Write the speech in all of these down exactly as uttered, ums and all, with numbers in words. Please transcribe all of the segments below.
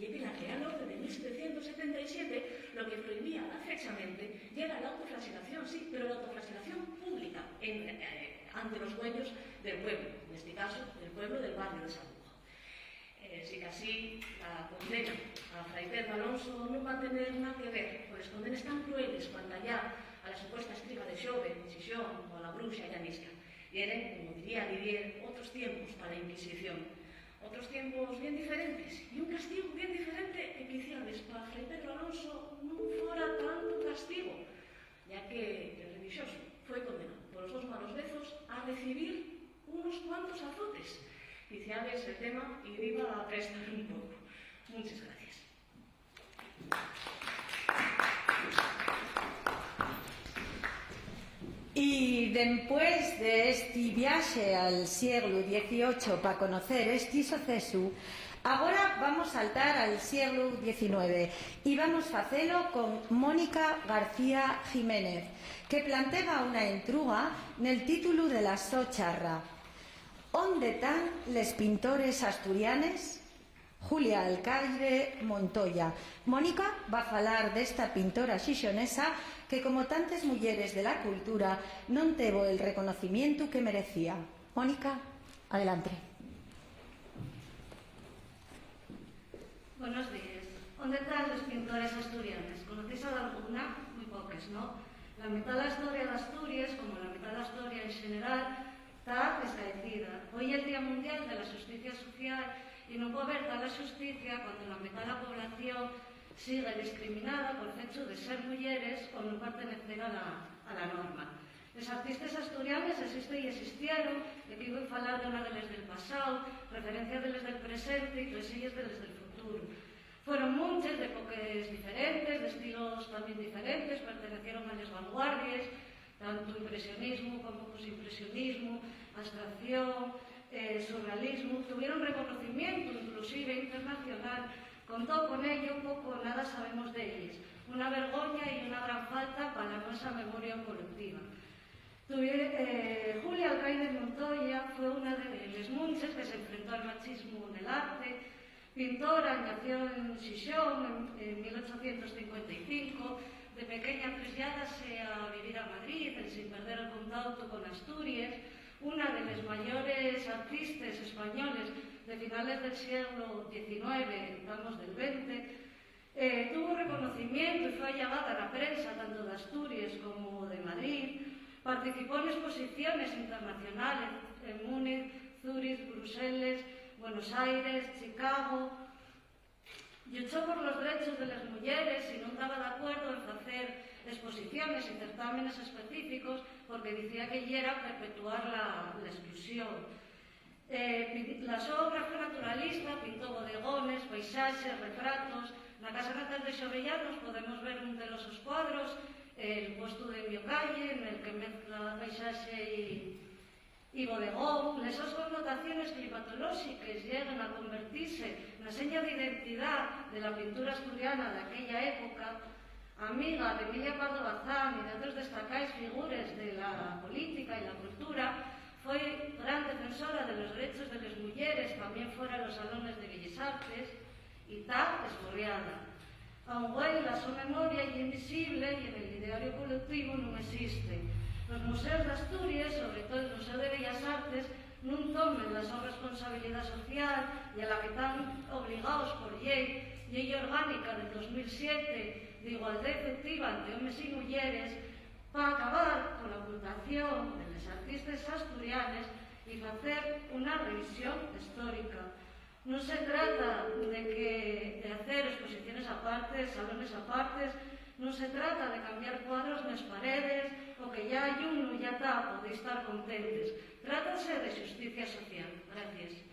Y de la Real Orden de mil setecientos setenta y siete, lo que prohibía la flexamente yera la autoflagelación, sí, pero la autoflagelación pública en, eh, ante los dueños del pueblo, en este caso, del pueblo del barrio de San Bujo. Eh, sicasí, la condena a Fray Pedro Alonso nun va tener nada que ver con les condenes tan crueles cuant'allá a la supuesta estriga de Xove, Xixón o a la bruxa Llanisca. Yeren, como diría Didier, otros tiempos pa la Inquisición. Otros tiempos bien diferentes, y un castigu bien diferente, que quiciabes pa Fray Pedro Alonso nun fora tantu castigu, ya que el relixoso foi condenao polos sos malos vezos a recibir unos cuantos azotes. Quiciabes el tema y iba a prestar un poco. Muchas gracias. Y dempués de esti viaxe al sieglu dieciocho pa conocer esti socesu, agora vamos saltar al sieglu diecinueve y vamos facelo con Mónica García Jiménez, que planteba una entruga nel títulu de la so charra: ¿Ónde tán les pintores asturianes? Julia Alcaide Montoya. Mónica va falar d'esta pintora xixonesa que, como tantes muyeres de la cultura, non tevo el reconocimientu que merecía. Mónica, adelante. Buenos días. ¿Ónde tán les pintores asturianes? ¿Conocéis a dalguna? Mui poques, ¿no? La mitá la historia d'Asturies, como la mitá la historia en xeneral, ta escaecida. Hoi ye'l Día Mundial de la Xusticia Social y nun pue haber tala xusticia cuando la mitá la población sigue discriminada pol fechu de ser muyeres o nun pertenecer a la, a la norma. Les artistes asturianes esisten y esistieron, y aquí voi falar d'una de les del pasáu, referencia de les del presente y tres elles de les del futuru. Fueron munches, d'epoques diferentes, d'estilos tamién diferentes, pertenecieron a les vanguardies, tantu impresionismu como posimpresionismu, abstracción, eh, surrealismu. Tuvieron reconocimientu, inclusive internacional. Con too con ello, poco o nada sabemos d'elles. Una vergoña y una gran falta pa la nuesa memoria colectiva. Tuvi-, eh, Julia Alcaide Montoya fue una de les munches que s'enfrentó al machismu nel arte. Pintora, nació en Xixón en, en mil ochocientos cincuenta y cinco. De pequeña traslladase a vivir a Madrid, ensin perder el contautu con Asturies. Una de les mayores artistes españoles de finales del sieglu diecinueve, entamos del venti, eh, tuvo reconocimientu y fue allavada na prensa, tanto d'Asturies como de Madrid. Participó n'esposiciones internacionales en Múnich, Zúrich, Bruseles, Buenos Aires, Chicago. Lluchó por los drechos de les muyeres y nun taba d'acuerdo en facer esposiciones y certámenes específicos porque dicía que yera perpetuar la, la exclusión. Eh, pin-, la so obra fue naturalista, pintó bodegones, paisaxes, retratos. Na casa natal de Xovellanos podemos ver un de los sos cuadros, el puestu de Miocalle, nel que mezcla paisaxe y, y bodegón. Les sos connotaciones climatolóxiques lleguen a convertise na seña d'identidá de la pintura asturiana d'aquella época. Amiga d'Emilia Pardo Bazán y d'otres destacaes figures de la política y la cultura, foi gran defensora de los drechos de les muyeres, tamién fora los salones de Belles Artes, y ta esborriada. Aún güei, la so memoria ye invisible y en el ideario colectivo nun existe. Los museos d'Asturies, sobre too el Museu de Bellas Artes, nun tomen la so responsabilidá social y a la que tán obligaos por llei, Llei Orgánica del dos mil siete d'Igualdá Efectiva ente Homes y Muyeres, pa acabar con la ocultación de les artistes asturianes y facer una revisión histórica. Nun se trata de que, de hacer exposiciones apartes, salones apartes, nun se trata de cambiar cuadros nes paredes, o que yá hai unu, yá ta, podéis tar contentes. Trátase de xusticia social. Gracies.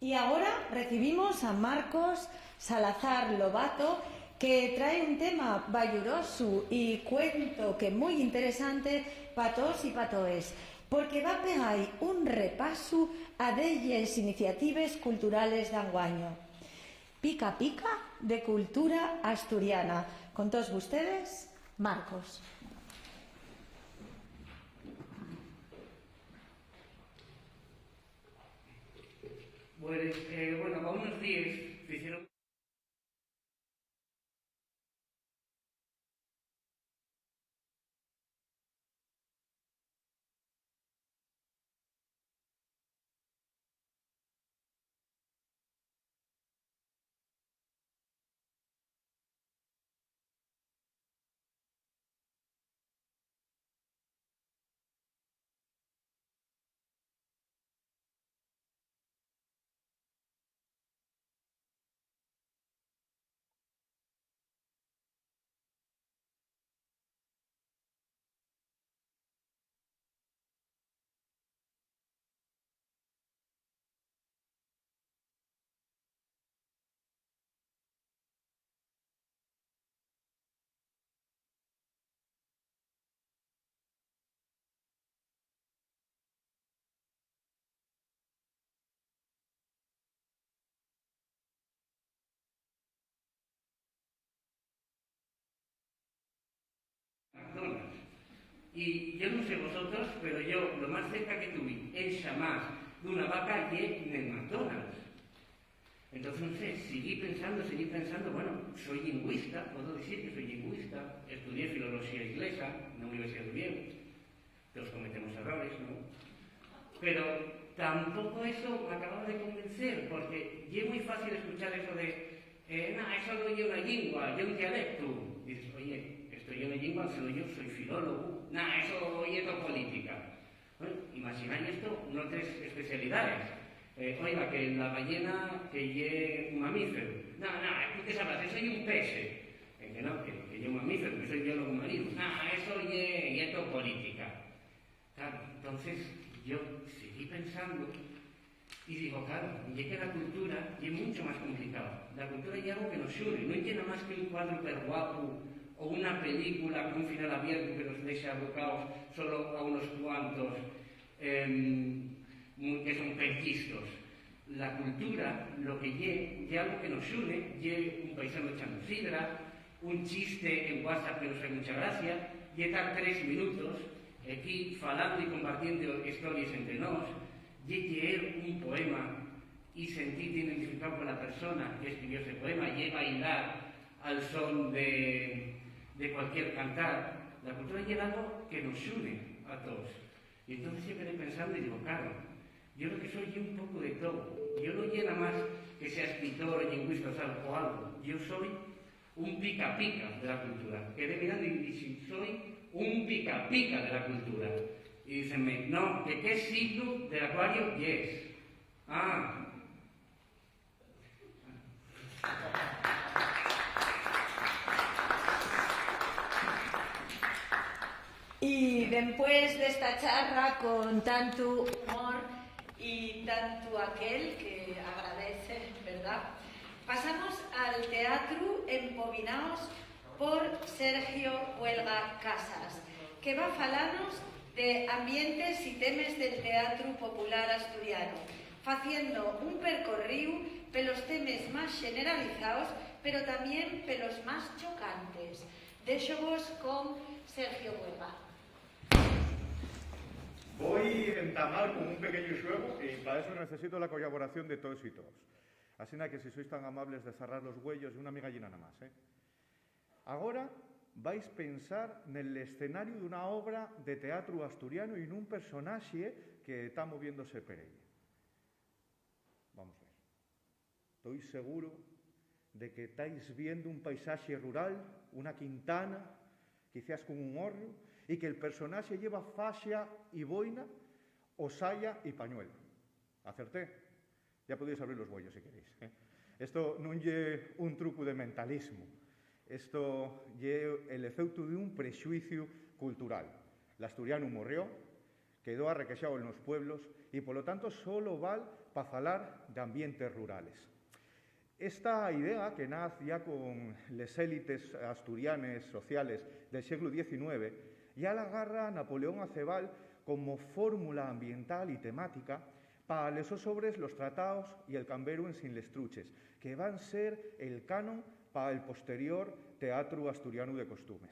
Y agora recibimos a Marcos Salazar Lobato, que trae un tema bayurosu y cuento que mui interesante pa toos y pa toes, porque va pegai un repasu a delles iniciatives culturales d'anguaño. Pica Pica de Cultura Asturiana. Con toos vustedes, Marcos. Pues, eh, bueno, fa unos díes ficieron McDonald's. Y yo no sé vosotros, pero yo lo más cerca que tuve en xamás d'una vaca ye nel McDonald's. Entonces, no sé, seguí pensando, seguí pensando, bueno, soy lingüista, puedo decir que soy lingüista, estudié filología inglesa na Universidad de Oviedo, todos cometemos errores, ¿no? Pero tampoco eso me acababa de convencer, porque ye muy fácil escuchar eso de, eh, "Na, eso no ye una lingua, ye un dialecto". Dices, "Oye, esto ye una lingua, si yo soy filólogo". "Na, eso ye to política". Bueno, imagináis esto n'otres especialidades. Eh, oiga, que la ballena que ye un mamífero. "Na, na, tú qué sabrás, eso ye un pexe". Eh, que no, que, que ye un mamífero, que soy biólogo marino. "Na, eso ye, ye to política". Claro, entonces yo seguí pensando y digo, claro, ye que la cultura ye mucho más complicado. La cultura ye algo que nos une, no ye nada más que un cuadro per guapo o una película con un final abierto que nos dexa abocaos solo a unos cuantos, em, mu-, que son perquistos. La cultura, lo que ye, ye algo que nos une, ye un paisano echando sidra, un chiste en WhatsApp que nos fai mucha gracia, ye tar tres minutos equí falando y compartiendo histories entre nós, ye lleer un poema y sentirte identificado con la persona que escribió ese poema, ye bailar al son de, de cualquier cantar. La cultura ye algo que nos une a todos. Y entonces yo quedé pensando y digo, claro, yo lo que soy ye un poco de todo. Yo no ye nada más que sea escritor o lingüista o sal-, o algo. Yo soy un pica pica de la cultura. Quedé mirando y dije, soy un pica pica de la cultura. Y dícenme, no, que qué signo del acuario yes. Ah. Y dempués d'esta charra con tantu humor y tantu aquel que agradece, ¿verdad? Pasamos al teatru Empobinaos por Sergio Huelga Casas, que va falanos de ambientes y temes del teatru popular asturianu, faciendo un percorríu pelos temes más xeneralizaos, pero tamién pelos más chocantes. Déxovos con Sergio Huelga. Voi entamar con un pequeñu xuegu y pa eso necesito la collaboración de toes y toos. Asina que si sois tan amables de zarrar los güeyos, ye una migallina namás, ¿eh? Agora vais pensar nel escenariu d'una obra de teatru asturianu y nun personaxe que ta moviéndose per ella. Vamos ver. Toi seguro de que tais viendo un paisaxe rural, una quintana, quiciás con un hórreu, y que'l personaxe lleva faxa y boina o saya y pañuelu. ¿Acerté? Ya podéis abrir los güeyos si queréis, ¿eh? Esto nun ye un trucu de mentalismu. Esto ye el efeutu d'un prexuiciu cultural. L'asturianu morrió, quedó arrequexao en los pueblos y, polo tanto, solo val pa falar d'ambientes rurales. Esta idea, que naz ya con les élites asturianes sociales del sieglu diecinueve, ya la garra Napoleón Acebal como fórmula ambiental y temática Pa les sos obres, los trataos y el Camberu ensin les truches, que van ser el canon pa el posterior teatru asturianu de costumes.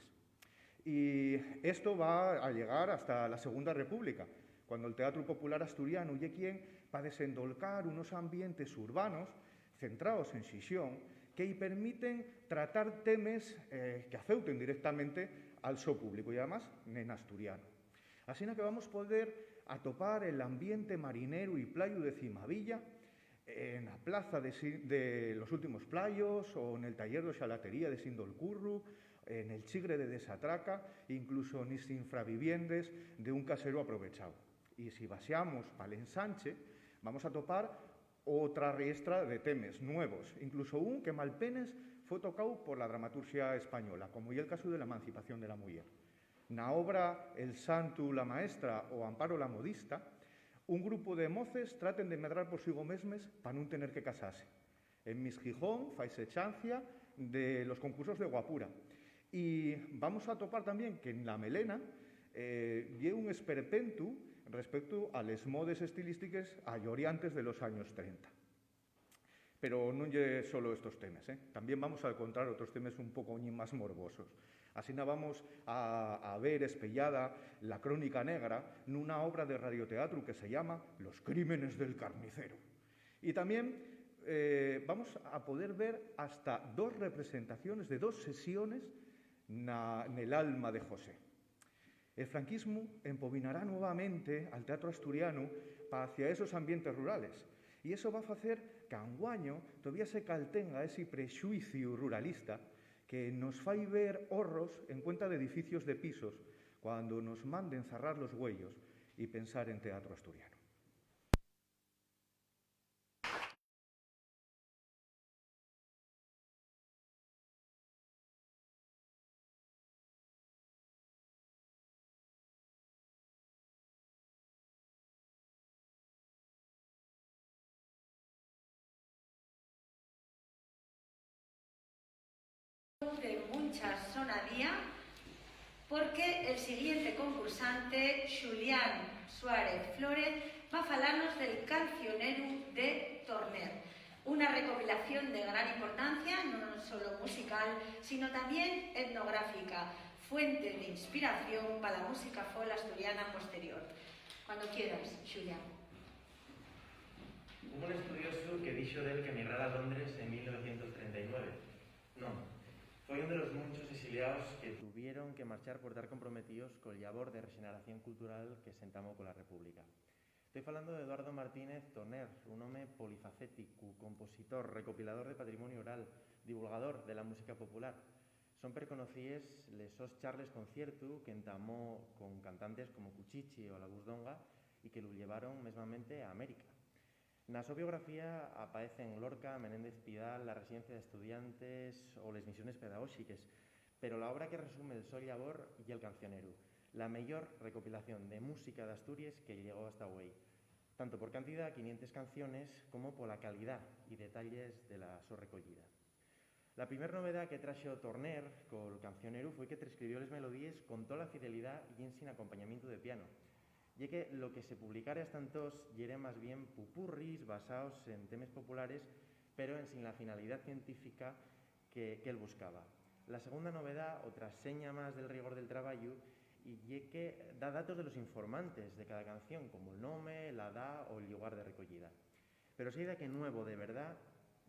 Y esto va a llegar hasta la Segunda República, cuando el Teatro Popular Asturiano ye quien va a desendolcar unos ambientes urbanos centrados en Xixón que-y permiten tratar temes, eh, que afeuten directamente al so público y, además, en asturiano. Asina que vamos poder atopar el ambiente marineru y playu de Cimavilla, en la plaza de, Si-, de los Últimos Playos, o en el taller de xalatería de Sindolcurru, en el chigre de Desatraca, incluso nes infraviviendes de un casero aprovechao. Y si baxamos pal ensanche, vamos a topar otra riestra de temes nuevos, incluso un que malpenes fue tocáu por la dramaturxia española, como ye el casu de la emancipación de la muyer. Na obra El santu, la maestra o Amparo la modista, un grupu de moces traten de medrar por sigo mesmes pa nun tener que casase. En Miss Gijón faise chancia de los concursos de guapura. Y vamos a topar tamién que en La Melena, eh, ye un esperpentu respecto a les modes estilístiques alloriantes de los años trenta. Pero nun ye solo estos temes, eh. Tamién vamos a encontrar otros temes un poco ñi más morbosos. Asina vamos a, a ver espeyada la crónica negra nuna obra de radioteatru que se llama Los crímenes del carnicero. Y tamién, eh, vamos a poder ver hasta dos representaciones de dos sesiones na, nel Alma de José. El franquismu empobinará nuevamente al teatro asturianu pa hacia esos ambientes rurales, y eso va facer qu'anguaño todavía se caltenga esi prexuiciu ruralista que nos fai ver horros en cuenta d'edificios de pisos cuando nos manden zarrar los güeyos y pensar en teatro asturianu. De muncha sonadía, porque el siguiente concursante, Xulián Suárez Flores, va a falarnos del cancioneru de Torner, una recopilación de gran importancia, no solo musical, sino también etnográfica, fuente de inspiración para la música folk asturiana posterior. Cuando quieras, Xulián. Hubo un estudiosu que dixo d'él qu'emigrara a Londres en mil novecientos trenta y nueve. Non, foi un de los munchos exiliaos que tuvieron que marchar por tar comprometíos col llabor de rexeneración cultural que s'entamó cola República. Toi falando d'Eduardo Martínez Torner, un home polifacéticu, compositor, recopilador de patrimoniu oral, divulgador de la música popular. Son perconocíes les sos charles conciertu qu'entamó con cantantes como Cuchichi o La Busdonga y que lu llevaron mesmamente a América. Na so biografía apaecen Lorca, Menéndez Pidal, la residencia d'estudiantes o les misiones pedagóxiques, pero la obra que resume'l so llabor ye'l Cancioneru, la meyor recopilación de música d'Asturies que llegó hasta güei, tanto por cantidá, quinientes canciones, como pola calidá y detalles de la so recoyida. La primer novedá que traxo Torner col Cancioneru foi que trescribió les melodíes con tola fidelidá y ensin acompañamientu de piano. Ye que lo que se publicare hasta entós yeren más bien pupurris basaos en temes populares, pero ensin la finalidá científica que, qu'él buscaba. La segunda novedá, otra seña más del rigor del trabayu, y ye que da datos de los informantes de cada canción, como'l nome, la edá o el llugar de recoyida. Pero seidaqué nuevo de verdá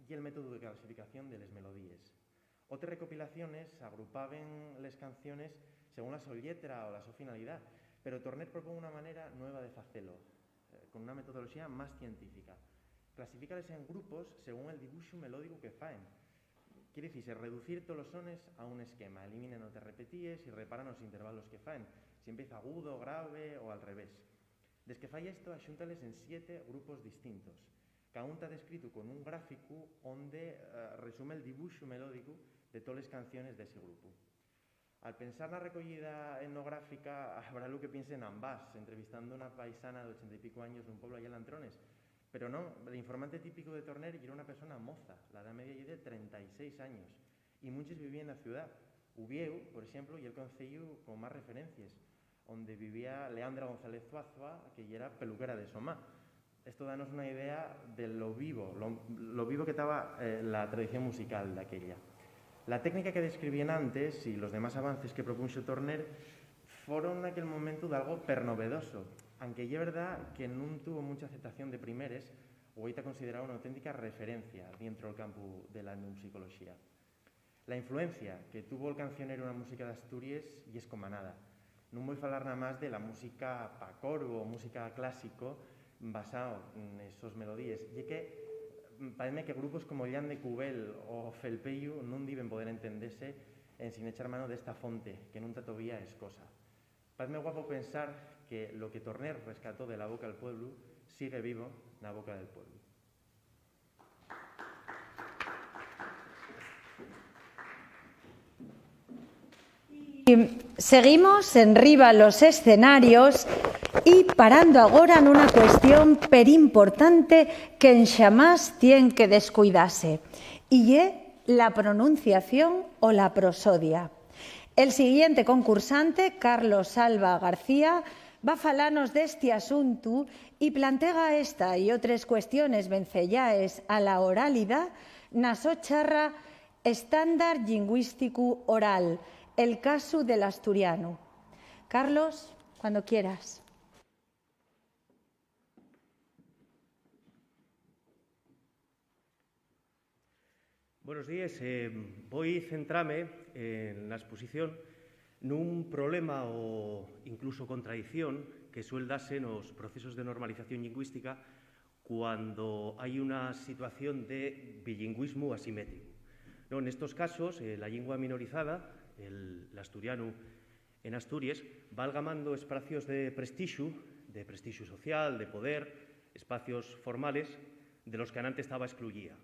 ye'l métodu de clasificación de les melodíes. Otres recopilaciones agrupaben les canciones según la so lletra o la so finalidá, pero Torner propón una manera nueva de facelo, eh, con una metodoloxía más científica. Clasifícales en grupos según el dibuxu melódicu que faen. Quier dicise, reducir tolos sones a un esquema, elimina notes repetíes y repara nos intervalos que faen, si empieza agudo, grave o al revés. Desque fai esto, axúntales en siete grupos distintos. Caún ta descritu con un gráficu onde, eh, resume'l dibuxu melódicu de toles canciones d'esi grupu. Al pensar na recoyida etnográfica, habrá lu que piense n'ambás, entrevistando una paisana d'ochenta y pico años nun pueblu allá n'Antrones. Pero non, l'informante típicu de Torner yera una persona moza, la edá media ye de trenta y seis años, y munches vivíen na ciudá. Uviéu, por exemplu, ye'l conceyu con más referencies, onde vivía Leandra González Zuazua, que yera peluquera de so ma. Esto danos una idea de lo vivo, lo, lo vivo que taba, eh, la tradición musical daquella. La técnica que describíen antes y los demás avances que propunxo Torner foron naquel momentu d'algo pernovedoso, anque ye verdá que nun tuvo muncha aceptación de primeres, güei ta considerao una auténtica referencia dientro del campu de la etnomusicoloxía. La influencia que tuvo'l cancioneru na música d'Asturies ye escomanada. Nun voi falar namás de la música pa coru o música clásico basao nesos melodíes. Ye que, mm, paezme que grupos como Llan de Cubel o Felpeyu nun diben poder entendese ensin echar mano d'esta fonte que nun ta tovía escosa. Paezme guapo pensar que lo que Torner rescató de la boca del pueblu sigue vivo na boca del pueblu. Y seguimos enriba los escenarios y parando agora nuna cuestión perimportante que enxamás tien que descuidase, y ye la pronunciación o la prosodia. El siguiente concursante, Carlos Alba García, va falanos d'esti asuntu y plantega esta y otres cuestiones venceyaes a la oralidá na so charra Estándar Llingüísticu Oral, el casu del asturianu. Carlos, cuando quieras. Buenos díes. Eh, voi centrame, eh, na exposición nun problema o incluso contradición que suel dase nos procesos de normalización llingüística cuando hai una situación de bilingüismu asimétricu. Non, nestos casos, eh, la llingua minorizada, el, l'asturianu en Asturies, va algamando espacios de prestixu, de prestixu social, de poder, espacios formales, de los que anantes taba excluyía.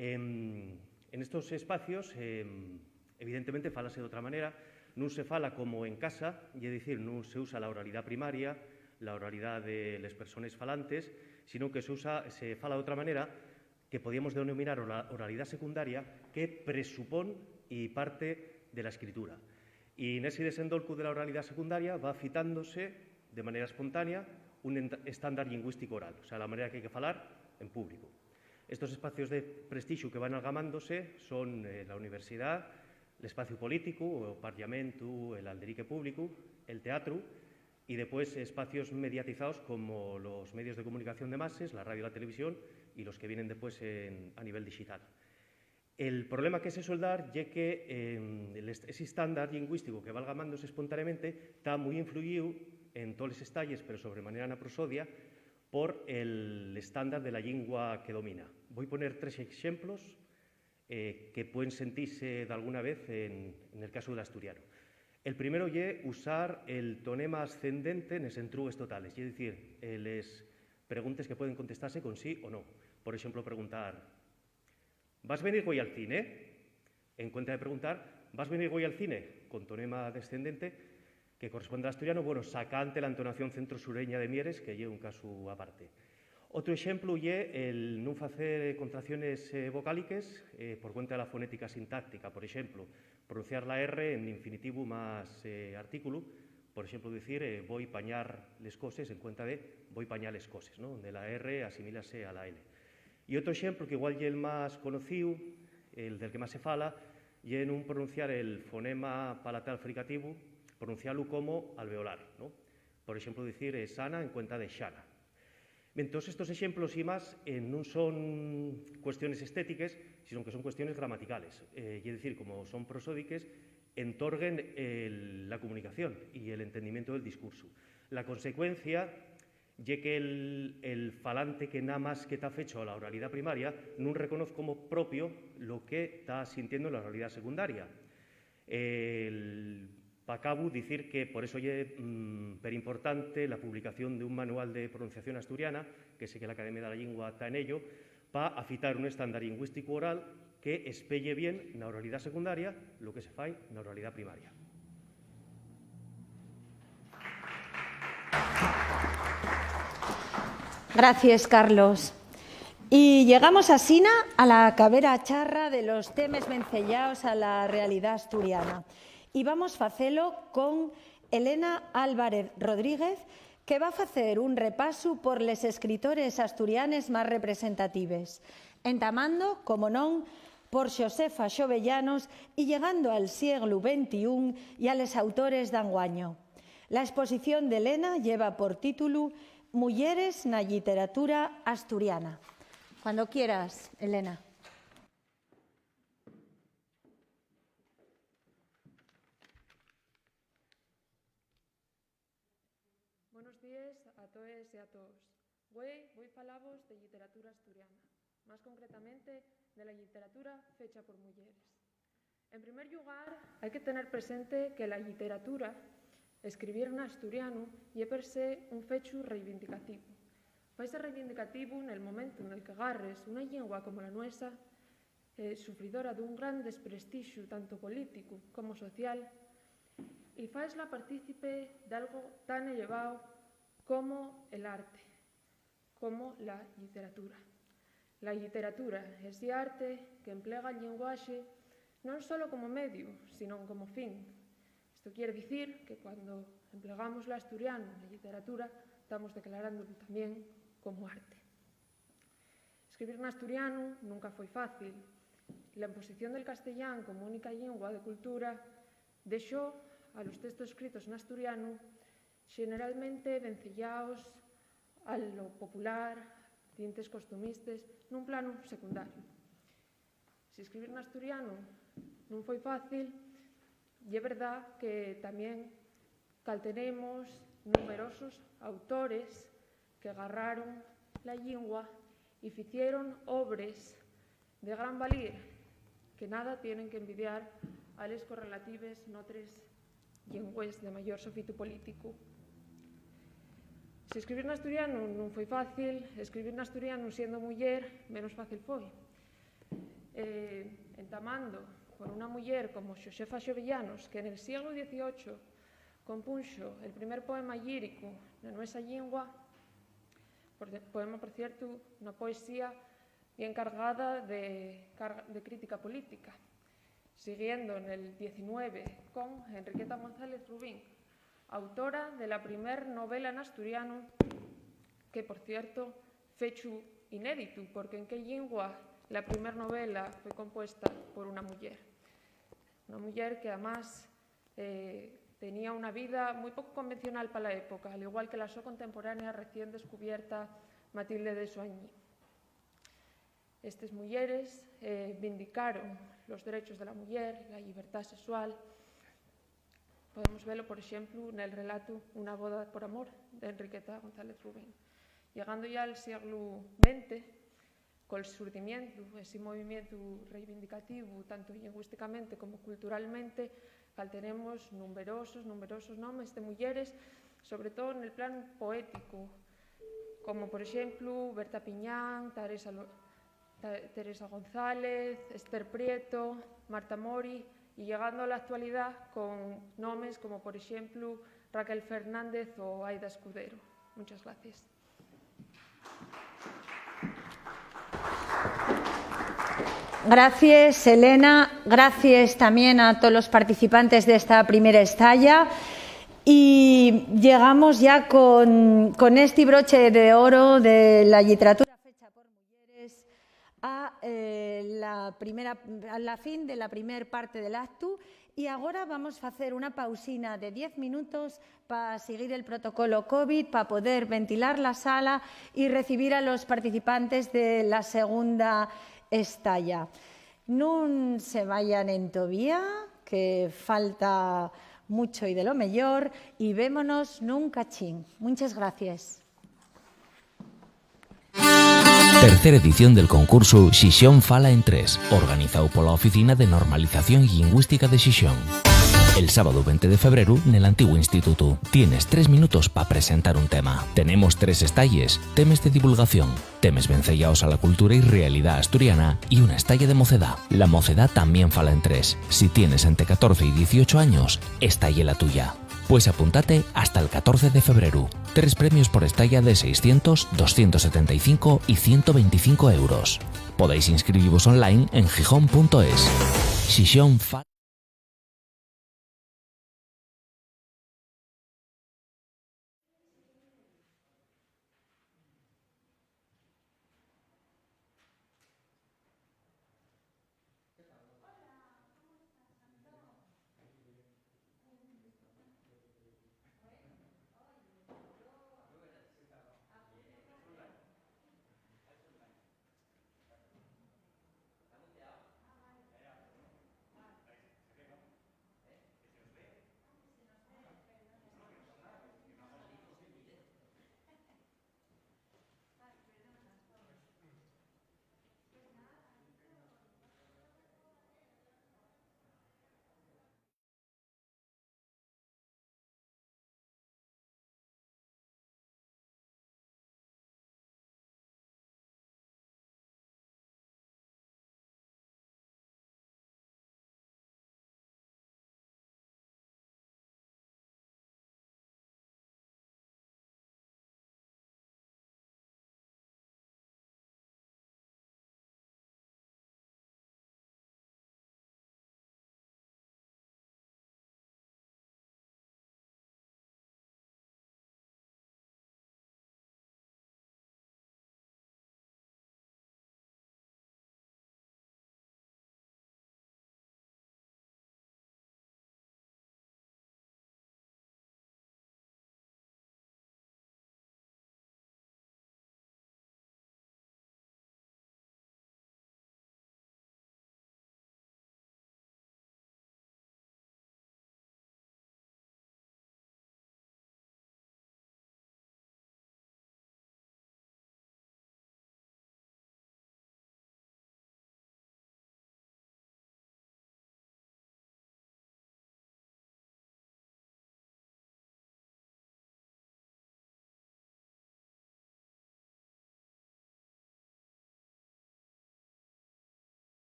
Em, en estos espacios, em, evidentemente, fálase d'otra manera. Nun se fala como en casa, ye dicir, nun se usa la oralidá primaria, la oralidá de les persones falantes, sino que se usa, se fala d'otra manera que podíamos denominar ora-, oralidá secundaria, que presupón y parte de la escritura. Y nesi desendolcu de la oralidá secundaria va fitándose de manera espontánea un ent-, estándar llingüístico oral, o sea, la manera que hai que falar en público. Estos espacios de prestixu que van algamándose son, eh, la universidá, l'espaciu políticu, o parlamentu, el alderique públicu, el teatru, y depués espacios mediatizaos como los medios de comunicación de mases, la radio y la televisión, y los que vienen depués en, a nivel digital. El problema que se suel dar ye que, em, el est-, esi estándar llingüístico que va algamándose espontaneamente ta mui influyíu en toles estalles, pero sobre manera na prosodia, por el estándar de la llingua que domina. Voi poner tres exemplos, eh, que pueden sentise dalguna vez en, en el casu del asturianu. El primero ye usar el tonema ascendente nes entrugues totales, ye dicir, eh, les preguntes que pueden contestase con sí o no. Por exemplo, preguntar, ¿vas venir güei al cine? En cuenta de preguntar, ¿vas venir güei al cine? Con tonema descendente, que corresponde al asturianu, bueno, sacante la entonación centro-sureña de Mieres, que ye un casu aparte. Otru exemplu ye el nun facer, eh, contracciones, eh, vocáliques, eh, por cuenta de la fonética sintáctica. Por exemplu, pronunciar la R en infinitivu más, eh, artículu. Por exemplu, dicir, eh, voi pañar les coses en cuenta de voi pañar les coses, ¿no? Onde la R asimílase a la L. Y otru exemplu, que igual ye el más conocíu, el del que más se fala, ye nun pronunciar el fonema palatal fricativu, pronuncialu como alveolar, ¿no? Por exemplu, dicir, eh, sana en cuenta de xana. Bien, todos estos exemplos y más, eh, nun son cuestiones estétiques, sino que son cuestiones gramaticales. Eh, ye dicir, como son prosódiques, entorguen el, la comunicación y el entendimiento del discurso. La consecuencia ye que el, el falante que namás que ta fecho a la oralidá primaria nun reconoz como propio lo que ta sintiendo en la oralidá secundaria. El, pa cabu, dicir que por eso ye, mm, perimportante la publicación d'un manual de pronunciación asturiana, que sé que l'Academia de la Llingua ta en ello, pa afitar un estándar llingüísticu oral que espelle bien na oralidá secundaria lo que se fai na oralidá primaria. Gracies, Carlos. Y llegamos asina a la cabera charra de los temes venceyaos a la realidá asturiana. Y vamos facelo con Elena Álvarez Rodríguez, que va facer un repasu por les escritores asturianes más representatives, entamando, como non, por Xosefa Xovellanos y llegando al sieglu ventiún y a les autores d'anguaño. La exposición d'Elena lleva por títulu Muyeres na lliteratura asturiana. Cuando quieras, Elena. Bonos díes a toes y a toos. Güei voi falavos de lliteratura asturiana, más concretamente de la lliteratura fecha por muyeres. En primer llugar, hai que tener presente que la lliteratura, escribir n'asturianu, ye per se un fechu reivindicativu. Faise reivindicativu nel momentu nel que garres una llingua como la nuesa, eh, sufridora d'un gran desprestixu tanto políticu como social, y faesla partícipe d'algo tan elevao como el arte, como la lliteratura. La lliteratura, esi arte qu'emplega el llenguaxe non solo como mediu, sinón como fin. Esto quier dicir que cuando emplegamos l'asturianu na lliteratura, tamos declarándolu tamién como arte. Escribir n'asturianu nunca foi fácil. La imposición del castellán como única llingua de cultura dexó a los textos escritos n'asturianu xeneralmente venceyaos a lo popular, tintes costumistes, nun planu secundariu. Si escribir n'asturianu nun foi fácil, ye verdá que tamién caltenemos numerosos autores que garraron la llingua y ficieron obres de gran valir que nada tienen qu'envidiar a les correlatives n'otres llingües de mayor sofitu políticu. Si escribir n'asturianu nun foi fácil, escribir n'asturianu siendo muyer menos fácil foi. Eh, entamando por una muyer como Xosefa Xovellanos, que nel sieglu dieciocho compunxo el primer poema llíricu na nuesa llingua, por ce-, poema, por ciertu, una poesía bien cargada de, carga, de crítica política. Siguiendo nel diecinueve con Enriqueta González Rubín, autora de la primer novela n'asturianu, que, por cierto, fechu inéditu, porque en qué llingua la primer novela foi compuesta por una muyer. Una muyer que, amás, eh, tenía una vida mui poco convencional pa la época, al igual que la so contemporánea recién descubierta Matilde de Soignies. Estes muyeres, eh, vindicaron los derechos de la muyer, la llibertá sexual. Podemos velo, por exemplu, nel relatu Una boda por amor, de Enriqueta González Rubín. Llegando yá al sieglu venti, col surdimientu, esi movimientu reivindicativu, tanto llingüísticamente como culturalmente, caltenemos numerosos, numerosos nomes de muyeres, sobre todo nel planu poéticu, como, por exemplu, Berta Piñán, Teresa Lo-, Ta-, Teresa González, Esther Prieto, Marta Mori, y llegando a la actualidá con nomes como, por exemplu, Raquel Fernández o Aida Escudero. Muchas gracias. Gracias, Elena. Gracias también a todos los participantes de esta primera estalla. Y llegamos ya con, con este broche de oro de la literatura fecha por mujeres a, eh, la primera, a la fin de la primer parte del acto. Y agora vamos facer una pausina de diez minutos pa siguir el protocolo covid, pa poder ventilar la sala y recibir a los participantes de la segunda estalla. Nun se vayan entovía, que falta mucho y de lo mellor, y vémonos nun cachín. Munches gracies. Tercera edición del concursu Xixón Fala en Tres, organizáu pola Oficina de Normalización Llingüística de Xixón. El sábadu venti de febreru, nel antiguu institutu, tienes tres minutos pa presentar un tema. Tenemos tres estalles, temes de divulgación, temes venceyaos a la cultura y realidá asturiana y una estalla de mocedá. La mocedá tamién fala en tres. Si tienes ente catorce y dieciocho años, esta ye la tuya. Pues apuntate hasta el catorce de febreru. Tres premios por estalla de seiscientos, doscientos setenta y cinco y ciento veinticinco euros. Podéis inscribivos online en gijón punto es. Xixón Fa-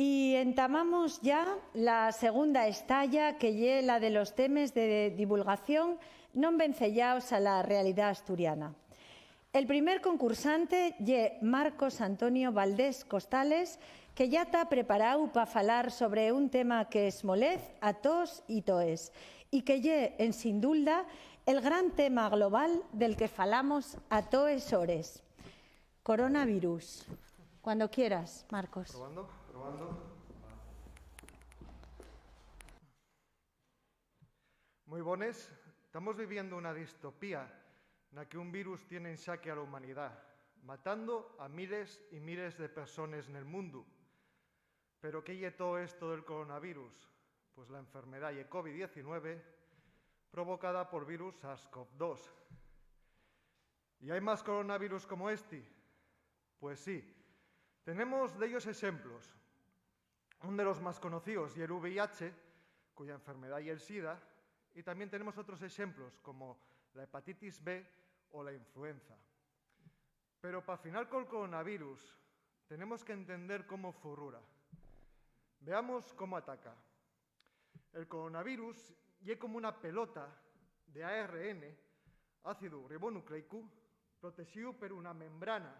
Y entamamos ya la segunda estaya, que ye la de los temes de divulgación non venceyaos a la realidá asturiana. El primer concursante ye Marcos Antonio Valdés Costales, que ya ta preparáu pa falar sobre un tema que esmolez a toos y toes, y que ye, en sin dulda, el gran tema global del que falamos a toes hores. Coronavirus. Cuando quieras, Marcos. Probando, probando. Mui bones. Tamos viviendo una distopía na que un virus tien en xaque a la humanidá, matando a miles y miles de persones nel mundu. Pero, ¿qué ye too esto del coronavirus? Pues la enfermedá ye covid diecinueve, provocada por virus SARS-CoV dos. ¿Y hai más coronavirus como esti? Pues sí. Tenemos dellos exemplos. Un de los más conocíos ye el V I H, cuya enfermedá ye el sida, y tamién tenemos otros exemplos, como la hepatitis B o la influenza. Pero pa final col coronavirus, tenemos qu'entender cómo furrura. Veamos cómo ataca. El coronavirus ye como una pelota de A R N, ácidu ribonucleicu, protexíu per una membrana.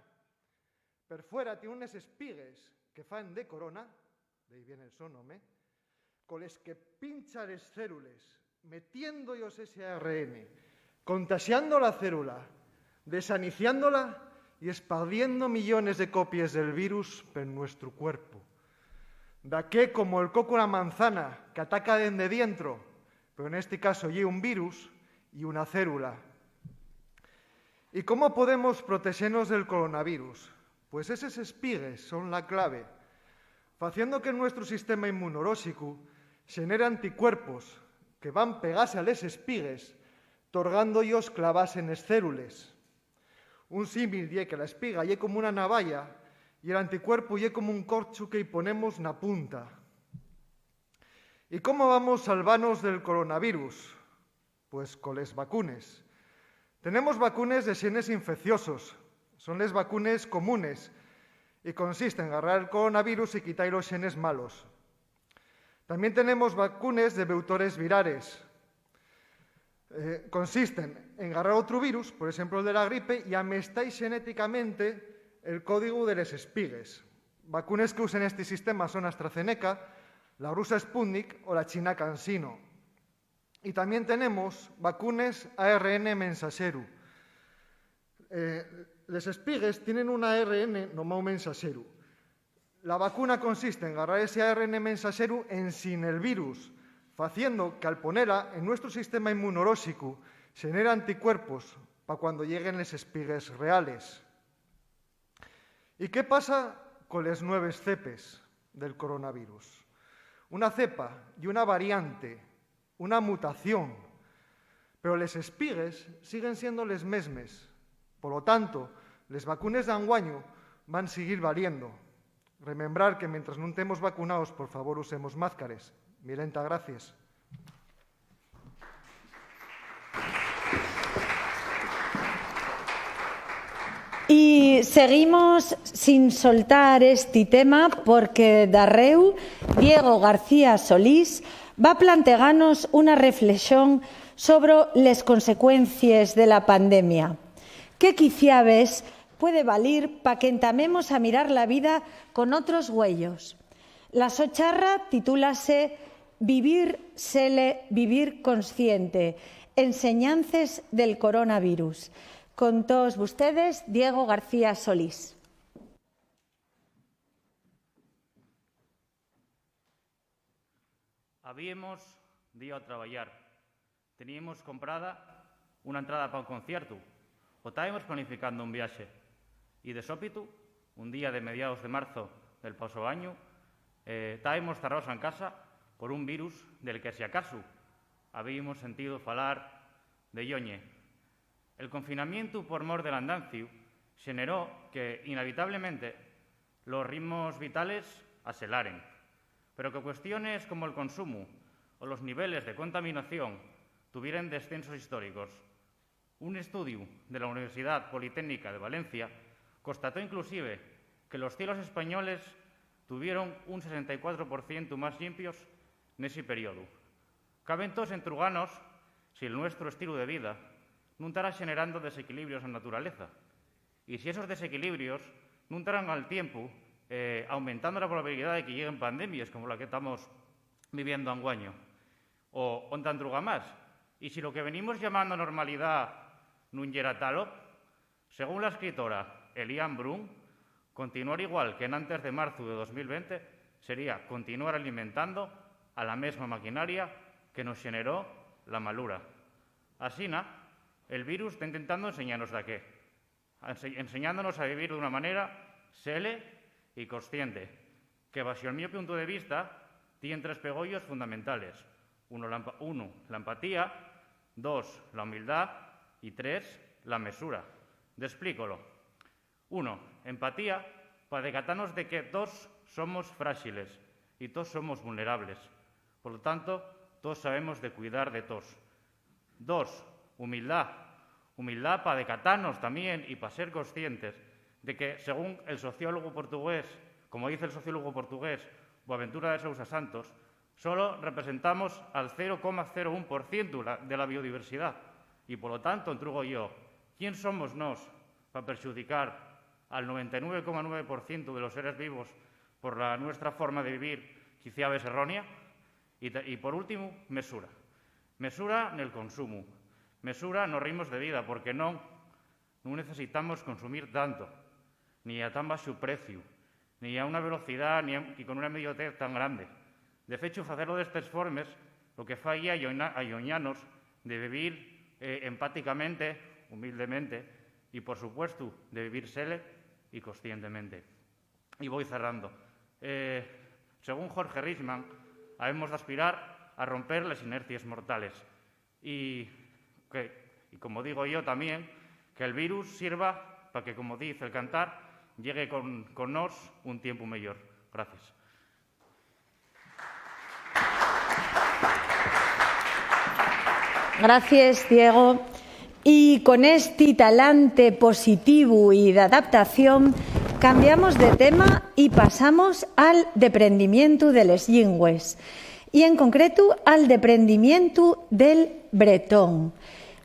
Per fuera tien unes espigues que faen de corona, d'ehí vien el so nome, coles que pincha les célules, metiendo-yos ese A R N, contaxiando la célula, desaniciándola y espardiendo millones de copies del virus per nuestru cuerpu. Daqué como el coco o la manzana, qu'ataca dende dientro, pero nesti caso ye un virus y una célula. ¿Y cómo podemos protexenos del coronavirus? Pues eses espigues son la clave. Faciendo que nuestru sistema inmunolóxicu xenere anticuerpos que van pegase a les espigues, torgando-yos clavase nes célules. Un símil ye que la espiga ye como una navalla y el anticuerpu ye como un corchu que-y ponemos na punta. ¿Y cómo vamos salvanos del coronavirus? Pues coles vacunes. Tenemos vacunes de xenes infecciosos. Son les vacunes comunes y consiste en garrar el coronavirus y quita-y los xenes malos. Tamién tenemos vacunes de veutores virales. Eh, consisten en garrar otru virus, por exemplu el de la gripe, y amestar-y xenéticamente el códigu de les espigues. Vacunes que usen esti sistema son AstraZeneca, la rusa Sputnik o la china CanSino. Y tamién tenemos vacunes A R N mensaxeru. Eh, les espigues tienen un A R N nomáu mensaxeru. La vacuna consiste en garrar ese A R N mensaxeru ensin el virus, faciendo qu'al ponela en nuestru sistema inmunolóxicu xenere anticuerpos pa cuando lleguen les espigues reales. ¿Y qué pasa coles nueves cepes del coronavirus? Una cepa ye una variante, una mutación, pero les espigues siguen siendo les mesmes. Polo tanto, les vacunes d'anguaño van siguir valiendo. Remembrar que mientras nun temos vacunaos, por favor, usemos máscares. Milenta, gracies. Y seguimos sin soltar esti tema, porque darréu Diego García Solís va planteganos una reflexón sobre les consecuencies de la pandemia. ¿Qué quiciabes puede valir pa qu'entamemos a mirar la vida con otros güeyos? La so charra titúlase Vivir sele, vivir consciente, enseñances del coronavirus. Con toos vustedes, Diego García Solís. Habíemos dío a trabayar. Teníemos comprada una entrada pa un conciertu, o tábemos planificando un viaxe. Y de sópitu, un día de mediaos de marzo del paso añu, eh, tábemos zarraos en casa por un virus del que, si acasu, habíamos sentido falar de lloñe. El confinamientu por mor del andanciu xeneró que, inevitablemente, los ritmos vitales aselaren, pero que cuestiones como el consumu o los niveles de contaminación tuvieren descensos históricos. Un estudiu de la Universidad Politécnica de Valencia constató inclusive que los cielos españoles tuvieron un sesenta y cuatro por cientu más llimpios nesi periodu. Cabe entós entruganos si el nuestru estilu de vida nun tará xenerando desequilibrios na naturaleza, y si esos desequilibrios nun tarán al tiempu, eh, aumentando la probabilidá de que lleguen pandemies como la que tamos viviendo anguaño, o onta entruga más, y si lo que venimos llamando normalidá nun yera talo. Según la escritora Eliane Brun, continuar igual que enantes de marzu de dos mil venti sería continuar alimentando a la mesma maquinaria que nos xeneró la malura. Asina, el virus ta intentando enseñanos daqué, ense-, enseñándonos a vivir d'una manera sele y consciente, que, baxo el mio puntu de vista, tien tres pegoyos fundamentales. Uno, la empa-, unu, la empatía, dos, la humildá y tres, la mesura. Desplícolo. Uno, empatía, pa decatanos de que toos somos fráxiles y toos somos vulnerables. Polo tanto, toos sabemos de cuidar de toos. Dos, humildá. Humildá pa decatanos tamién y pa ser conscientes de que, según el sociólogu portugués, como dice el sociólogu portugués Boaventura de Sousa Santos, solo representamos al cero coma cero un por cientu la, de la biodiversidá. Y, polo tanto, entrugo yo, ¿quién somos nós pa perxudicar al noventa y nueve coma nueve por cientu de los seres vivos por la nuestra forma de vivir, quiciabes errónea? Y ta-, y, por últimu, mesura. Mesura nel consumu. Mesura nos ritmos de vida, porque non, nun necesitamos consumir tanto, ni a tan baxu preciu, ni a una velocidá, ni a, ni con una mediotez tan grande. De fechu, facelo d'estes formes lo que fai ye alloña-, alloñanos de vivir, eh, empáticamente, humildemente y, por supuestu, de vivir sele y conscientemente. Y voi cerrando. Eh, según Jorge Richman, habemos d'aspirar a romper les inercies mortales. Y que, y como digo yo tamién, que'l virus sirva pa que, como diz el cantar, llegue con, con nós un tiempu meyor. Gracies. Gracies, Diego. Y con esti talante positivu y d'adaptación, cambiamos de tema y pasamos al deprendimientu de les llingües, y en concretu al deprendimientu del bretón.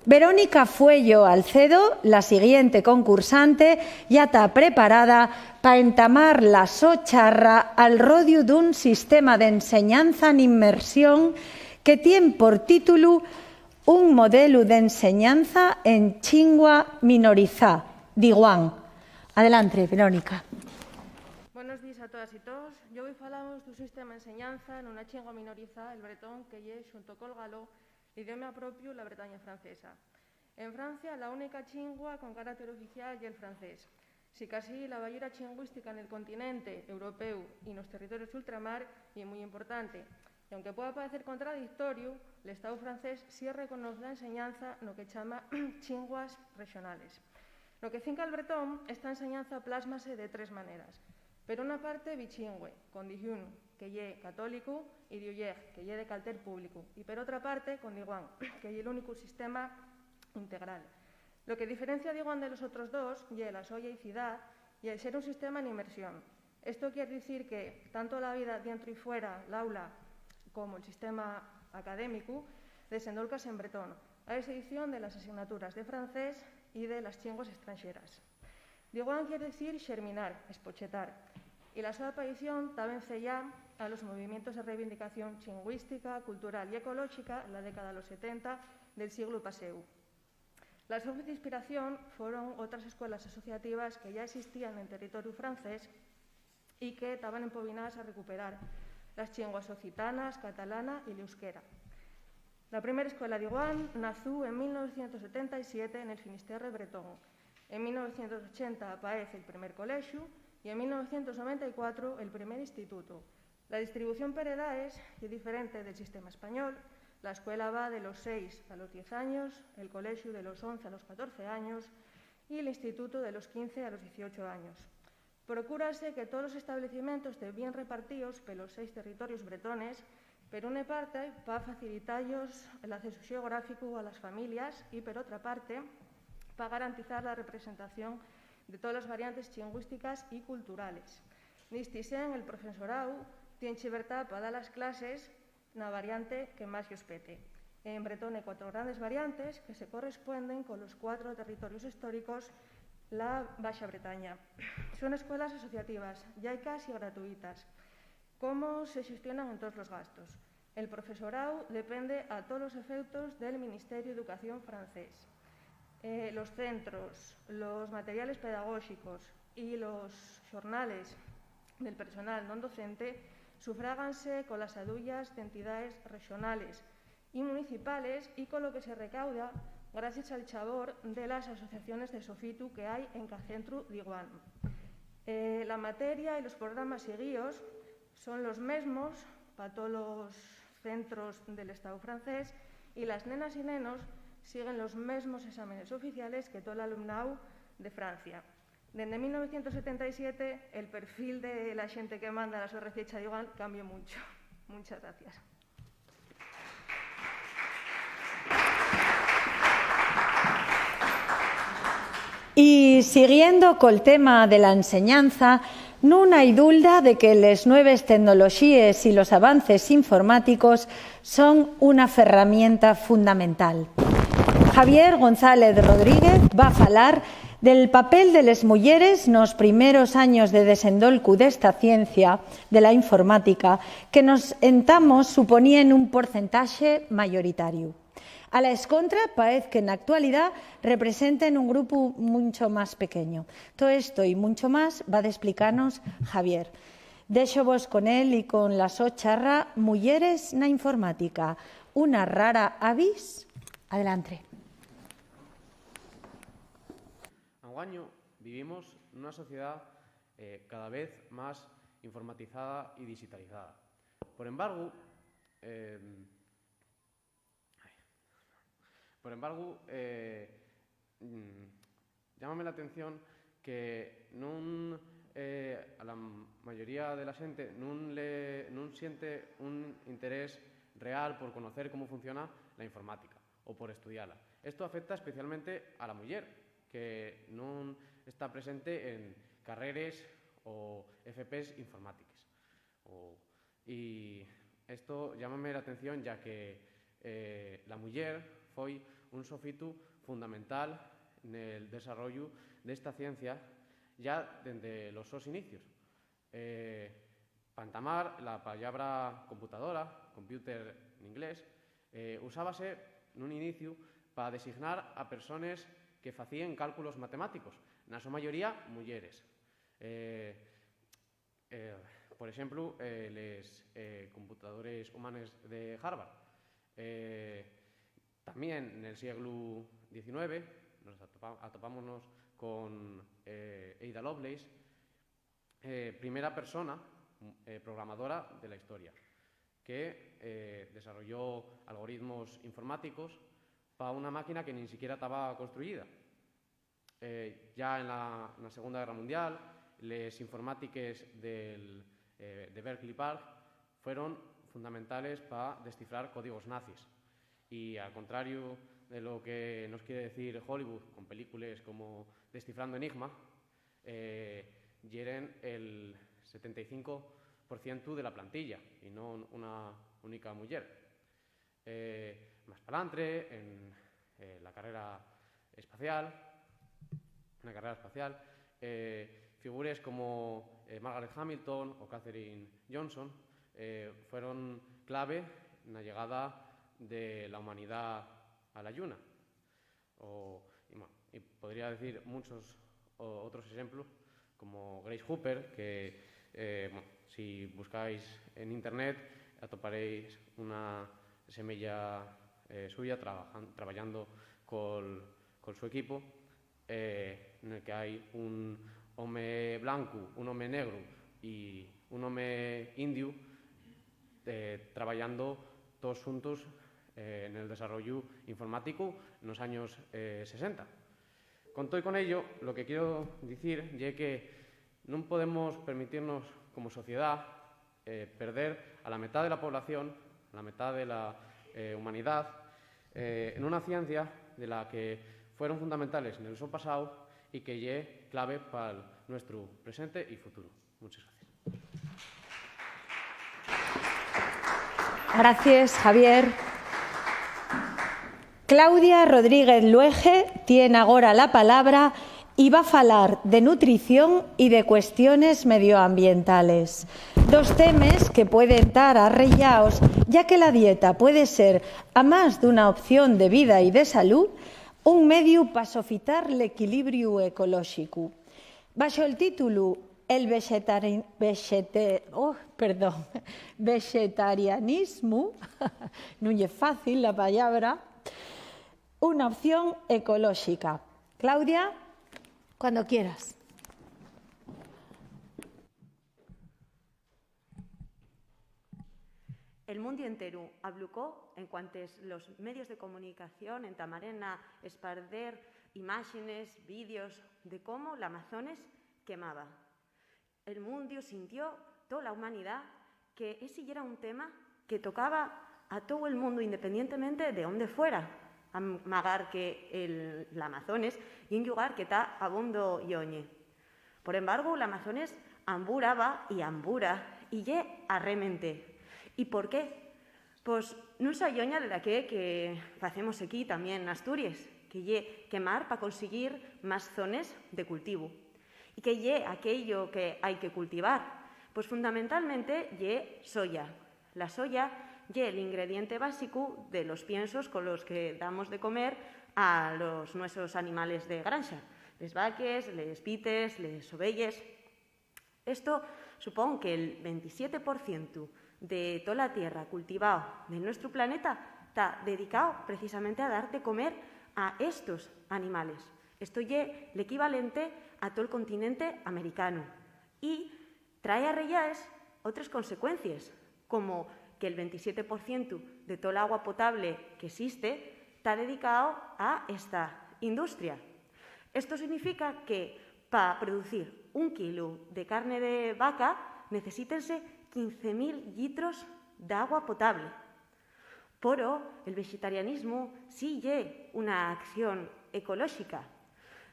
Verónica Fuello Alcedo, la siguiente concursante, ya ta preparada pa entamar la so charra al rodiu d'un sistema d'enseñanza n'inmersión que tien por títulu Un modelu d'enseñanza en chingua minorizá, Diwan. Adelante, Verónica. Bonos díes a todas y toos. Yo voi falavos d'un sistema d'enseñanza nuna chingua minorizá, el bretón, que ye, xunto col galo, l'idioma propiu la Bretaña francesa. En Francia, la única chingua con carácter oficial ye'l francés. Sicasí, la bayura chingüística nel continente européu y nos territorios d'ultramar ye mui importante, y aunque pueda paecer contradictoriu, l'Estáu francés sí reconoz la enseñanza no que chama chinguas rexonales. No que cinca al bretón, esta enseñanza plásmase de tres maneras. Per una parte, bichingüe, con Dijon, que ye católicu, y Diullèr, que ye de calter públicu, y per otra parte, con Diwan, que ye l'únicu sistema integral. Lo que diferencia Diwan de los otros dos ye la so llaicidá y el ser un sistema n'inmersión. Esto quier dicir que, tanto la vida dientro y fuera l'aula como el sistema académicu, desendólcase en bretón, a exeición de las asignaturas de francés y de las chinguas estranxeras. Diwan quier dicir xerminar, espochetar, y la so apaición ta venceyá a los movimientos de reivindicación chingüística, cultural y ecolóxica la década los setenta del sieglu paséu. La so fuente d'inspiración foron otras escuelas asociativas que ya esistían en territoriu francés y que taban empobinadas a recuperar las chingüas occitanas, catalana y l'euskera. La primer escuela Diwan nazú en mil novecientos setenta y siete nel Finisterre bretón. En mil novecientos ochenta apaez el primer colexu y en mil novecientos noventa y cuatro el primer institutu. La distribución per edaes ye diferente del sistema español. La escuela va de los seis a los diez años, el colexu de los once a los catorce años y l'institutu de los quince a los dieciocho años. Procúrase que tolos establecimientos tevíen repartíos pelos seis territorios bretones, per una parte, pa facilita-yos l'accesu xeográficu a las familias y, per otra parte, pa garantizar la representación de tolas variantes chingüísticas y culturales. Nisti sen, el profesoráu tien llibertá pa dar las clases na variante que más-yos pete. En Bretón hai cuatro grandes variantes que se correspuenden colos cuatro territorios históricos la Baxa Bretaña. Son escuelas asociativas, llaicas y gratuitas. ¿Cómo se xestionan entós los gastos? El profesoráu depende a tolos efeutos del Ministeriu d'Educación francés. Eh, los centros, los materiales pedagóxicos y los xornales del personal non docente sufráganse colas aduyas d'entidaes rexonales y municipales y colo que se recauda gracias al chabor de las asociaciones de sofitu que hai en ca centru d'igual. Eh, la materia y los programas siguíos son los mesmos pa tolos centros del Estao francés y las nenas y nenos siguen los mesmos exámenes oficiales que tol alumnáu de Francia. Dende mil novecientos setenta y siete, el perfil de la xente que manda la so reciecha d'igual cambió muncho. Munchas gracias. Y siguiendo col tema de la enseñanza, nun hai dulda de que les nueves tecnoloxíes y los avances informáticos son una ferramienta fundamental. Javier González Rodríguez va falar del papel de les muyeres nos primeros años de desendolcu d'esta ciencia, de la informática, que nos entamos suponíen un porcentaxe mayoritariu. A la escontra, paez que n'actualidá representen un grupu muncho más pequeño. Too esto y muncho más va d'esplicanos Javier. Déxovos con él y con la so charra Muyeres na informática, una rara avis. Adelante. Anguaño vivimos nuna sociedá, eh, cada vez más informatizada y digitalizada. Por embargo, eh, por embargo, eh, mm, llámame la atención que nun, eh, a la mayoría de la xente nun le, nun siente un interés real por conocer cómo funciona la informática o por estudiala. Esto afecta especialmente a la muyer, que nun está presente en carreres o F Ps informátiques. O, y esto llámame la atención, ya que, eh, la muyer foi un sofitu fundamental nel desarrollu d'esta ciencia ya dende los sos inicios. Eh, pa entamar, la pallabra computadora, computer n'inglés, eh, usábase nun iniciu pa designar a persones que facíen cálculos matemáticos, na so mayoría muyeres. Eh, eh, por exemplu, eh, les, eh, computadores humanes de Harvard. Eh, tamién nel sieglu diecinueve nos atopa-, atopámonos con, eh, Ada Lovelace, eh, primera persona, eh, programadora de la historia, que, eh, desarrolló algoritmos informáticos pa una máquina que nin siquiera taba construyida. Eh, ya en la, na Segunda Guerra Mundial, les informátiques del, eh, de Bletchley Park fueron fundamentales pa descifrar códigos nazis. Y al contrario de lo que nos quiere decir Hollywood con películes como Descifrando Enigma, eh, yeren el setenta y cinco por cientu de la plantilla y non una única muyer. Eh, más p'alantre, en, eh, la carrera espacial, na carrera espacial, eh, figures como, eh, Margaret Hamilton o Katherine Johnson, eh, fueron clave na llegada de la humanidá a la Lluna. O, y, bueno, y podría decir muchos o-, otros exemplos, como Grace Hopper, que, eh, bueno, si buscáis en internet atoparéis una semella, eh, suya trabajan-, traballando col, col su equipo, eh, nel que hai un home blancu, un home negru y un home indiu, eh, traballando toos xuntos, eh, nel desarrollu informático nos años, eh, sesenta. Con too y con ello, lo que quiero dicir ye que nun podemos permitirnos como sociedá, eh, perder a la metá de la población, a la metá de la, eh, humanidá, eh, en una ciencia de la que fueron fundamentales nel so pasáu y que ye clave pal nuestru presente y futuro. Muchas gracias. Gracies, Javier. Claudia Rodríguez Luege tien agora la palabra y va falar de nutrición y de cuestiones medioambientales, dos temes que pueden tar arrellaos, ya que la dieta puede ser, amás d'una opción de vida y de salú, un mediu pa sofitar l'equilibriu ecolóxicu. Baxo'l títulu El vexetari-, vexete-, oh, perdón, vexetarianismu, nun ye fácil la pallabra, una opción ecolóxica. Claudia, cuando quieras. El mundiu enteru ablucó en cuantes los medios de comunicación entamaren a esparder imáxenes, vídeos de cómo l'Amazones quemaba. El mundiu sintió, tola humanidá, que esi yera un tema que tocaba a tou el mundu, independientemente de ónde fuera, am-, magar que el, l'Amazones ye un llugar que ta abondo lloñe. Por embargo, l'Amazones amburaba y ambura y ye arremente. ¿Y por qué? Pos nun s'alloña de daqué que facemos equí tamién n'Asturies, que ye quemar pa consiguir más zones de cultivu. ¿Y qué ye aquello que hai que cultivar? Pos fundamentalmente ye soya. La soya ye l'ingrediente básicu de los piensos con los que damos de comer a los nuesos animales de granxa, les vaques, les pites, les ovelles. Esto supón que'l veintisiete por cientu de tola tierra cultivao del nuestru planeta ta dedicao precisamente a dar de comer a estos animales. Esto ye l'equivalente a tol continente americanu. Y trae arrellaes otres consecuencies, como que'l veintisiete por cientu de tola agua potable qu'esiste ta dedicao a esta industria. Esto significa que, pa producir un kilu de carne de vaca, necesítense quince mil llitros d'agua potable. Poro, el vexetarianismu sí ye una acción ecolóxica.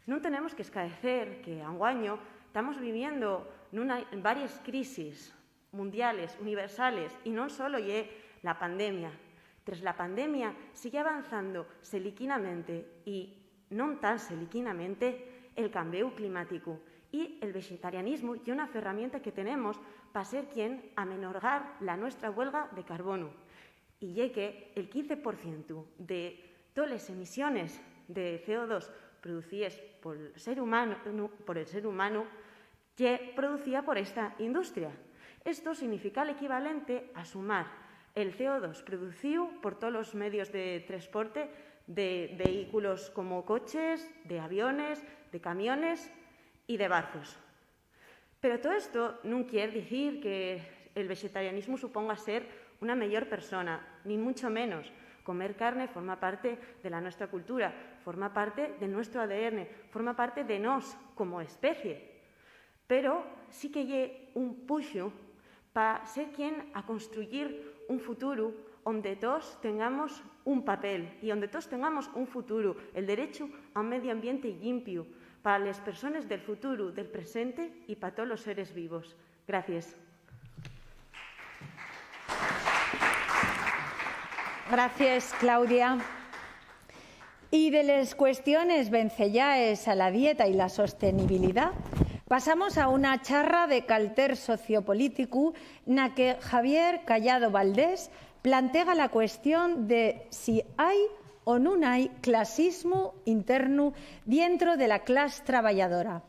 Nun tenemos qu'escaecer que anguaño tamos viviendo nuna, varias crisis mundiales, universales, y non solo ye la pandemia. Tres la pandemia sigue avanzando seliquinamente y non tan seliquinamente el cambéu climáticu, y el vexetarianismu ye una ferramienta que tenemos pa ser quien amenorgar la nuestra huelga de carbonu. Y ye que el quince por cientu de toles emisiones de C O dos producíes pol ser humanu, por el ser humanu ye producía por esta industria. Esto significa l'equivalente a sumar el C O dos producíu por tolos medios de tresporte, de vehículos como coches, de aviones, de camiones y de barcos. Pero too esto nun quier dicir que el vexetarianismu suponga ser una meyor persona, ni muncho menos. Comer carne forma parte de la nuestra cultura, forma parte del nuestro A D N, forma parte de nós como especie. Pero sí que ye un puxu pa ser quien a construyir un futuru onde toos tengamos un papel y onde toos tengamos un futuru, el derechu a un medio ambiente llimpiu pa les persones del futuru, del presente y pa tolos seres vivos. Gracies. Gracies, Claudia. Y de les cuestiones venceyaes a la dieta y la sostenibilidá, pasamos a una charra de calter sociopolíticu na que Javier Cayado Valdés plantega la cuestión de si hai o nun hai clasismu internu dientro de la clas trabayadora.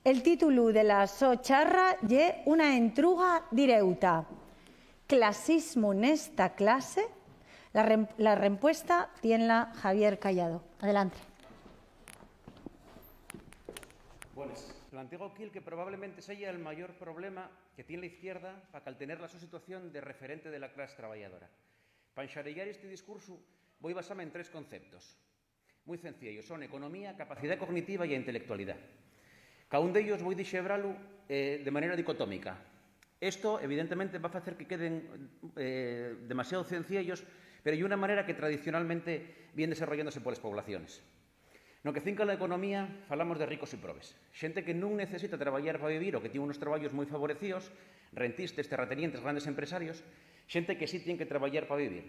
El títulu de la so charra ye una entruga direuta. Clasismu nesta clase? La rem-, la rempuesta tienla Javier Cayado. Adelante. Bones. Plantego aquí el que probablemente seya el mayor problema que tien la izquierda pa caltener la so situación de referente de la clas trabayadora. Pa enxareyar esti discursu, voi basame en tres conceptos. Mui cenciellos, son economía, capacidá cognitiva y intelectualidá. Caún d'ellos voi dixebralu, eh, de manera dicotómica. Esto, evidentemente, va facer que queden, eh, demasiao cenciellos, pero ye una manera que tradicionalmente vien desarrollándose poles poblaciones. No que cinca la economía, falamos de ricos y probes. Xente que nun necesita trabayar pa vivir o que tien unos trabayos mui favorecíos, rentistes, terratenientes, grandes empresarios, Xente que sí tien que trabayar pa vivir.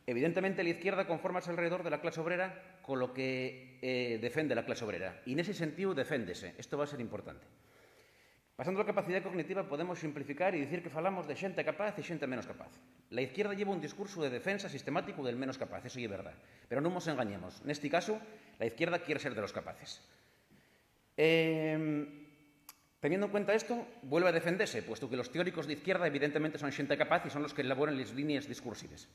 Evidentemente, la izquierda confórmase alredor de la clase obrera, con lo que, eh, defende la clase obrera. Y nesi sentíu, deféndese. Esto va ser importante. Pasando a la capacidá cognitiva, podemos simplificar y dicir que falamos de xente capaz y xente menos capaz. La izquierda lleva un discursu de defensa sistemáticu del menos capaz, eso ye verdá. Pero nun mos engañemos. Nesti casu, la izquierda quier ser de los capaces. Em, teniendo en cuenta esto, vuelve a defendese, puesto que los teóricos de izquierda evidentemente son xente capaz y son los que elaboren les línees discursives.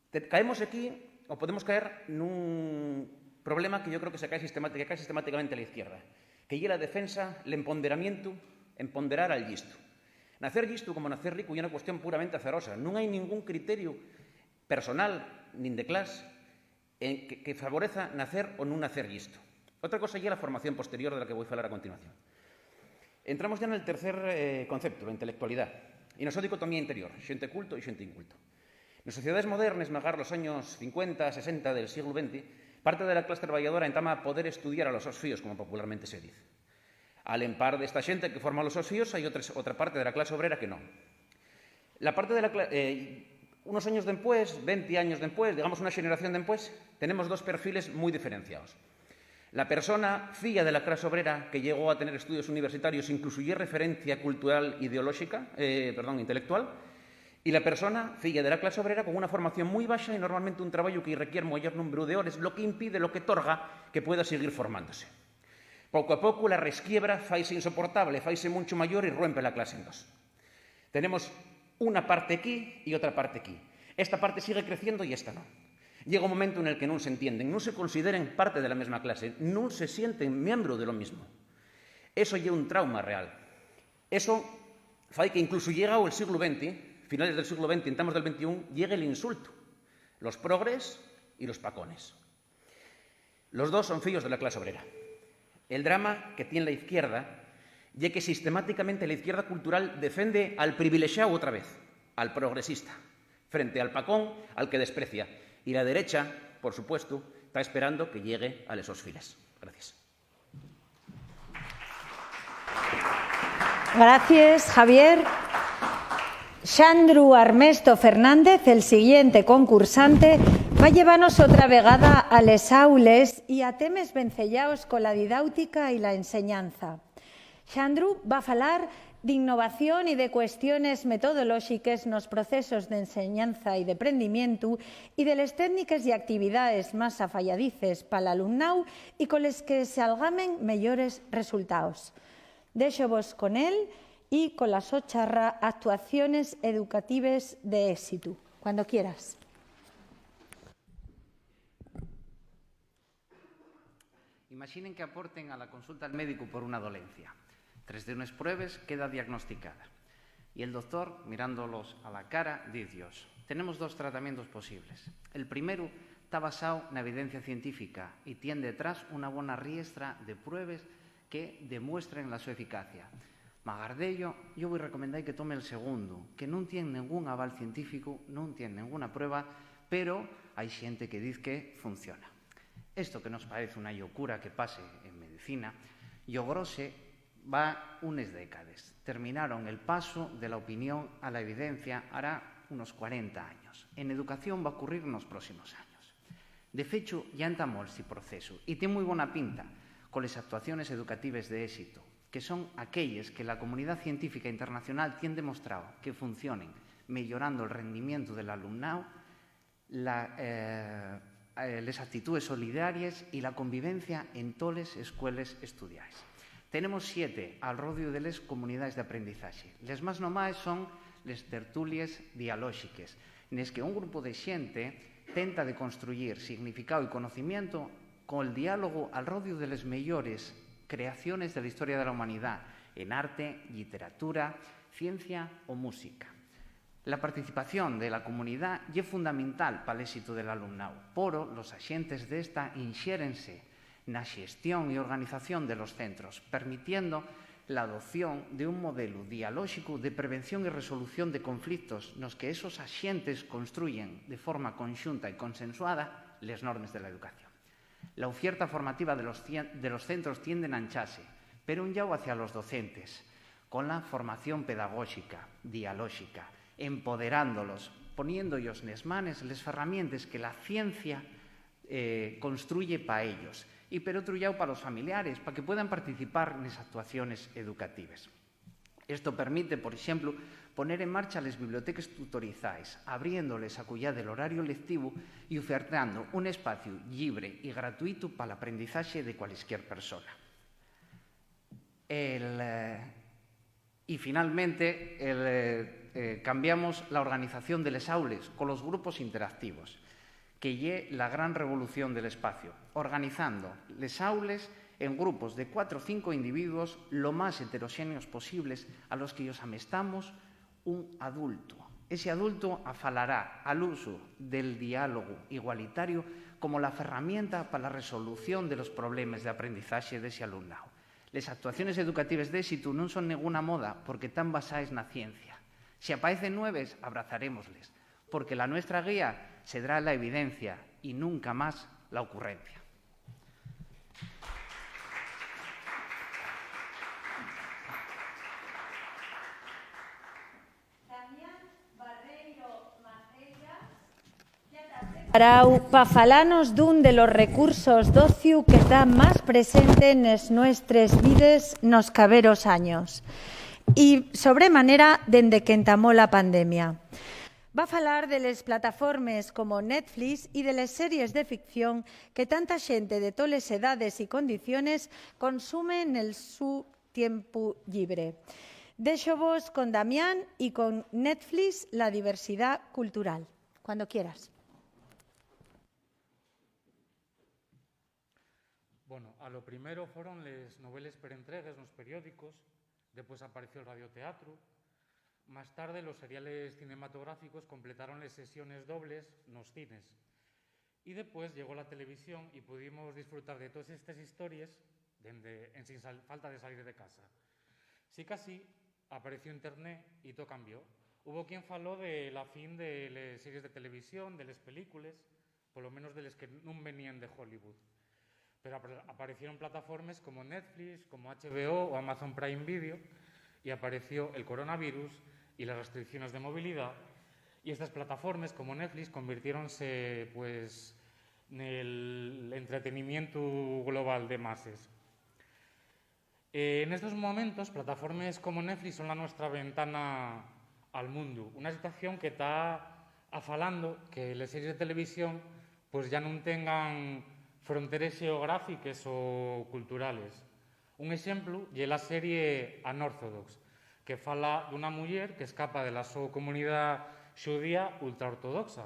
Te-, caemos aquí, o podemos caer nun problema que yo creo que se cae sistemati-, que cae sistemáticamente a la izquierda, que ye la defensa, l'emponderamientu, emponderar al llistu. Nacer llistu como nacer ricu ye una cuestión puramente azarosa. Nun hai ningún criteriu personal, nin de clas, en que, que favoreza nacer o nun nacer llistu. Otra cosa ye la formación posterior de la que voi falar a continuación. Entramos ya nel tercer, eh, concepto, la intelectualidá. Y na so dicotomía interior, xente culto y xente inculto. Nes sociedaes modernes, magar los años cincuenta, sesenta del sieglu venti, parte de la clas trabayadora entama a poder estudiar a los sos fíos, como popularmente se diz. Al empar d'esta xente que forma los sos fíos, hai otres-, otra parte de la clase obrera que non. La parte de la cla-, eh, unos años dempués, venti años dempués, digamos una xeneración dempués, tenemos dos perfiles mui diferenciaos. La persona, filla de la clase obrera, que llegó a tener estudios universitarios, incluso ye referencia cultural ideolóxica, eh, perdón, intelectual, y la persona, filla de la clase obrera, con una formación mui baxa y normalmente un trabayu que requier mayor númberu de hores, lo que impide, lo que torga que pueda seguir formándose. Poco a poco, la resquiebra faise insoportable, faise muncho mayor y ruempe la clase en dos. Tenemos una parte aquí y otra parte aquí. Esta parte sigue creciendo y esta no. Llega un momento en el que nun se entienden, nun se consideren parte de la mesma clase, nun se sienten miembro de lo mismo. Eso ye un trauma real. Eso fai que incluso llegao el sieglu venti, finales del sieglu venti, entamos del ventiún, llegue l'insultu. Los progres y los pacones. Los dos son fíos de la clase obrera. El drama que tien la izquierda ye que sistemáticamente la izquierda cultural defende al privilexáu otra vez, al progresista, frente al pacón, al que desprecia. Y la derecha, por supuesto, ta esperando que llegue a les sos files. Gracias. Gracies, Javier. Xandru Armesto Fernández, el siguiente concursante, va llevanos otra vegada a les aules y a temes venceyaos cola didáutica y la enseñanza. Xandru va falar d'innovación y de cuestiones metodolóxiques nos procesos d'enseñanza y d'eprendimientu y de les técniques y actividaes más afayadices pal alumnáu y coles que s'algamen meyores resultaos. Déxovos con él y cola so charra Actuaciones educatives de ésitu. Cuando quieras. Imaxinen que aporten a la consulta al médicu por una dolencia. Tres d'unes pruebes queda diagnosticada. Y el doctor, mirándolos a la cara, diz-yos: "Tenemos dos tratamientos posibles. El primeru ta basáu na evidencia científica y tien detrás una bona riestra de pruebes que demuestren la so eficacia. Magar d'ello, yo voi recomendar que tome el segundu, que nun tien nengún aval científicu, nun tien nenguna prueba, pero hai xente que diz que funciona". Esto que nos parece una llocura que pase en medicina, llogróse va unes décades. Terminaron el paso de la opinión a la evidencia hará unos cuarenta años. En educación va ocurrir nos próximos años. De fechu, ya entamó esti procesu y tien mui bona pinta coles actuaciones educatives de ésitu, que son aquelles que la comunidá científica internacional tien demostrao que funcionen, meyorando'l rendimientu del alumnáu, la, eh, eh, les actitúes solidaries y la convivencia en toles escueles estudiaes. Tenemos siete al rodiu de les comunidaes d'aprendizaxe. Les más nomaes son les tertulies dialóxiques, nes que un grupu de xente tenta de construyir significáu y conocimientu col diálogu al rodiu de les meyores creaciones de la historia de la humanidá, en arte, lliteratura, ciencia o música. La participación de la comunidá ye fundamental pal ésitu del alumnáu, poro los axentes d'esta inxérense na xestión y organización de los centros, permitiendo l'adopción d'un modelu dialóxicu de prevención y resolución de conflictos nos que esos axentes construyen de forma conxunta y consensuada les normes de la educación. La ufierta formativa de los cien-, de los centros tiende n'anchase, per un llau hacia los docentes, con la formación pedagóxica, dialóxica, empoderándolos, poniéndoyos nes manes les ferramientes que la ciencia, eh, construye pa ellos, y per otru llau pa los familiares, pa que puedan participar nes actuaciones educatives. Esto permite, por exemplu, poner en marcha les biblioteques tutorizaes, abriéndoles a cuyá del horario lectivu y ofertando un espaciu llibre y gratuitu pa l'aprendizaxe de cualesquier persona. El, eh, y finalmente, el, eh, eh, cambiamos la organización de les aules con los grupos interactivos, que ye la gran revolución del espacio, organizando les aules en grupos de cuatro o cinco individuos lo más heteroxéneos posibles, a los que-yos amestamos un adulto. Ese adulto afalará al usu del diálogu igualitario como la ferramienta pa la resolución de los problemes d'aprendizaxe d'esi alumnáu. Les actuaciones educatives d'ésitu nun son nenguna moda porque tán basaes na ciencia. Si apaecen nueves, abrazarémosles, porque la nuestra guía sedrá la evidencia y nunca más la ocurrencia. Damián Barreiro Macellas, ya ta preparao pa falanos d'un de los recursos d'ociu que ta más presente nes nuestres vides nos caberos años, y sobremanera dende qu'entamó la pandemia. Va falar de les plataformes como Netflix y de les series de ficción que tanta xente de toles edades y condiciones consume nel su tiempu llibre. Déxovos con Damián y con Netflix, la diversidá cultural. Cuando quieras. Bueno, a lo primero foron les noveles per entregues nos periódicos, depués apareció'l radioteatru, más tarde los seriales cinematográficos completaron les sesiones dobles nos cines. Y depués llegó la televisión y pudimos disfrutar de toes estes histories dende, ensin sal-, falta de salir de casa. Sicasí, apareció Internet y too cambió. Hubo quien faló de la fin de les series de televisión, de les películes, polo menos de les que nun veníen de Hollywood. Pero apar-, aparecieron plataformes como Netflix, como H B O o Amazon Prime Video, y apareció el coronavirus y las restricciones de movilidá, y estas plataformes, como Netflix, convirtiéronse, pues, nel entretenimientu global de mases. Eh, nestos momentos, plataformes como Netflix son la nuestra ventana al mundu, una situación que ta afalando que les series de televisión, pues, ya nun tengan fronteres xeográfiques o culturales. Un exemplu ye la serie Unorthodox, que fala d'una muyer que escapa de la so comunidá xudía ultraortodoxa.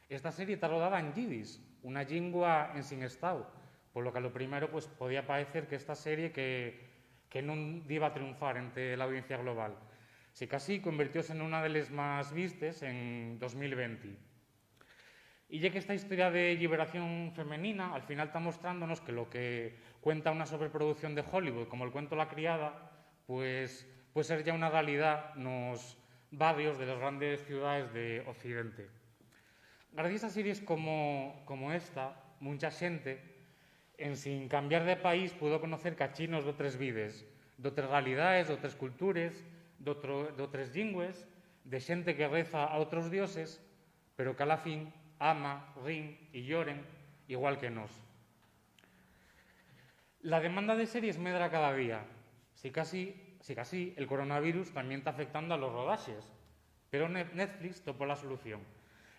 Esta serie ta rodada en yiddish, una llingua ensin estáu, polo que a lo primero, pues, podía paecer que esta serie que, que nun diba triunfar ente l'audiencia global. Sicasí, convirtióse nuna de les más vistes en dos mil venti. Y ye qu'esta historia de lliberación femenina, al final, ta mostrándonos que lo que cuenta una sobreproducción de Hollywood, como el cuento La Criada, pues, puede ser ya una realidá nos barrios de les grandes ciudaes de Occidente. Gracies a series como, como esta, muncha xente, ensin cambiar de país, pudo conocer cachinos d'otres vides, d'otres realidaes, d'otres cultures, d'otro-, d'otres llingües, de xente que reza a otros dioses, pero que a la fin ama, rin y lloren igual que nós. La demanda de series medra cada día. Sicasí, sicasí, el coronavirus tamién ta afectando a los rodaxes, pero Ne-, Netflix topó la solución.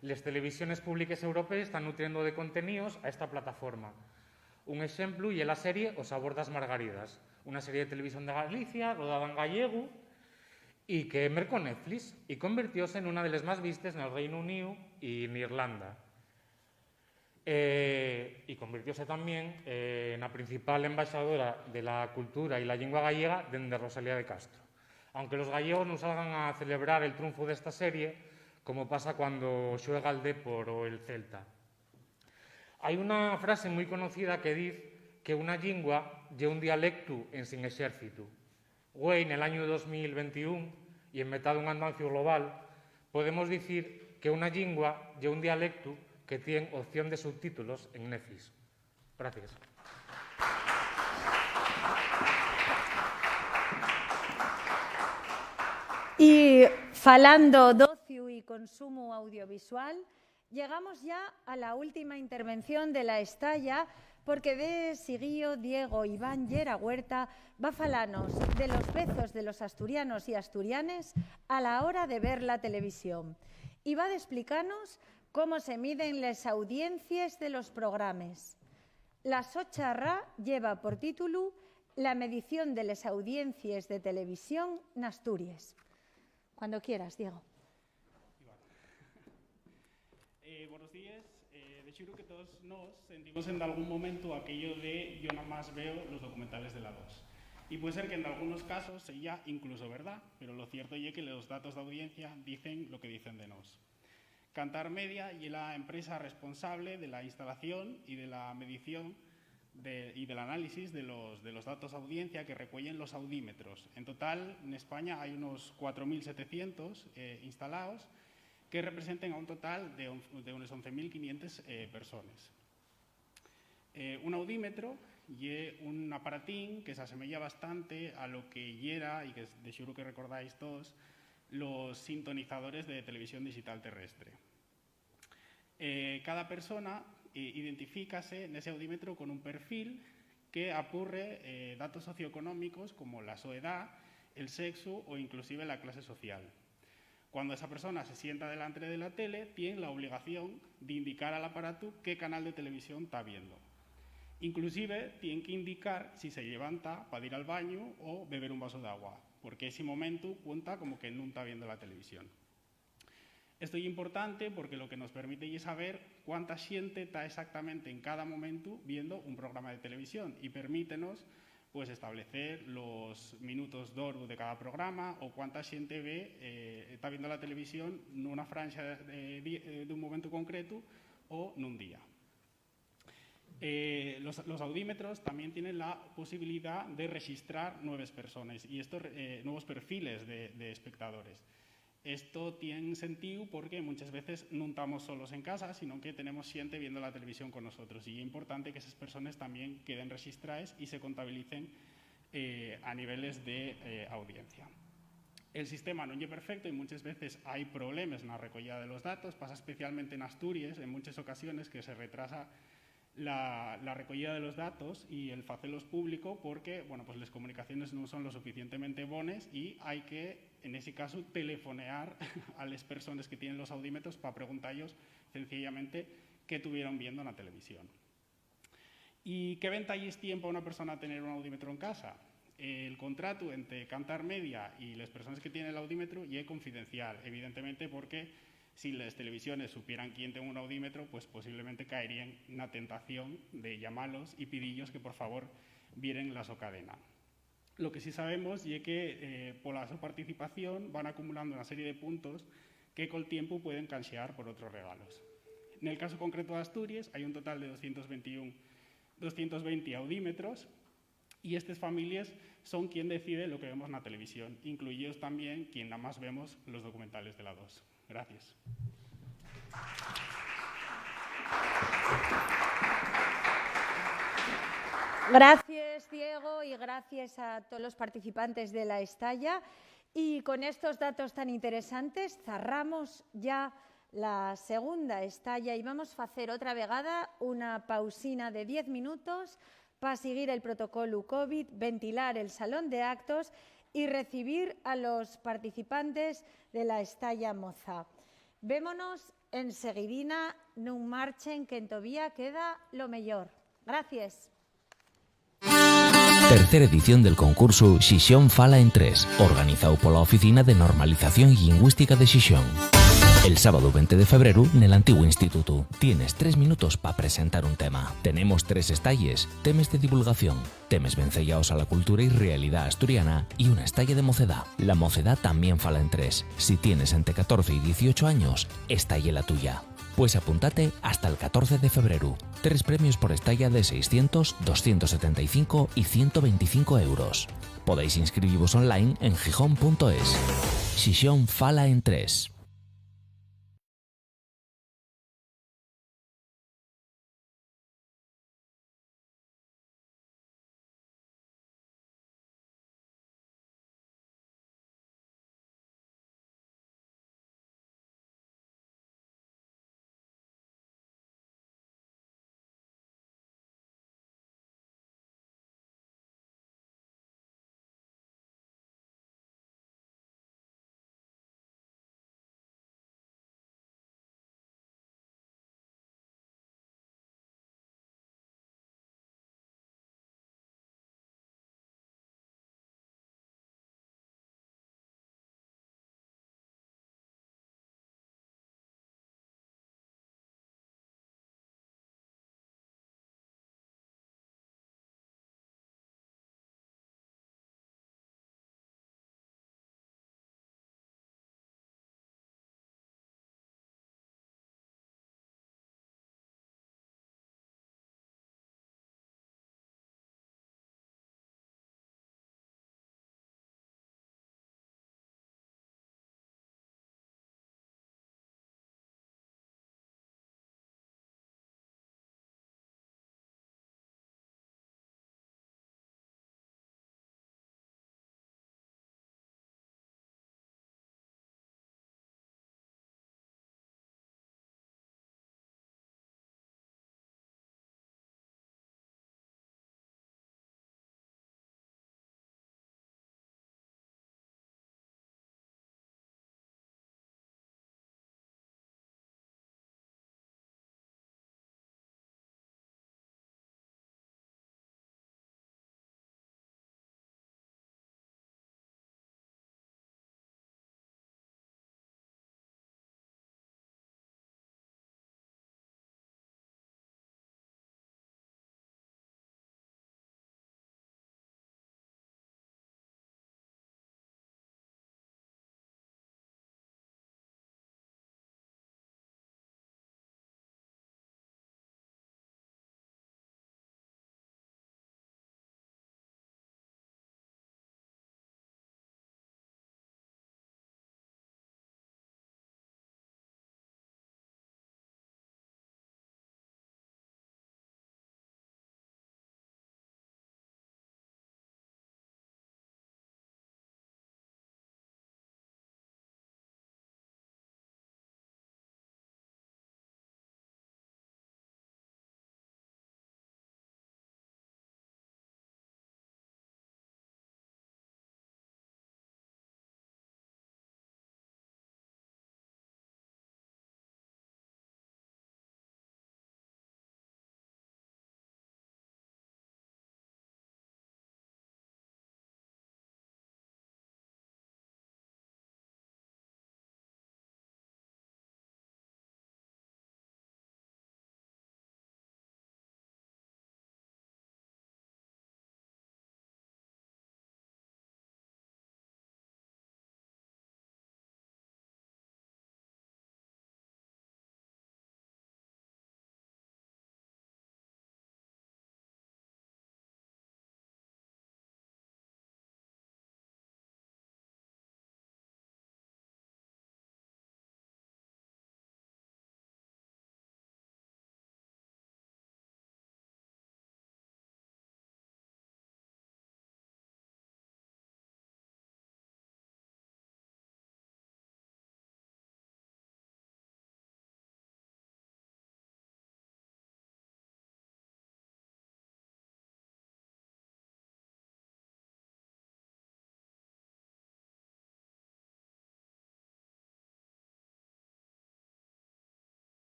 Les televisiones públiques europees tán nutriendo de conteníos a esta plataforma. Un exemplu ye la serie O sabor das margaridas, una serie de televisión de Galicia rodada en gallegu y que mercó Netflix y convirtióse nuna de les más vistes nel Reinu Uníu y n'Irlanda. Eh, y convirtióse tamién, eh, na principal embaxadora de la cultura y la llingua gallega dende Rosalía de Castro. Aunque los gallegos nun salgan a celebrar el triunfu d'esta serie, como pasa cuando xuega el Depor o el Celta. Hai una frase mui conocida que diz que una llingua ye un dialectu ensin exércitu. Güei, nel añu dos mil ventiún, y en metá d'un andanciu global, podemos dicir que una llingua ye un dialectu que tien opción de subtítulos en Netflix. Gracies. Y falando d'ociu y consumu audiovisual, llegamos ya a la última intervención de la estaya, porque de siguío Diego Iván Llera Huerta va falanos de los vezos de los asturianos y asturianes a la hora de ver la televisión. Y va desplicanos cómo se miden les audiencies de los programes. La so charra lleva por títulu La medición de les audiencies de televisión n'Asturies. Cuando quieras, Diego. Eh, buenos días. Eh, de xuru que todos nos sentimos en algún momento aquello de "yo nomás veo los documentales de la dos". Y puede ser que en algunos casos sea incluso verdad, pero lo cierto ye que los datos de audiencia dicen lo que dicen de nos. Cantar Media ye la empresa responsable de la instalación y de la medición de, y del análisis de los, de los datos de audiencia que recuellen los audímetros. En total, en España hay unos cuatro mil setecientos eh, instalados que representen a un total de, on- de unes once mil quinientes eh, personas. Eh, un audímetro ye un aparatín que s'asemeya bastante a lo que yera, y que de xuru que recordáis todos, los sintonizadores de televisión digital terrestre. Eh, cada persona eh, identifícase nese audímetro con un perfil que apurre eh, datos socioeconómicos como la so edá, el sexu o inclusive la clase social. Cuando esa persona se sienta delante de la tele, tien la obligación d'indicar al aparatu qué canal de televisión ta viendo. Inclusive, tien qu'indicar si se llevanta pa dir al bañu o beber un vasu d'agua, porque esi momentu cuenta como que nun ta viendo la televisión. Esto ye importante porque lo que nos permite ye saber cuánta xente ta exactamente en cada momentu viendo un programa de televisión y permítenos pues establecer los minutos d'oru de cada programa o cuánta xente ve, eh, ta viendo la televisión nuna franxa de, de, d'un momentu concretu o nun día. Eh, los, los audímetros también tienen la posibilidad de registrar nueves personas y estos eh, nuevos perfiles de, de espectadores. Esto tien sentíu porque munches veces nun tamos solos en casa, sinón que tenemos xente viendo la televisión con nosotros, y ye importante que eses persones tamién queden rexistraes y se contabilicen eh, a niveles de eh, audiencia. El sistema nun ye perfecto y munches veces hai problemes na recoyida de los datos. Pasa especialmente n'Asturies, en munches ocasiones, que se retrasa la, la recoyida de los datos y el facelos público porque, bueno, pues les comunicaciones nun son lo suficientemente bones y hai que, en ese caso, telefonear a les persones que tienen los audímetros pa preguntallos cenciellamente qué tuvieron viendo na televisión. ¿Y qué ventalles tien pa una persona tener un audímetro en casa? El contratu ente Cantar Media y les persones que tienen l'audimetru ye confidencial, evidentemente, porque si les televisiones supieran quién ten un audímetro, pues posiblemente caeríen na tentación de llamalos y pidillos que, por favor, vieren la so cadena. Lo que sí sabemos ye que, eh, pola so participación, van acumulando una serie de puntos que col tiempu pueden canxear por otros regalos. Nel casu concretu d'Asturies, hai un total de doscientos veintiún, doscientos venti audímetros, y estes families son quien decide lo que vemos na televisión, incluíos tamién quien namás vemos los documentales de la dos. Gracies. Gracias, Diego, y gracias a todos los participantes de la estalla. Y con estos datos tan interesantes, zarramos ya la segunda estalla y vamos a hacer otra vegada una pausina de diez minutos pa siguir el protocolu covid, ventilar el salón de actos y recibir a los participantes de la estalla moza. Vémonos enseguidina, nun marchen, que entovía queda lo meyor. Gracias. Tercera edición del concursu Xixón Fala en Tres, organizáu pola Oficina de Normalización Llingüística de Xixón. El sábadu venti de febreru, nel antiguu institutu, tienes tres minutos pa presentar un tema. Tenemos tres estalles, temes de divulgación, temes venceyaos a la cultura y realidá asturiana y una estalla de mocedá. La mocedá tamién fala en tres. Si tienes ente catorce y dieciocho años, esta ye la tuya. Pues apuntate hasta el catorce de febreru. Tres premios por estalla de seiscientos, doscientos setenta y cinco y ciento veinticinco euros. Podéis inscribivos online en gijón punto es. Xixón Fala en tres.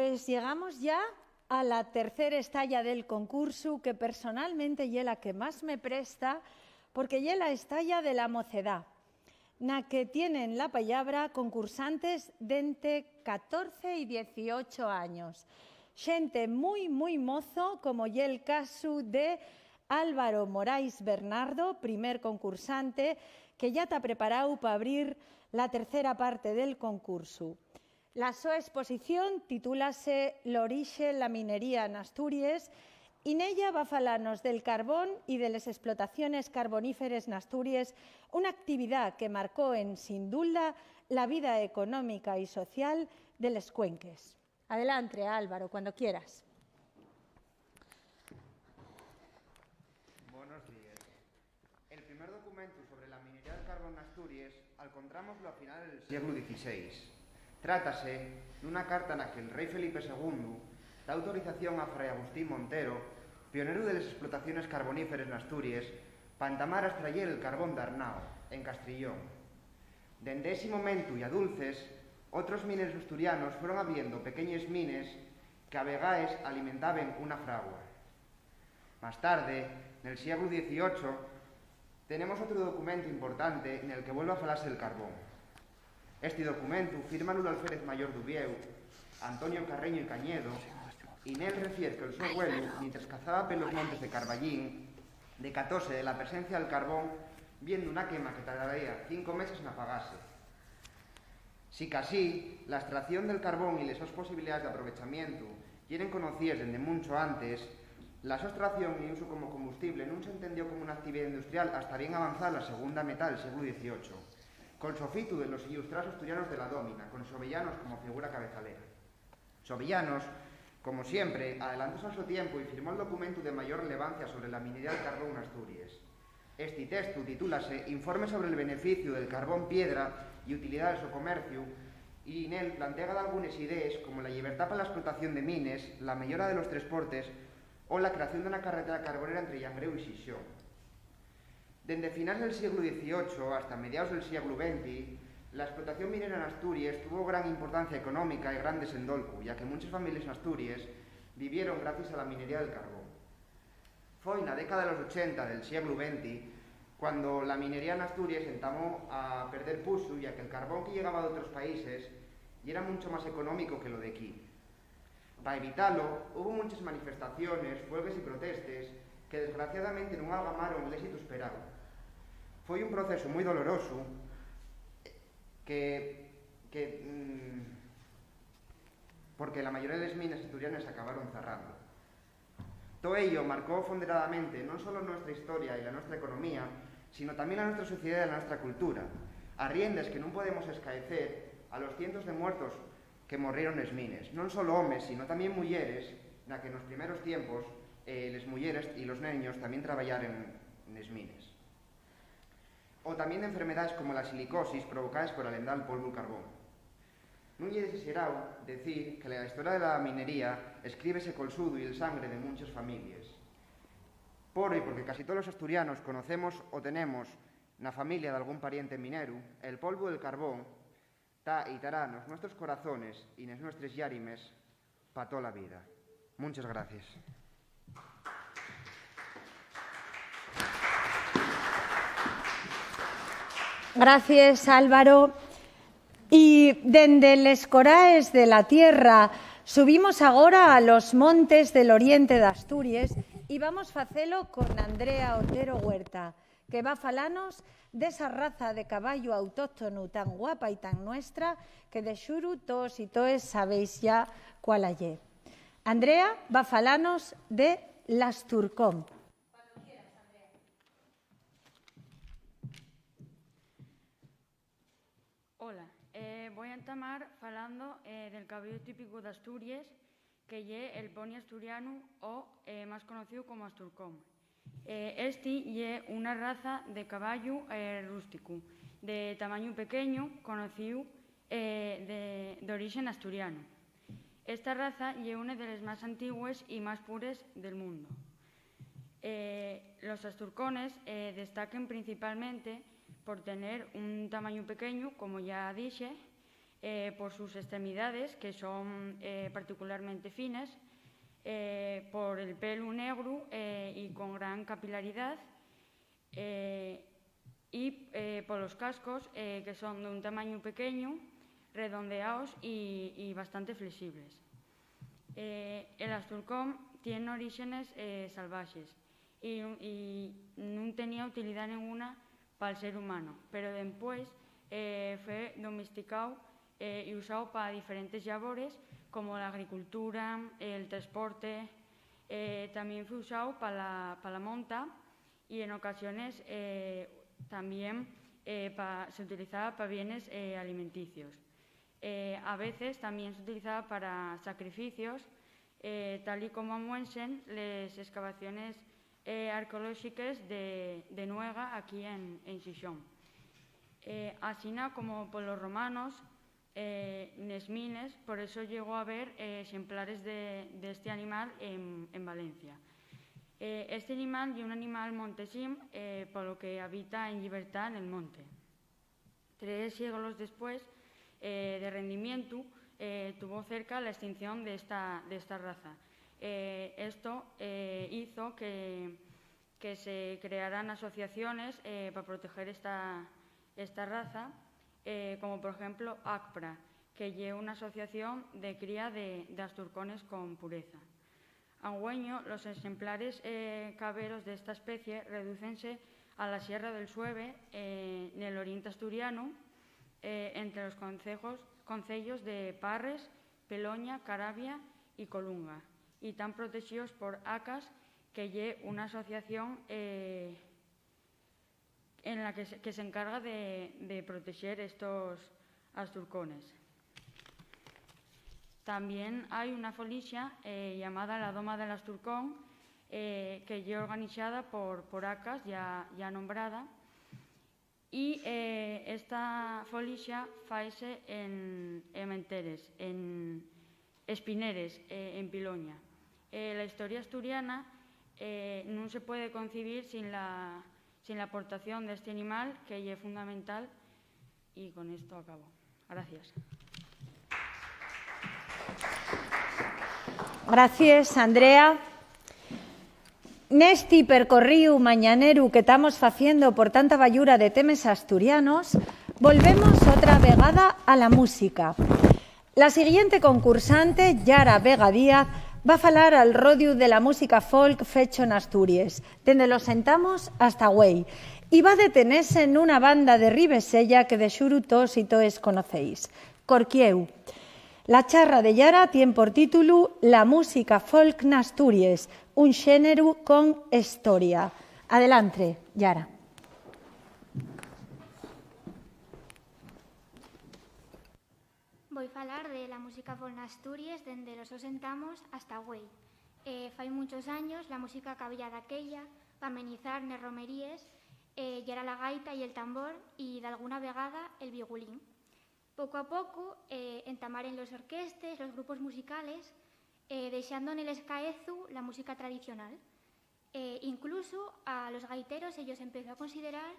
Pues llegamos ya a la tercera estalla del concursu, que personalmente ye la que más me presta, porque ye la estalla de la mocedá, na que tienen la pallabra concursantes d'ente catorce y dieciocho años. Xente mui, mui mozo, como ye el casu de Álvaro Morais Bernardo, primer concursante, que ya ta preparao pa abrir la tercera parte del concursu. La so esposición titúlase L'orixe la minería n'Asturies, y nella va falanos del carbón y de les explotaciones carboníferes n'Asturies, una actividá que marcó en, sin dulda, la vida económica y social de les cuenques. Adelante, Álvaro, cuando quieras. Buenos días. El primer documentu sobre la minería del carbón n'Asturies alcontrámoslo a finales del sieglu dieciséis. Trátase d'una carta na que el rei Felipe segundu da autorización a fray Agustín Montero, pioneru de les explotaciones carboníferes n'Asturies, pa entamar a estrayer el carbón d'Arnao, en Castrillón. Dende esi momentu y a dulces, otros mineros asturianos fueron abriendo pequeñes mines que a vegaes alimentaben una fragua. Más tarde, nel sieglu dieciocho, tenemos otru documentu importante nel que vuelve a falase el carbón. Esti documentu fírmanu l'alférez mayor d'Uviéu, Antonio Carreño y Cañedo, y nel refier que'l so güelu, mientres cazaba pelos montes de Carballín, decatóse de la presencia del carbón, viendo una quema que tardaría cinco meses n'apagase. Sicasí, la estracción del carbón y les sos posibilidaes d'aprovechamientu yeren conocíes dende muncho antes, la so estracción y usu como combustible nun s'entendió como una actividá industrial hasta bien avanzada la segunda metá del sieglu dieciocho, col sofitu de los illustráos asturianos de la dómina, con Xovellanos como figura cabezalera. Xovellanos, como siempre, adelantóse al so tiempu y firmó'l documentu de mayor relevancia sobre la minería del carbón n'Asturies. Esti testu titúlase Informe sobre el beneficiu del carbón piedra y utilidá del so comerciu, y nel plantea dalgunes idees como la llibertá pa la explotación de mines, la meyora de los tresportes o la creación d'una carretera carbonera ente Llangréu y Xixón. Dende finals del sieglu dieciocho hasta mediaos del sieglu venti, la explotación minera n'Asturies tuvo gran importancia económica y gran desendolcu, ya que munches families n'Asturies vivieron gracies a la minería del carbón. Foi na década de los ochenta del sieglu venti cuando la minería n'Asturies entamó a perder puxu, ya que el carbón que llegaba d'otros países yera muncho más económico que lo d'equí. Pa evitalo, hubo munches manifestaciones, fuelgues y protestes que, desgraciadamente, nun algamaron l'ésitu esperáu. Foi un procesu mui dolorosu que, que, mm, porque la mayoría de les mines asturianes acabaron zarrando. Too ello marcó fonderadamente non solo nuestra historia y la nuestra economía, sino tamién la nuestra sociedá y la nuestra cultura, arriendes que nun podemos escaecer a los cientos de muertos que morrieron nes mines, non solo homes, sino tamién muyeres, na que nos primeros tiempos, eh, les muyeres y los neños tamién trabayaren nes mines. O tamién d'enfermedaes como la silicosis provocaes por alendar polvo'l carbón. Nun ye desesierao decir que la historia de la minería escríbese col sudu y el sangre de munches families. Poro y porque casi tolos asturianos conocemos o tenemos na familia dalgún pariente mineru, el polvu del carbón ta y tará nos nuestros corazones y nes nuestres llárimes pa tola vida. Munches gracies. Gracies, Álvaro. Y dende les coraes de la tierra subimos agora a los montes del oriente d'Asturies y vamos facelo con Andrea Otero Huerta, que va falanos d'esa raza de caballu autóctonu tan guapa y tan nuestra que, de xuru, toos y toes sabéis ya cuál ye. Andrea va falanos de l'Asturcón. Hola, eh, voi entamar falando, eh, del caballu típicu d'Asturies, que ye el poni asturianu o, eh, más conocíu como asturcón. Eh, esti ye una raza de caballu, eh, rústicu, de tamañu pequeñu, conocíu, eh, de, d'orixe asturianu. Esta raza ye una de les más antigües y más pures del mundo. Eh, los asturcones, eh, destaquen principalmente por tener un tamañu pequeñu, como ya dixe, eh, por sus estremidades, que son, eh, particularmente fines, eh, por el pelu negru, eh, y con gran capilaridad, eh, y, eh, polos cascos, eh, que son d'un tamañu pequeñu, redondeaos y, y bastante flexibles. Eh, el asturcón tien oríxenes, eh, salvaxes y, y nun tenía utilidá nenguna pal ser humano, pero dempués, eh, fue domesticáu, eh, y usáu pa diferentes llabores, como l'agricultura, el tresporte, eh, tamién fue usáu pa la, pa la monta y en ocasiones, eh, tamién, eh, pa, se utilizaba pa bienes, eh, alimenticios. Eh, a veces tamién se utilizaba para sacrificios, eh, tal y como amuensen les excavaciones, eh, arqueolóxiques de, de Nuega, aquí en, en Xixón. Eh, asina como polos romanos, eh, nes mines, por eso llegó a haber, eh, exemplares de, d'esti animal en, en Valencia. Eh, este animal ye un animal montesín, eh, polo que habita en llibertá nel monte. Tres sieglos después, eh, de rendimientu, eh, tuvo cerca la extinción d'esta, d'esta raza. Eh, esto, eh, hizo que, que se crearan asociaciones, eh, pa proteger esta, esta raza, eh, como por ejemplo ACPRA, que ye una asociación de cría de, d'asturcones con pureza. Angueño, los exemplares, eh, caberos d'esta especie redúcense a la Sierra del Sueve, eh, nel oriente asturianu, eh, entre los concejos, conceyos de Parres, Peloña, Carabia y Colunga, y tán protexíos por ACAS, que ye una asociación, eh, en la que se, que se encarga de, de protexer estos asturcones. Tamién hai una folixa, eh, llamada la Doma del Asturcón, eh, que ye organizada por, por ACAS, ya, ya nombrada, y, eh, esta folixa faise en, en Menteres, en Espineres, eh, en Piloña. Eh, la historia asturiana, eh, nun se puede concibir sin la, sin la aportación d'esti animal, que ye fundamental, y con esto acabo. Gracias. Gracias, Andrea. Nesti percorríu mañaneru que tamos faciendo por tanta bayura de temes asturianos, volvemos otra vegada a la música. La siguiente concursante, Yara Vega Díaz, va falar al rodiu de la música folk fecho n'Asturies, dende los sentamos hasta güei, y va detenese nuna banda de Ribesella que de xuru toos y toes conocéis, Corquieu. La charra de Yara tien por títulu La música folk n'Asturies, un xéneru con hestoria. Adelantre, Yara. Voi falar de la música folk n'Asturies dende los sos entamos hasta güei. Eh, fai munchos años la música qu'había daquella p'amenizar nes romeríes, eh, yera la gaita y el tambor y, dalguna vegada, el vigulín. Poco a poco, eh, entamaren los orquestes, los grupos musicales, eh, dexando nel escaezu la música tradicional. Eh, incluso a los gaiteros ellos empezó a considerar,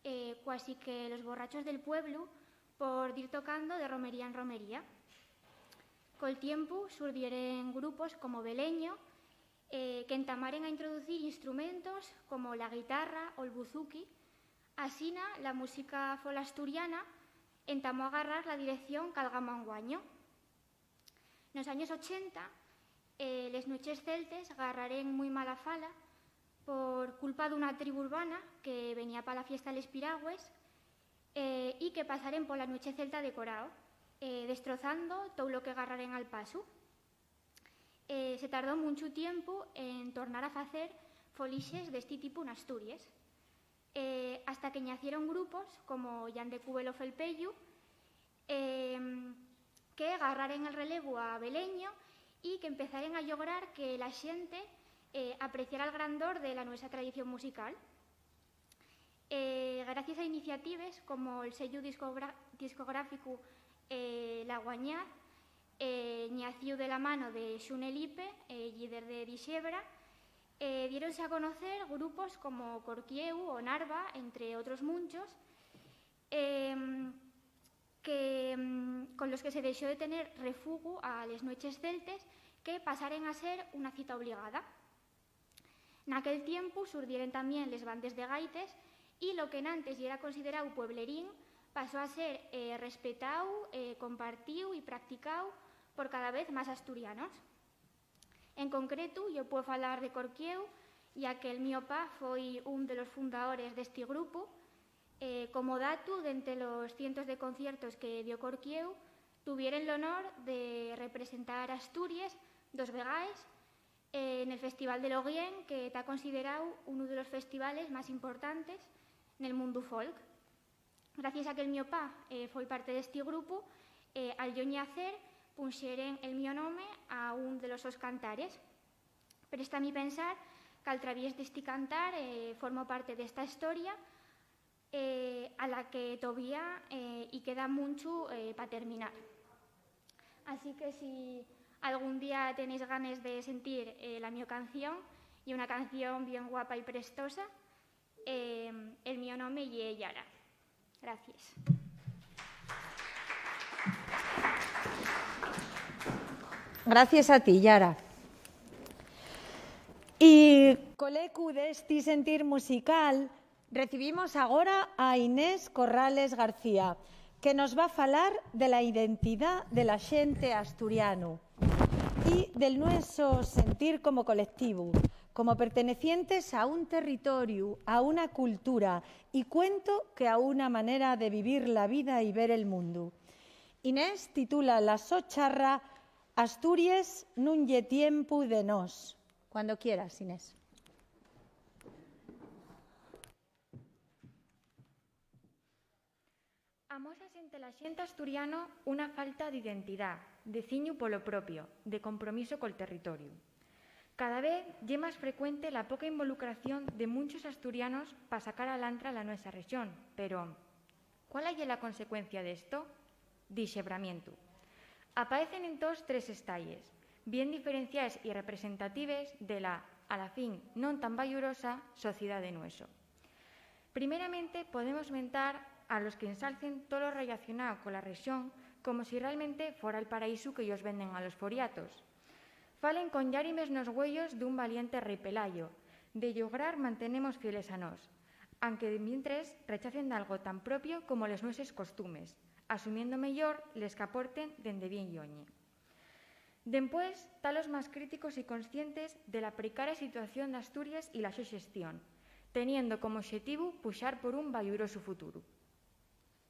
eh, cuasi que los borrachos del pueblu por dir tocando de romería en romería. Col tiempu surdieren grupos como Beleño, eh, qu'entamaren a introducir instrumentos como la guitarra o'l buzuki. Asina, la música folk asturiana entamó a garrar la dirección qu'algamó anguaño. Nos años ochenta, eh, les nueches celtes garraren mui mala fala por culpa d'una tribu urbana que venía pa la fiesta les piragües, eh, y que pasaren pola nueche celta de Corao, eh, destrozando tou lo que garraren al pasu. Eh, se tardó munchu tiempu en tornar a facer folixes d'esti tipu n'Asturies, eh, hasta que ñacieron grupos como Llan de Cubelo Felpeyu, eh, que garraren el relevu a Beleño y qu'empezaren a llograr que la xente, eh, apreciara'l grandor de la nuesa tradición musical. Eh, gracies a iniciatives como'l sellu discográficu, eh, La Guañaz, eh, ñacíu de la mano de Xune Lipe, eh, llíder de Dixebra, eh, diéronse a conocer grupos como Corquieu o Narva, entre otros munchos, eh, que, mm, con los que se dexó de tener refugu a les nueches celtes, que pasaren a ser una cita obligada. Naquel tiempu surdieren tamién les bandes de gaites y lo qu'enantes yera consideráu pueblerín pasó a ser, eh, respetao, eh, compartío y practicao por cada vez más asturianos. En concretu, yo puedo falar de Corquieu, ya que'l mio pa foi ún de los fundadores d'esti grupu. Eh, como datu, d'ente los cientos de conciertos que dio Corquieu, tuvieren l'honor de representar Asturies dos vegaes, eh, nel Festival de l'Oguién, que ta consideráu unu de los festivales más importantes nel mundu folk. Gracies a que'l mio pa, eh, foi parte d'esti grupu, eh, al yo ñacer punxeren el mio nome a ún de los sos cantares. Préstame pensar qu'al traviés d'esti cantar, eh, formo parte d'esta historia, eh, a la que tovía, eh, y queda munchu, eh, pa terminar. Así que si algún día tenéis ganes de sentir, eh, la mio canción, ye una canción bien guapa y prestosa, eh, el mio nome ye Yara. Gracies. Gracies a ti, Yara. Y col ecu d'esti sentir musical, recibimos agora a Inés Corrales García, que nos va falar de la identidá de la xente asturianu y del nueso sentir como colectivu, como pertenecientes a un territoriu, a una cultura y, cuento que, a una manera de vivir la vida y ver el mundu. Inés titula la so charra Asturies nun ye tiempu de nós. Cuando quieras, Inés. Amósase ente la xente asturiano una falta d'identidá, de ciñu polo propio, de compromiso col territoriu. Cada vez ye más frecuente la poca involucración de munchos asturianos pa sacar alantra la nuesa rexón, pero ¿cuál ye la consecuencia d'esto? D'ixebramientu. Apaecen entós tres estalles, bien diferenciaes y representatives de la, a la fin, non tan bayurosa sociedá de nueso. Primeramente, podemos mentar a los que ensalcen tolo rellacionao cola rexón como si realmente fora'l paraísu que-yos venden a los foriatos. Falen con llárimes nos güeyos d'un valiente rei Pelayo, de llograr mantenemos fieles a nós, anque mientres rechacen dalgo tan propio como les nueses costumes, asumiendo meyor les qu'aporten dende bien lloñe. Dempués, ta los más críticos y conscientes de la precaria situación d'Asturies y la so xestión, teniendo como oxetivu puxar por un bayurosu futuru.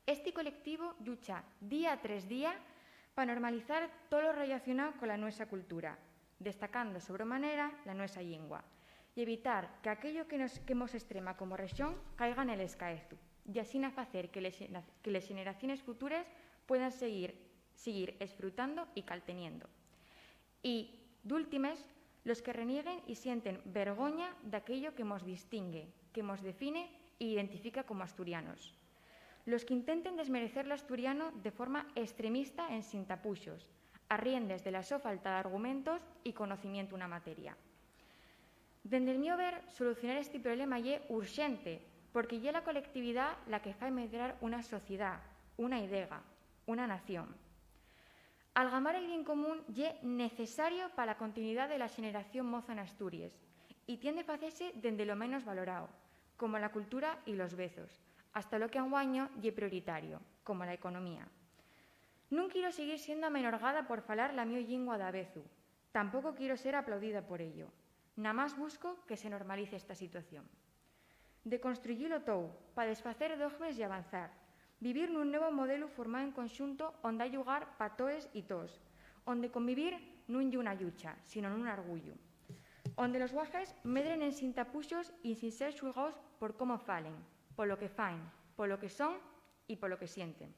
Esti colectivu llucha día tres día pa normalizar tolo rellacionao cola nuesa cultura, destacando sobremanera la nuesa llingua, y evitar qu'aquello que nos, que mos estrema como rexón caiga nel escaezu, y asina facer que les xena-, que les xeneraciones futures puedan seguir, siguir esfrutando y calteniendo. Y, d'últimes, los que renieguen y sienten vergoña d'aquello que mos distingue, que mos define y identifica como asturianos. Los qu'intenten desmerecer l'asturiano de forma estremista ensin tapuxos, arriendes de la so falta d'argumentos y conocimientu na materia. Dende'l mio ver, solucionar esti problema ye urxente, porque ye la colectividá la que fai medrar una sociedá, una idega, una nación. Algamar el bien común ye necesario pa la continuidá de la xeneración moza n'Asturies, y tien de facese dende lo menos valorao, como la cultura y los vezos, hasta lo que anguaño ye prioritario, como la economía. Nun quiero siguir siendo amenorgada por falar la mio llingua davezu, tampoco quiero ser aplaudida por ello. Namás busco que se normalice esta situación. Deconstruyilo tou, pa desfacer dogmes y avanzar. Vivir nun nuevo modelu formao en conxunto onde hai llugar pa toes y toos, onde convivir nun ye una llucha, sino nun argullu. Onde los guajes medren ensin tapuxos y ensin ser xulgaos por cómo falen, polo que faen, polo que son y polo que sienten.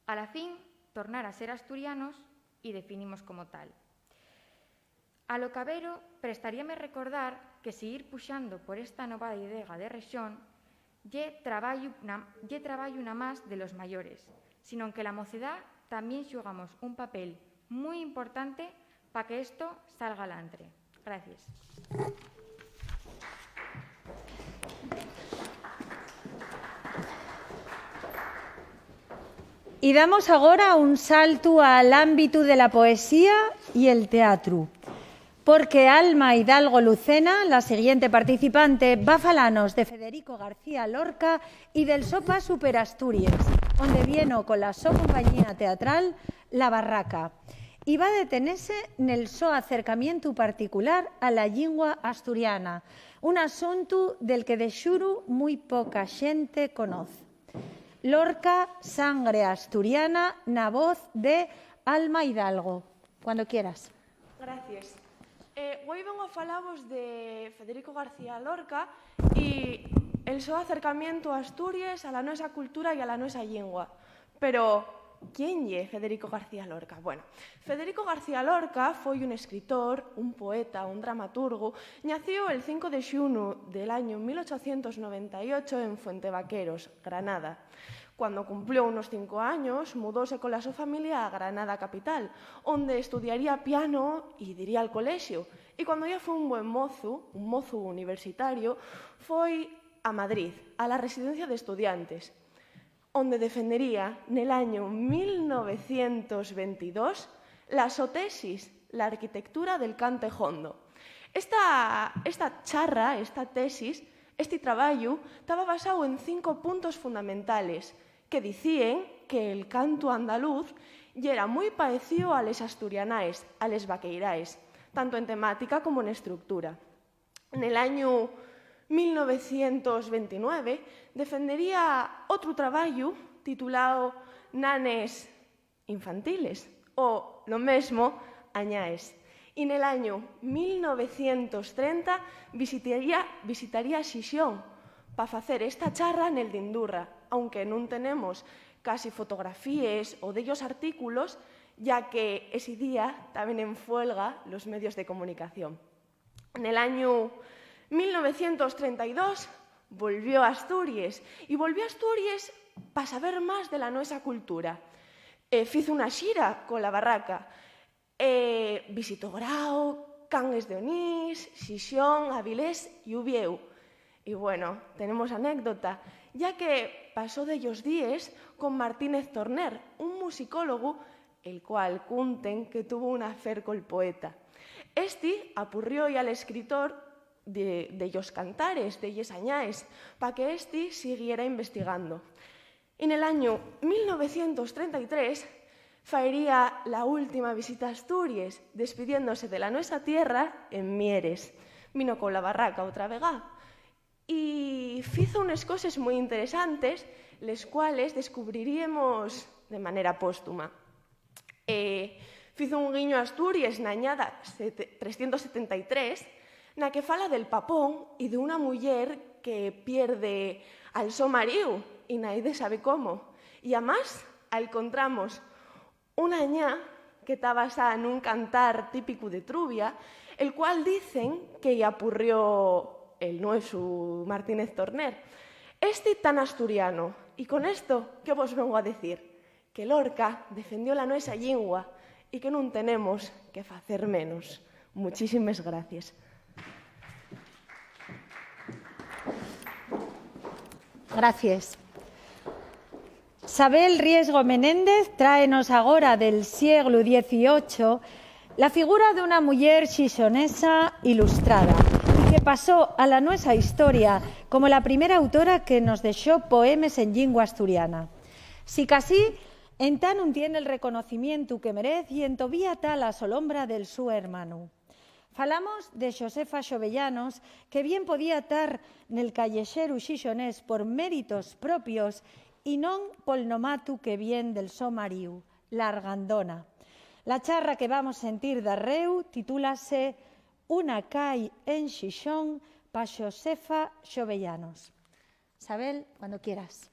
A la fin, tornar a ser asturianos y definimos como tal. A lo cabero, prestaríame recordar que siguir puxando por esta nova idega de rexón ye trabayu na-, ye trabayu namás de los mayores, sino que la mocedá tamién xugamos un papel mui importante pa que esto salga alantre. Gracies. Y damos agora un saltu al ámbitu de la poesía y el teatru, porque Alma Hidalgo Lucena, la siguiente participante, va falanos de Federico García Lorca y del so pasu per Asturies, onde vieno con la so compañía teatral, La Barraca, y va detenese nel so acercamientu particular a la llingua asturiana, un asuntu del que de xuru mui poca xente conoz. Lorca, sangre asturiana, na voz de Alma Hidalgo. Cuando quieras. Gracies. Eh, güei vengo a falavos de Federico García Lorca y el so acercamientu a Asturies, a la nuesa cultura y a la nuesa llingua. Pero, ¿quién ye Federico García Lorca? Bueno, Federico García Lorca foi un escritor, un poeta, un dramaturgu, ñacíu el cinco de xunu del añu mil ochocientos noventa y ocho en Fuentevaqueros, Granada. Cuando cumplió unos cinco años, mudóse cola so familia a Granada capital, onde estudiaría piano y diría al colexiu. Y cuando ya fue un buen mozu, un mozu universitario, foi a Madrid, a la residencia de estudiantes, onde defendería nel añu mil novecientos ventidós la so tesis, La arquitectura del cante hondo. Esta, esta charra, esta tesis, esti trabayu, taba basáu en cinco puntos fundamentales que dicíen que el cantu andaluz yera mui paecíu a les asturianaes, a les vaqueiraes, tanto en temática como n'estructura. Nel añu mil novecientos ventinueve defendería otru trabayu titulao Nanes infantiles, o lo mesmo, añaes. Y nel añu mil novecientos trenta visitaría, visitaría Xixón pa facer esta charra nel d'Indurra, aunque nun tenemos casi fotografíes o dellos artículos, ya que esi día taben en fuelga los medios de comunicación. Nel añu mil novecientos trenta y dos volvió a Asturies, y volvió a Asturies pa saber más de la nuesa cultura. Eh, fizo una xira cola Barraca, eh, visitó Grau, Cangues de Onís, Xixón, Avilés y Uviéu. Y bueno, tenemos anécdota, ya que pasó dellos díes con Martínez Torner, un musicólogu el cual cunten que tuvo un afer col poeta. Esti apurrió-y al escritor de, dellos cantares, delles añaes, pa que esti siguiera investigando. Y nel añu mil novecientos trenta y tres faería la última visita a Asturies, despidiéndose de la nuesa tierra en Mieres. Vino cola Barraca otra vegá. Y fizo unes coses mui interesantes, les cuales descubriríemos de manera póstuma. Eh, fizo un guiño a Asturies na añada sete-, trescientos setenta y tres, na que fala del papón y d'una muyer que pierde al so maríu y naide sabe cómo. Y amás, alcontramos una ñá que ta basada nun cantar típicu de Trubia, el cual dicen que-y apurrió el nuesu Martínez Torner. Esti tan asturiano, y con esto, ¿qué vos vengo a decir? Que Lorca defendió la nuesa llingua y que nun tenemos que facer menos. Muchísimes gracies. Gracies. Sabel Riesgo Menéndez tráenos agora del sieglu dieciocho la figura d'una muyer xixonesa ilustrada y que pasó a la nuesa historia como la primera autora que nos dexó poemes en llingua asturiana. Sicasí, entá nun tien el reconocimientu que merez y entovía ta la solombra del su hermanu. Falamos de Xosefa Xovellanos, que bien podía tar nel callexeru xixonés por méritos propios y non pol nomatu que vien del so maríu, l'Argandona. La charra que vamos sentir darréu titúlase Una cai en Xixón pa Xosefa Xovellanos. Sabel, cuando quieras.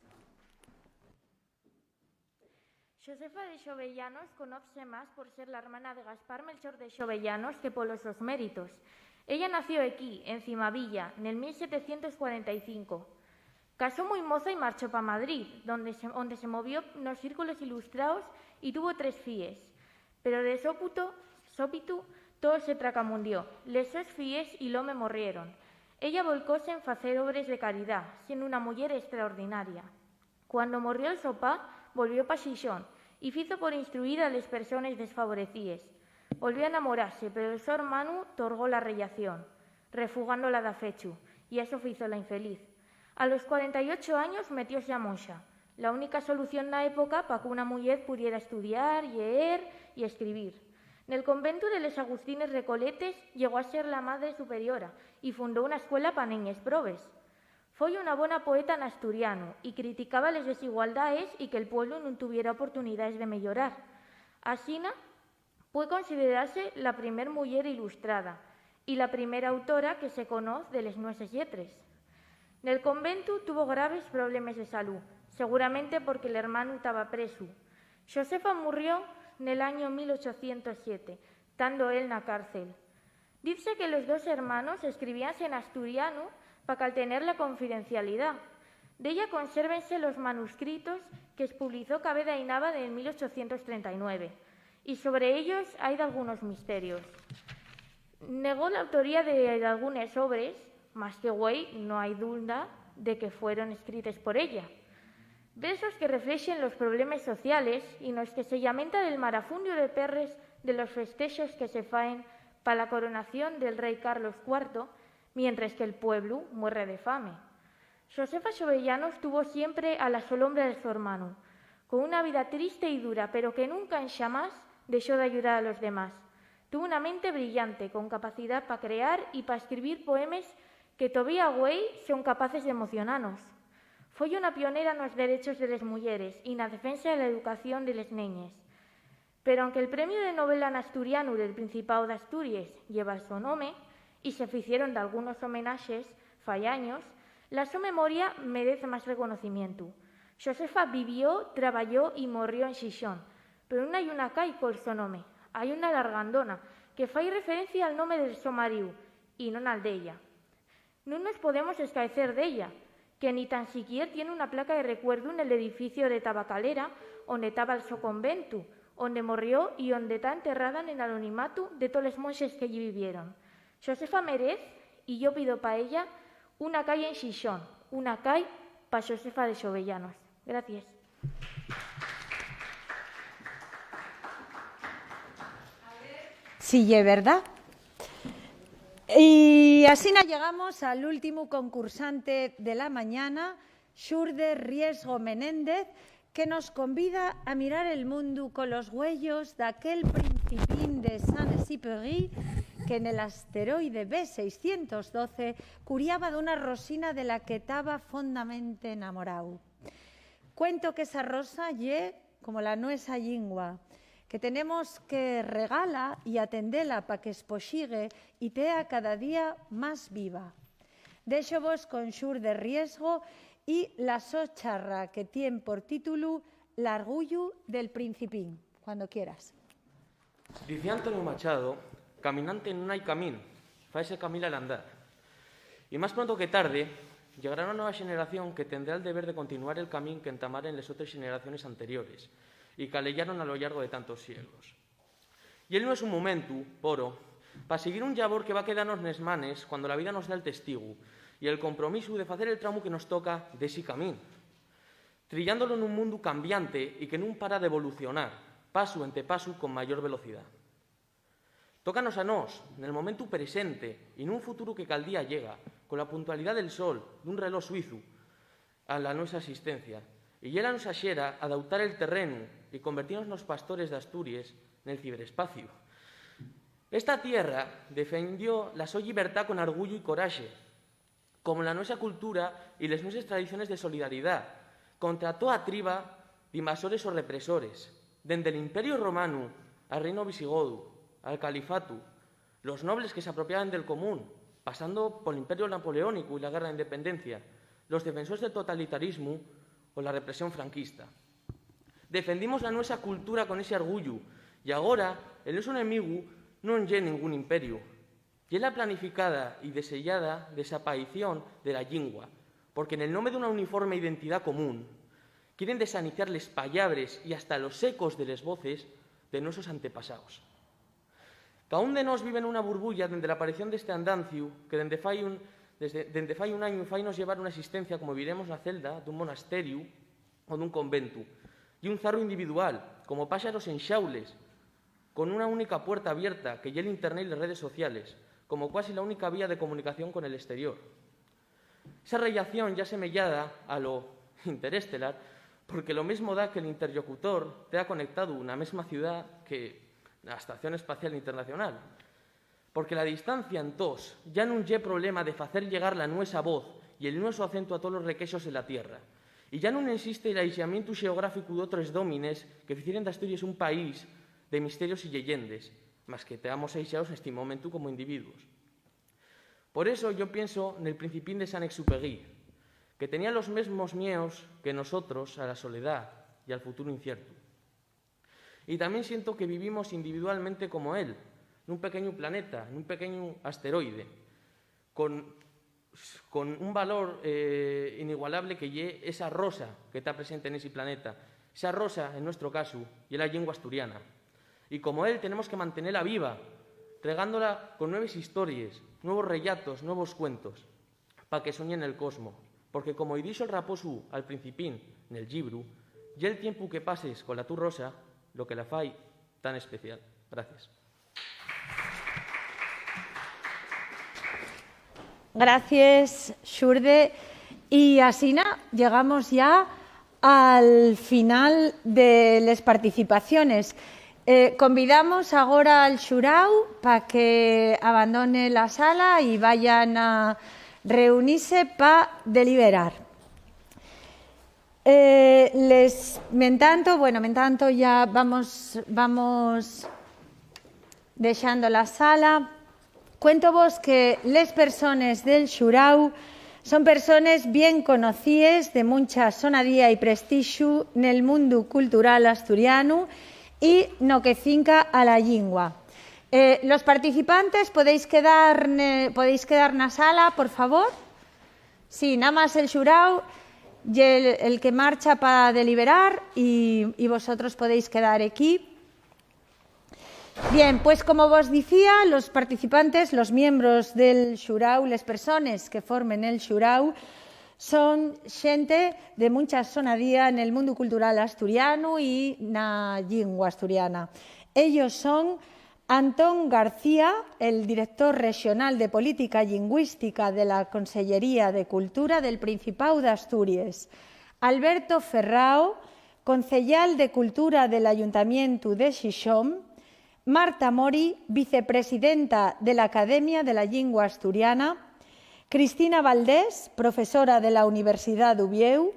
Xosefa de Xovellanos conozse más por ser la hermana de Gaspar Melchor de Xovellanos que polos sos méritos. Ella nació equí, en Cimavilla, nel mil setecientos cuarenta y cinco. Casó mui moza y marchó pa Madrid, donde se, onde se movió nos círculos ilustraos y tuvo tres fíes. Pero de sóputo, sópitu, too se tracamundió. Les sos fíes y l'home morrieron. Ella volcóse en facer obres de caridá, siendo una muyer estraordinaria. Cuando morrió'l so pá, Volvió pa Xixón y fizo por instruir a les persones desfavorecíes. Volvió a enamorase, pero el so hermanu torgó la rellación, refugándola dafechu, y eso fizola infeliz. A los cuarenta y ocho años metióse a monxa, la única solución na época pa qu'una muyer pudiera estudiar, lleer y escribir. Nel conventu de les Agustines Recoletes llegó a ser la madre superiora y fundó una escuela pa neñes probes. Foi una bona poeta n'asturianu y criticaba les desigualdaes y que'l pueblu nun tuviera oportunidaes de meyorar. Asina, pue considerase la primer muyer ilustrada y la primera autora que se conoz de les nueses lletres. Nel conventu tuvo graves problemes de salú, seguramente porque l'hermanu taba presu. Xosefa murrió nel añu mil ochocientos siete, tando él na cárcel. Dizse que los dos hermanos escribíanse n'asturianu pa caltener la confidencialidá. D'ella consérvense los manuscritos que espublizó Caveda y Nava nel mil ochocientos trenta y nueve, y sobre ellos hai dalgunos misterios. Negó l'autoría de dalgunes obres, mas que güei no hai dulda de que fueron escrites por ella. Versos que reflexen los problemes sociales y nos que se llamenta del marafundio de perres de los festexos que se faen pa la coronación del rei Carlos cuarto, mientres que'l pueblu muerre de fame. Xosefa Xovellanos tuvo siempre a la solombra del so hermanu, con una vida triste y dura, pero que nunca enxamás dexó d'ayudar a los demás. Tuvo una mente brillante, con capacidá pa crear y pa escribir poemes que tovía güei son capaces d'emocionanos. Foi una pionera nos derechos de les muyeres y na defensa de la educación de les neñes. Pero, anque'l premiu de novela n'asturianu del Principáu d'Asturies lleva el so nome y se ficieron dalgunos homenaxes fai años, la so memoria merez más reconocimientu. Xosefa vivió, trabayó y morrió en Xixón, pero nun hai una cai col so nome, hai una largandona que fai referencia al nome del so maríu y non al d'ella. Nun nos podemos escaecer d'ella, que ni tan siquier tien una placa de recuerdu nel edificio de Tabacalera, onde taba el so conventu, onde morrió y onde ta enterrada nel anonimatu de toles monxes que allí vivieron. Xosefa merez, y yo pido pa ella, una cai en Xixón, una cai pa Xosefa de Xovellanos. Gracies. Sí, ye verdá. Y asina llegamos al últimu concursante de la mañana, Xurde Riesgo Menéndez, que nos convida a mirar el mundu colos güeyos d'aquel principín de Saint-Exupéry que nel asteroide B seiscientos doce curiaba d'una rosina de la que taba fondamente enamoráu. Cuento qu'esa rosa ye como la nuesa llingua, que tenemos que regala y atendela pa qu'espoxigue y tea cada día más viva. Déxovos con Xurde Riesgo y la so charra que tien por títulu L'argullu del Principín. Cuando quieras. Dicía Antonio Machado: "Caminante nun hai camín, faise camín al andar". Y más pronto que tarde, llegará una nueva xeneración que tendrá'l deber de continuar el camín qu'entamaren les otres xeneraciones anteriores y qu'aleyaron a lo llargo de tantos sieglos. Y el nuesu momentu, poro, pa siguir un llabor que va quedanos nes manes cuando la vida nos da el testigu y el compromisu de facer el tramu que nos toca d'esi camín, triyándolo nun mundu cambiante y que nun para d'evolucionar, pasu ente pasu, con mayor velocidá. Tócanos a nós, nel momentu presente y nun futuru que caldía llega, cola puntualidá del sol d'un relós suizu, a la nuesa asistencia. Y ye la nuesa xera adautar el terrenu y convertinos nos pastores d'Asturies nel ciberespaciu. Esta tierra defendió la so llibertá con arguyu y coraxe, como la nuesa cultura y les nueses tradiciones de solidaridá contra toa triba d'invasores o represores, dende l'Imperio Romanu al Reinu Visigodu, al Califatu, los nobles que s'apropiaben del común, pasando pol Imperio Napoleónicu y la Guerra de Independencia, los defensores del totalitarismu o la represión franquista. Defendimos la nuesa cultura con esi arguyu, y agora el nuesu enemigu non ye ningún imperiu, ye la planificada y deseyada desapaición de la llingua, porque nel nome d'una uniforme identidá común quieren desaniciar les pallabres y hasta los ecos de les voces de nuesos antepasaos. Caún de nós vive nuna burbulla dende l'aparición d'este andanciu que dende fai un, desde, dende fai un añu fainos llevar una existencia, como viremos, na celda d'un monasteriu o d'un conventu, Ye un zarru individual, como páxaros en xaules, con una única puerta abierta, que ye l'Internet y les redes sociales, como cuasi la única vía de comunicación con el exterior. Esa rellación ye asemeyada a lo interestelar, porque lo mesmo da que l'interlocutor tea conectáu na mesma ciudá que na Estación Espacial Internacional. Porque la distancia, entós, ya nun ye problema de facer llegar la nuesa voz y el nuesu acentu a tolos requexos de la Tierra. Y ya nun esiste l'aixamientu xeográficu d'otres dómines que ficieren d'Asturies un país de misterios y lleyendes, mas que teamos aixaos nesti momentu como individuos. Por eso yo pienso nel Principín de Saint-Exupéry, que tenía los mesmos mieos que nosotros a la soledá y al futuru inciertu. Y tamién siento que vivimos individualmente como él, nun pequeñu planeta, nun pequeñu asteroide, con, con un valor, eh, inigualable, que ye esa rosa que ta presente nesi planeta. Esa rosa, en nuestro casu, ye la llingua asturiana. Y como él tenemos que mantenela viva, regándola con nueves histories, nuevos rellatos, nuevos cuentos, pa que soñe nel cosmo, porque, como-y dixo el raposu al Principín nel llibru, ye'l tiempu que pases cola tu rosa lo que la fai tan especial. Gracies. Gracies, Xurde. Y asina llegamos ya al final de les participaciones. Eh, convidamos agora al xurau pa que abandone la sala y vayan a reunise pa deliberar. Eh, les, mentanto, bueno, mentanto ya vamos, vamos dexando la sala. Cuéntovos que les persones del xurau son persones bien conocíes, de muncha sonadía y prestixu nel mundu cultural asturianu y no que cinca a la llingua. Eh, los participantes, podéis quedar ne-, podéis quedar na sala, por favor? Sí, namás el xurau ye el, el que marcha pa deliberar y, y vosotros podéis quedar equí. Bien, pues como vos dicía, los participantes, los miembros del xurau, les persones que formen el xurau, son xente de muncha sonadía nel mundu cultural asturianu y na llingua asturiana. Ellos son Antón García, el director rexonal de Política Llingüística de la Consellería de Cultura del Principáu d'Asturies, Alberto Ferrao, conceyal de Cultura del Ayuntamientu de Xixón, Marta Mori, vicepresidenta de l'Academia de la Llingua Asturiana, Cristina Valdés, profesora de la Universidá d'Uviéu,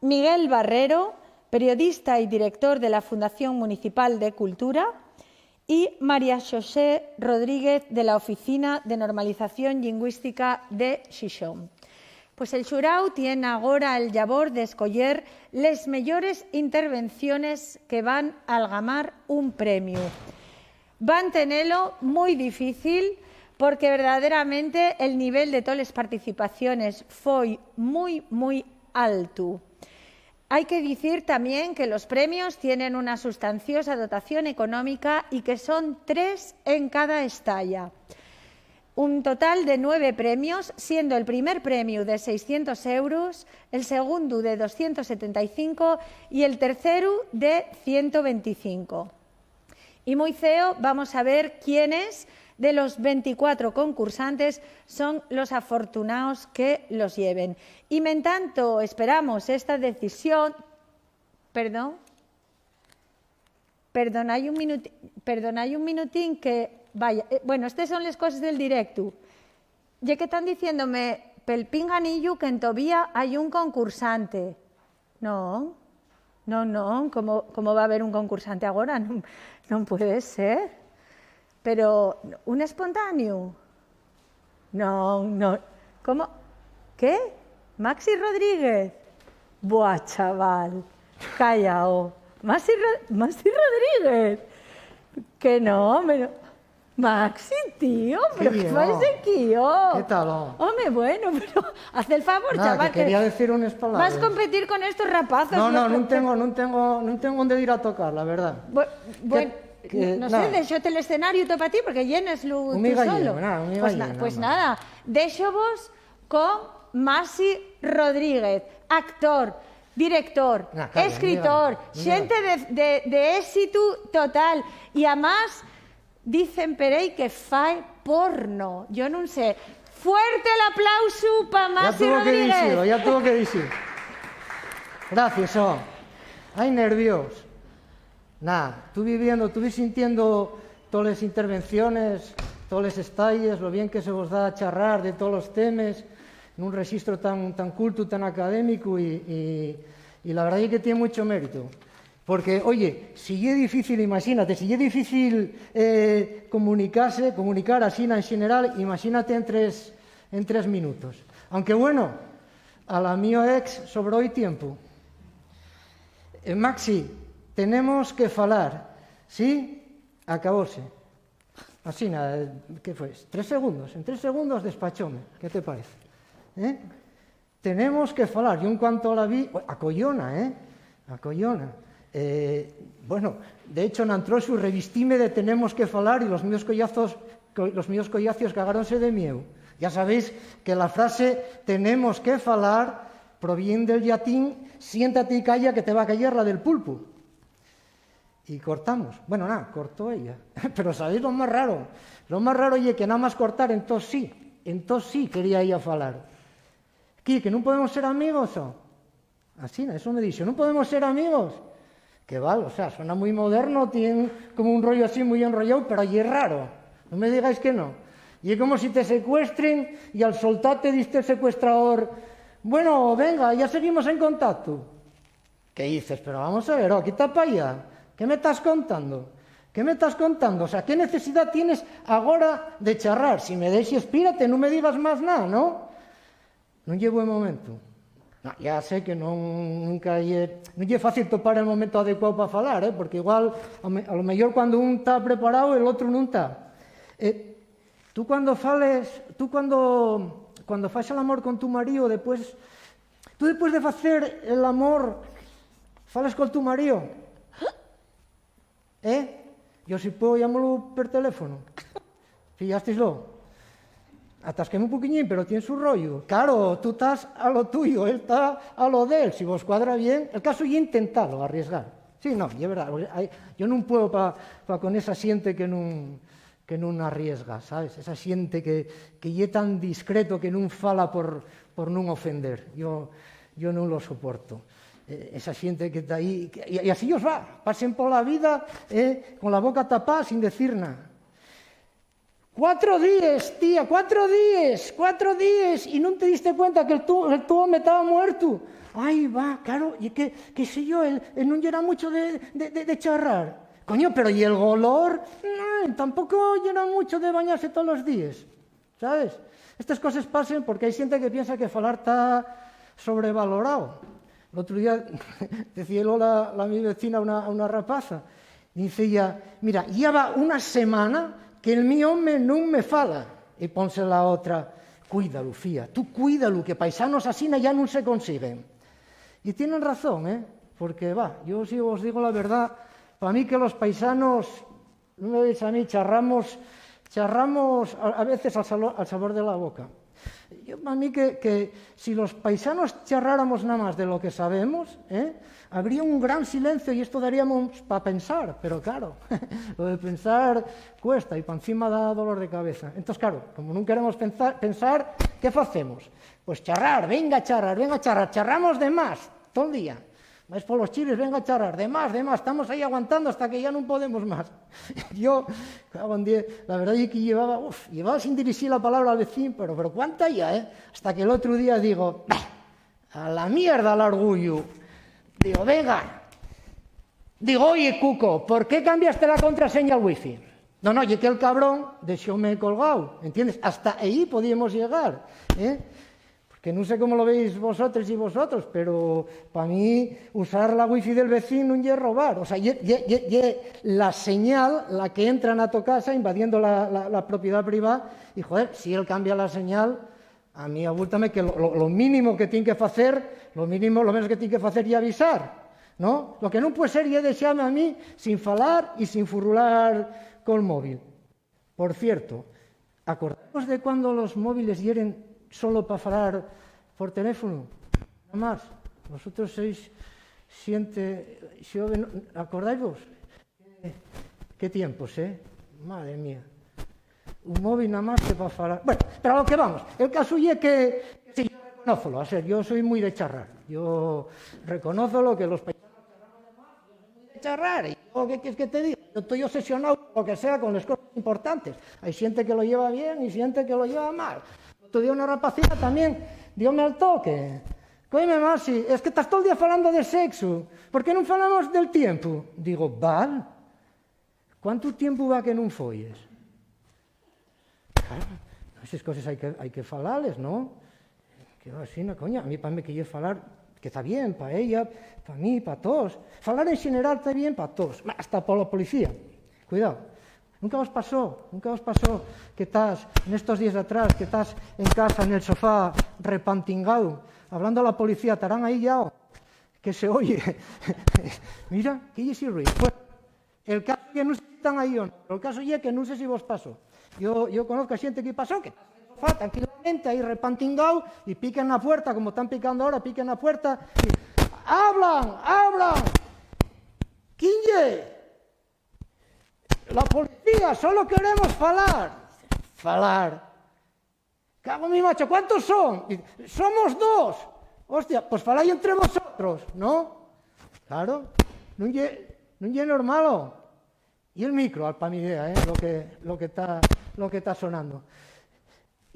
Miguel Barrero, periodista y director de la Fundación Municipal de Cultura, y María Xosé Rodríguez, de la Oficina de Normalización Llingüística de Xixón. Pues el xurau tien agora el llabor d'escoyer les meyores intervenciones que van algamar un premiu. Van tenelo mui difícil porque verdaderamente el nivel de toles participaciones foi mui, mui altu. Hai que dicir tamién que los premios tienen una sustanciosa dotación económica y que son tres en cada estaya. Un total de nueve premios, siendo el primer premiu de seiscientos euros, el segundu de doscientos setenta y cinco y el terceru de ciento veinticinco. Y mui ceo vamos a ver quiénes de los veinticuatro concursantes son los afortunaos que los lleven. Y mentanto esperamos esta decisión, perdón, perdonai un minuti-, perdonai un minutín que, vaya, eh, bueno, estes son les coses del directu. Ye que tán diciéndome pel pinganillu que entovía hai un concursante. Non, non, non, ¿cómo, cómo va haber un concursante agora? Non, non puede ser. Pero, ¿un espontáneo? Non, non. ¿Cómo? ¿Qué? ¿Maxi Rodríguez? Buah, chaval. Callao. Maxi, Ro-, Maxi Rodríguez. Que no, pero... Maxi, tío, pero ¿qué fais aquí, oh? ¿Qué tal, oh? Home, bueno, pero haz el favor, chaval, que quería decir unes palabres. Vas competir con estos rapazos. No, no, nun tengo, nun tengo, nun tengo onde ir a tocar, la verdad. Bueno, no sé, déxote l'escenariu to pa ti, porque llenes lu tú solo. Pues nada, déxovos con Maxi Rodríguez, actor, Director, nah, calla, escritor, xente de, de, de éxitu total. Y amás, dicen per ehí que fai porno. Yo nun sé. Fuerte l'aplausu pa Masi Rodríguez. Ya tuvo que dicilo, ya tuvo que dicilo. Gracias, oh. Ai, nervios. Nah, tuve viendo, tuve sintiendo toles intervenciones, toles estalles, lo bien que se vos da charrar de tolos temes nun rexistro tan, tan cultu, tan académicu, y, y, y la verdad ye que tien mucho mérito. Porque, oye, si ye difícil, imagínate, si ye difícil, eh, comunicase, comunicar asina en xeneral, imagínate en tres, en tres minutos. Aunque, bueno, a la mio ex sobró-y tiempu. Eh, Maxi, tenemos que falar, ¿sí? Acabóse. Asina, eh, ¿qué fue? Tres segundos. En tres segundos despachóme. ¿Qué te parece? ¿Eh? Tenemos que falar. Yo en cuanto la vi, acoyona, ¿eh? Acoyona. Eh, bueno, de hecho, n'antroxu revistíme de "tenemos que falar" y los míos collazos, co-, los míos collacios cagáronse de mieu. Ya sabéis que la frase "tenemos que falar" proviene del llatín "siéntate y calla que te va a cayer la del pulpu". Y cortamos. Bueno, nada, cortó ella. Pero ¿sabéis lo más raro? Lo más raro ye que nada más cortar, entonces sí, entonces sí quería ella falar. ¿Qué, que nun podemos ser amigos, o? Asina, eso me dixo, "¿nun podemos ser amigos?". Que val, o sea, suena muy moderno, tien como un rollo así muy enrolláu, pero ye raro. No me digáis que no. Ye como si te secuestren y al soltate diz-te el secuestrador, "Bueno, venga, ya seguimos en contacto". ¿Qué dices? Pero vamos a ver, oh, quita pa allá. ¿Qué me tas contando? ¿Qué me tas contando? O sea, ¿qué necesidá tienes agora de charrar? Si me dexes, pírate, nun me digas más nada, ¿no? Nun ye buen momentu. No, ya sé que non, nunca ye, nun ye fácil topar el momento adecuáu pa falar, ¿eh? Porque igual, a me-, a lo mellor cuando un ta preparáu, el otru nun ta. Eh, tú cuando fales, tú cuando, cuando fas el amor con tu marío, después, tú después de facer el amor, fales con tu marío. ¿Eh? Yo si puedo, llámolo per teléfono. ¿Pillásteslo? Atasquéme un poquiñín, pero tien su rollo. Claro, tú tas a lo tuyo, él ta a lo d'él. Si vos cuadra bien, el caso ye intentalo, arriesgar. Sí, no, ye verdad, porque hai, yo nun puedo pa, pa con esa xente que nun, que nun arriesga, ¿sabes? Esa xente que, que ye tan discreto, que nun fala por, por nun ofender. Yo, yo nun lo soporto. Eh, esa xente que ta ahí, que, y, y así yos va, pasen pola vida, eh, con la boca tapá, sin decir nada. "Cuatro díes, tía, cuatro díes, cuatro díes, y nun te diste cuenta que el tu, el tu home taba muertu". "Ai, va, claro, y que, qué sé yo, él, él nun yera mucho de, de, de, de charrar". "Coño, pero ¿y el golor?". "No, tampoco yera mucho de bañarse todos los días". ¿Sabes? Estes coses pasen porque hai xente que piensa que falar ta sobrevalorao. L'otru día decíelo la, la mi vecina a una, a una rapaza. Dice ella, "Mira, ya va una semana que el mi home nun me fala". Y ponse la otra, "Cuídalu, fía, tú cuídalu, que paisanos asina ya nun se consiguen". Y tienen razón, ¿eh? Porque, va, yo si os digo la verdad, pa mí que los paisanos, nun me veis a mí, charramos, charramos a, a veces al salo-, al sabor de la boca. Yo, pa mí que, que si los paisanos charráramos nada más de lo que sabemos, ¿eh? Habría un gran silencio y esto daríamos pa pensar, pero claro, lo de pensar cuesta y pa encima da dolor de cabeza. Entonces, claro, como nun queremos pensar, pensar, ¿qué facemos? Pues charrar, venga a charrar, venga a charrar, charramos de más, todo el día. Vais por los chiles, venga a charrar, de más, de más, estamos ahí aguantando hasta que ya nun podemos más. Yo, cago en diez, la verdad es que llevaba, uf, llevaba sin dirixir la palabra al vecín, pero, pero ¿cuánta ya, eh? Hasta que el otro día digo, "Bah, a la mierda l'argullu". Digo, "Venga". Digo, "Oye, Cuco, ¿por qué cambiaste la contraseña al wifi?". No, no, ye que el cabrón dexóme colgao, ¿entiendes? Hasta ahí podíamos llegar, ¿eh? Porque nun sé cómo lo veis vosotros y vosotros, pero pa mí usar la wifi del vecín nun ye robar. O sea, ye, ye, ye, ye la señal la que entra na to casa invadiendo la, la, la propiedá privá. Y, joder, si él cambia la señal, a mí abúltame que lo, lo, lo mínimo que tien que facer, lo mínimo, lo menos que tien que facer ye avisar, ¿no? Lo que nun puede ser ye dexame a mí sin falar y sin furrular col móvil. Por cierto, ¿acordaos de cuando los móviles yeren solo pa falar por teléfono? Nada más. Vosotros sois xente xove, ¿acordáisvos? Qué, qué tiempos, ¿eh? Madre mía. Un móvil nada más que pa falar. Bueno, pero a lo que vamos. El caso ye que, que sí, yo reconózolo, a ser, yo soy muy de charrar. Yo reconózolo que los paisanos charramos de más, yo soy muy de charrar. Y yo, ¿qué quieres que te diga? Yo estoy obsesionado con lo que sea, con las cosas importantes. Hay gente que lo lleva bien y gente que lo lleva mal. Otro día una rapacita también dióme al toque. Cóeme, Maxi, es que tas tol día falando de sexu. ¿Por qué nun falamos del tiempu? Digo, val, ¿cuántu tiempu va que nun folles? Claro, eses coses hai que, hai que falales, ¿no? Que va así, na coña. A mí, pa mí, que ye falar, que ta bien pa ella, pa mí, pa toos. Falar en xeneral ta bien pa toos, hasta pa la policía. Cuidao. Nunca vos pasó, nunca vos pasó que tas, nestos días atrás, que tas en casa, nel sofá, repantingao, hablando a la policía, tarán ahí ya, que se oye. Mira, ¿qué ye ese ruido? Bueno, el caso ye, nun sé si tán ahí o no, pero el caso ye que nun sé si vos pasó. Yo, yo conozco a xente que pasó, que ta nel sofá tranquilamente ahí repantingao y piquen na puerta, como tán picando ahora, piquen na puerta y, "¡Abran, abran!". ¿Quién ye? La policía, solo queremos falar. Falar. Cago en mi macho, ¿cuántos son? Dice, "Somos dos". Hostia, pues falai entre vosotros, ¿no? Claro, nun ye, nun ye normalo. Y el micro, al pa mi idea, ¿eh? Lo que, lo que ta, lo que ta sonando.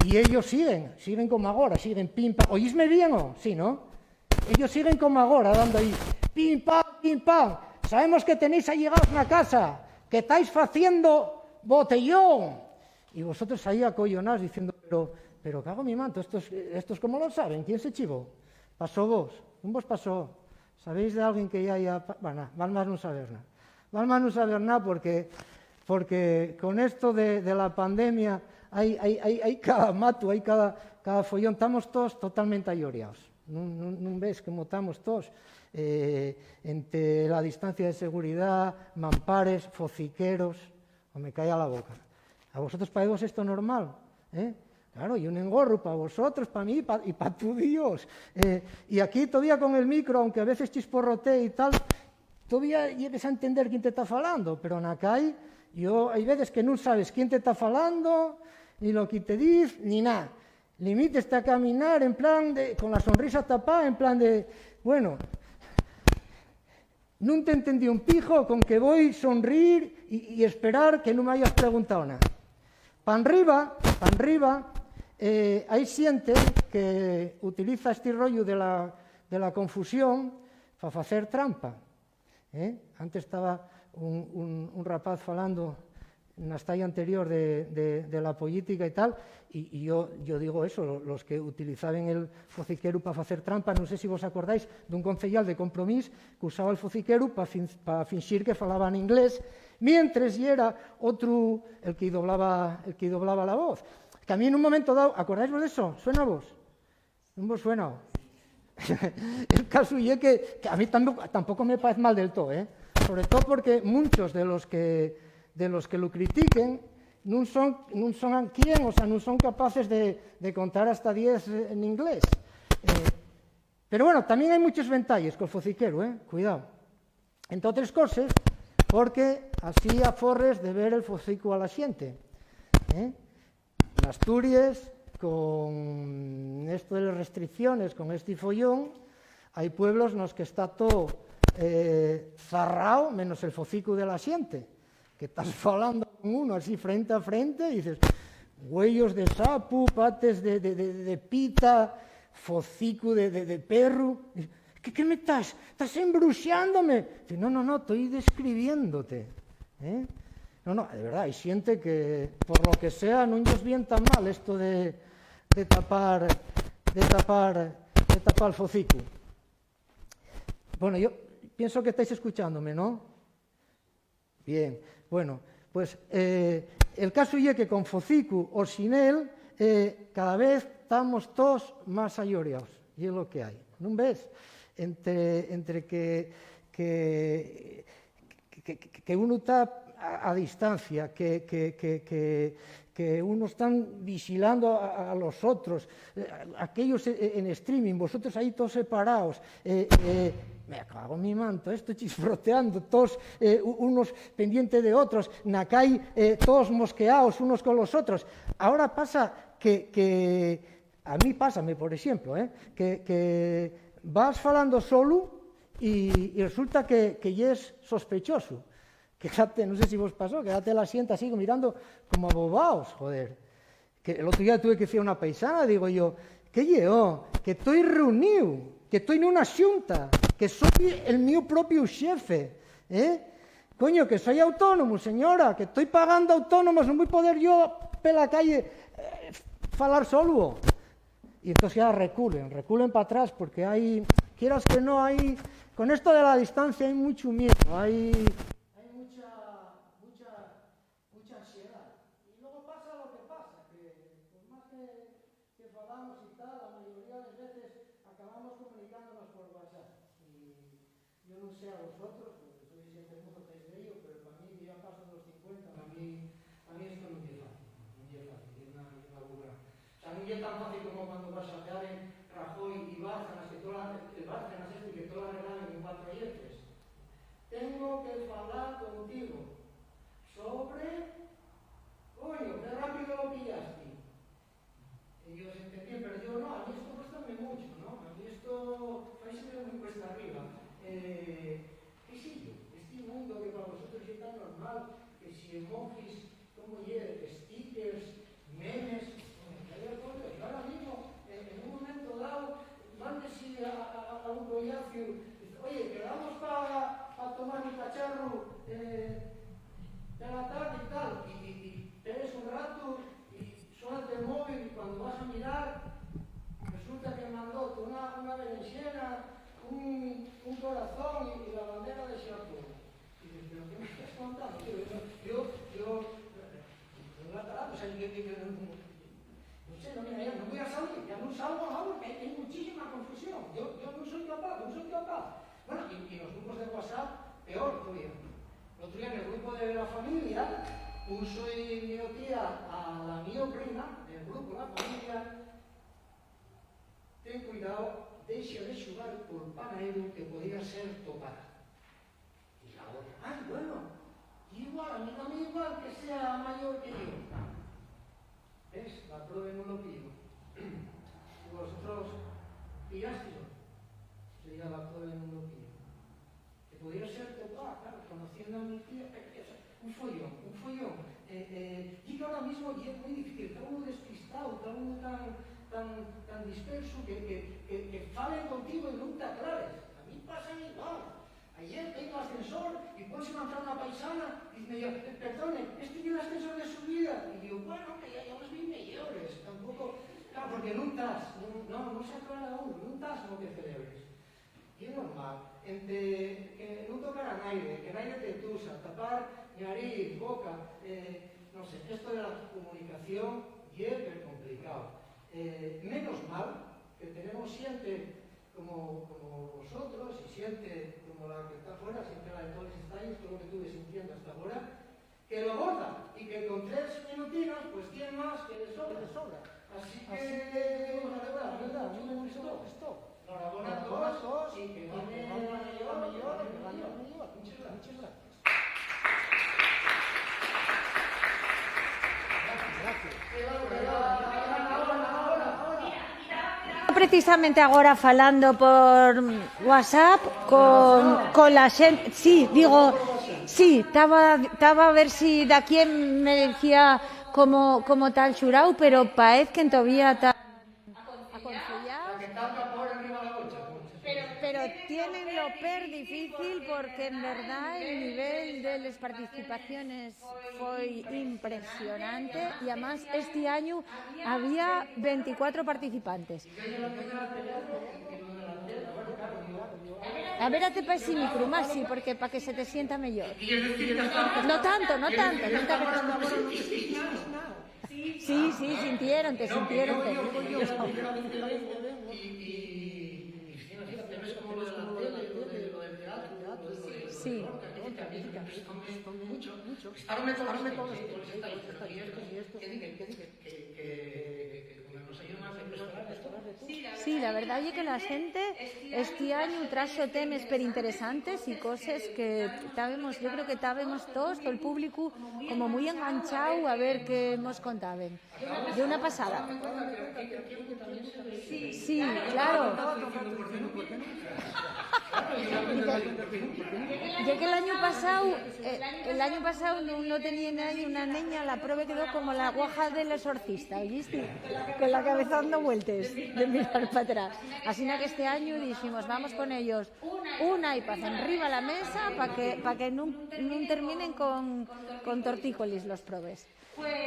Y ellos siguen, siguen como agora, siguen pim, pam. ¿Oísme bien o? Sí, ¿no? Ellos siguen como agora, dando ahí, pim, pam, pim, pam. "Sabemos que tenéis allegaos na casa, que estáis faciendo botellón". Y vosotros ahí acoyonaos diciendo, "Pero, pero cago en mi manto, ¿estos, estos cómo lo saben? ¿Quién se chivó? ¿Pasó vos? ¿Nun vos pasó? ¿Sabéis de alguien que ya haya pa-?". Bueno, val más nun saber nada. Val más nun saber nada porque, porque con esto de, de la pandemia hai, hai, hai, hai cada matu, hai cada, cada follón. Tamos toos totalmente ayoreaos. ¿Nun, nun, nun ves cómo tamos toos? Eh, ente la distancia de seguridá, mampares, fociqueros, o me calla la boca. ¿A vosotros paezvos esto normal? ¿Eh? Claro, y un engorro pa vosotros, pa mí pa, y pa tu Dios. Eh, y aquí todavía con el micro, aunque a veces chisporrotee y tal, todavía llegues a entender quién te ta falando, pero na cai, yo, hai veces que nun sabes quién te ta falando, ni lo que te diz, ni nada. Limíteste a caminar en plan de, con la sonrisa tapá, en plan de, bueno, nun te entendí un pijo, con que voi sonrir y, y esperar que nun m'hayas preguntao nada. Panriba, panriba, eh, hai xente que utiliza esti rollu de la, de la confusión pa facer trampa. ¿Eh? Antes taba un, un, un rapaz falando na estaya anterior de, de, de la política y tal, y, y yo, yo digo eso, lo, los que utilizaben el fociqueru pa facer trampa, nun sé si vos acordáis d'un conceyal de Compromís que usaba el fociqueru pa fin-, pa finxir que falaba en inglés, mientres yera otru el que doblaba, el que doblaba la voz. Que a mí en un momento dao, ¿acordáisvos de eso? ¿Suena a vos? ¿Nun vos suena? El casu ye que, que a mí tampoco, tampoco me paez mal del todo, ¿eh? Sobre todo porque munchos de los que, de los que lo critiquen nun son, nun son a quien, o sea, nun son capaces de, de contar hasta diez, eh, en inglés. Eh, pero bueno, tamién hai munches ventaes col fociqueru, ¿eh? Cuidao. Entre otres coses, porque así aforres de ver el focicu a la xente, ¿eh? N'Asturies, con esto de les restricciones, con esti follón, hai pueblos nos que está too, eh, zarrao, menos el focicu de la xente, que tas falando con uno así frente a frente y dices, "Güeyos de sapu, pates de, de, de, de pita, focicu de, de, de perru". Dices, "¿Qué, qué me tas? Tas embruxándome". Dice, "No, no, no, toi describiéndote". ¿Eh? No, no, de verdad, hai xente que, por lo que sea, nun yos vien tan mal esto de, de tapar, de tapar, de tapar el focicu. Bueno, yo pienso que estáis escuchándome, ¿no? Bien, bueno, pues, eh, el casu ye que con focicu o sin él, eh, cada vez tamos toos más ayoreaos, ye lo que hai, ¿nun ves? Entre, entre que, que, que, que, que unu ta a, a distancia, que, que, que, que, que unos tán vixilando a, a los otros, eh, aquellos e-, en streaming, vosotros ahí todos separaos, eh, eh, me cago en mi manto, esto chisfroteando, todos, eh, u-, unos pendiente de otros, na cai, eh, todos mosqueaos unos con los otros. Ahora pasa que, que a mí pásame, por exemplo, eh, que, que vas falando solu y, y resulta que, que yes sospechoso. Quedate, no sé si vos pasó, quedate la sienta así mirando como abobaos, joder. Que el otro día tuve que decir a una paisana, digo yo, ¿qué lleó? Que estoy reunido, que estoy en una xunta, que soy el mío propio xefe, ¿eh? Coño, que soy autónomo, señora, que estoy pagando autónomos, no voy a poder yo pela calle, eh, falar solo. Y entonces ya reculen, reculen para atrás, porque hay, quieras que no, hay, con esto de la distancia hay mucho miedo, hay, hay mucha, mucha, mucha ansiedad. Y luego pasa lo que pasa, que por más que, que falamos y tal, la mayoría de veces acabamos comunicándonos por WhatsApp. Y yo no sé a vosotros, porque sois xente moza, estáis de ello, pero para mí, que ya paso los cincuenta, para mí, para mí esto no es fácil, no es fácil, es una, es una burra. O sea, no es tan fácil como cuando vas a pegar en Rajoy y Bárcenas, que toda, el Bárcenas este, que toda la regla en cuatro ayeres. Tengo que falar contigo sobre, coño, qué rápido lo pillaste. Ellos entendían, pero digo, no, a mí esto cuesta mucho, ¿no? A mí esto parece muy cuesta arriba. Eh, ¿qué sé yo? Este mundo que para vosotros es tan normal, que si emojis, ¿cómo ye? Stickers, memes, bueno, ya yo acuerdo, yo ahora mismo, en, en un momento dado, mandes a, a, a un collacio, dice, oye, quedamos para pa tomar un cacharro, eh, de la tarde y tal, y, y, y te ves un rato, y suena el móvil, y cuando vas a mirar, resulta que mandó una, una berenjena, un, un corazón y, y la bandera de Singapur. Y dices, ¿pero qué me estás contando, tío? Yo, yo, yo, no, no, no, o sea, yo, yo, yo no, no, no sé, no, mira, ya no voy a salir, ya no salgo ahora, que hay, hay muchísima confusión. Yo, yo no soy capaz, no soy capaz. Bueno, y, y los grupos de WhatsApp, peor todavía. El otro día en el grupo de la familia, puso mi tía a la mi prima, del grupo La Familia, ten cuidado, dexa de xugar col panaeru que podía ser to pare. Y la otra, ay, bueno, igual, a mí también igual que sea mayor que yo. ¿Ves? La probe no lo pillo. Y vosotros pillástelo. Sería la probe no lo pillo. Que podía ser to pa, claro, conociendo a mi tía, eh, o sea, un follón, un follón. Eh, eh, y que ahora mismo ye muy difícil, está uno despistado, está uno tan, tan, tan disperso que, que, que, que falen contigo y nun t'aclares. A mí pasa igual. Ayer vengo al ascensor y pues entrar una paisana y me dijo, "Eh, perdone, este tiene el ascensor de subida". Y digo, bueno, que ya, ya os vi mejores, tampoco, claro, porque nun tas, no, no, no se aclara aún, nun tas no te celebres. Y es normal, entre que nun tocar a naide, que naide te tusa, tapar nariz, boca, eh, no sé, esto de la comunicación ye per complicado. Eh, menos mal que tenemos siempre como, como vosotros, y siente como la que está afuera, siente la de todos los estadios, todo lo que tuve sintiendo hasta ahora, que lo borda, y que con tres minutinos, pues tiene más que de sobra. De sobra. Así que, así que, la verdad, a mí me gustó. Enhorabona a todos, y que vaya mejor, que vaya mejor. Muchas gracias. Precisamente agora falando por WhatsApp con, con la xente, sí, digo, sí, taba, taba a ver si daquién me decía como, como tal xurao, pero paez que entovía ta aconceyaos. Pero tienen lo per difícil porque en verdad el nivel de les participaciones foi impresionante y además este año había veinticuatro participantes. A ver, ate pa ese micro, Maxi, porque pa que se te sienta mellor. No tanto, no tanto, no tanto. Sí, sí, sintieron, te sintieron. Sí. A mí me gustó mucho. Gustaronme todos los que, todos los que, que, que, que, que, que, que, como no sé, yo más de restaurantes, todo. Sí, la verdad es que la gente este año trajo temas per interesantes y cosas que tábemos, yo creo que tábamos todos, todo el público, como muy enganchado a ver qué nos contaban. Ye una pasada. Sí, claro. Ye que el añu pasáu, eh, el añu pasáu nun lo tenía nadie, una neña, la probe quedó como la guaja del exorcista, ¿oyiste? Con la cabeza dando vueltes de mirar pa atrás. Asina que este añu diximos, "Vamos con ellos, una y paz enriba la mesa pa que, pa que nun, nun terminen con, con tortícolis los probes".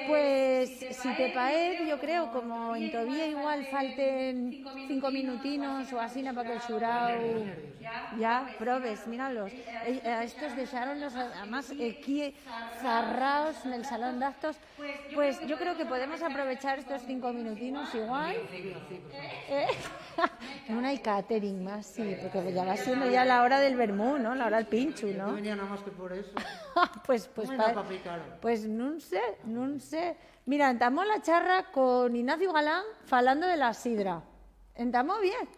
Pues, si te paez, yo creo, como entovía igual falten cinco minutinos o asina pa que el xurao ya probes, míralos. Eh, a estos dexáronlos, a-, además, equí zarraos nel salón d'actos. Pues yo creo que podemos aprovechar estos cinco minutinos igual. Eh, nun hai catering más, sí, porque ya va siendo ya la hora del vermú, ¿no? La hora del pinchu, ¿no? Yo venía nada más que por eso. Pues, pues, Bueno, pa-, papi, claro. Pues nun sé, nun sé. Mira, entamó la charra con Ignacio Galán falando de la sidra. Entamó bien.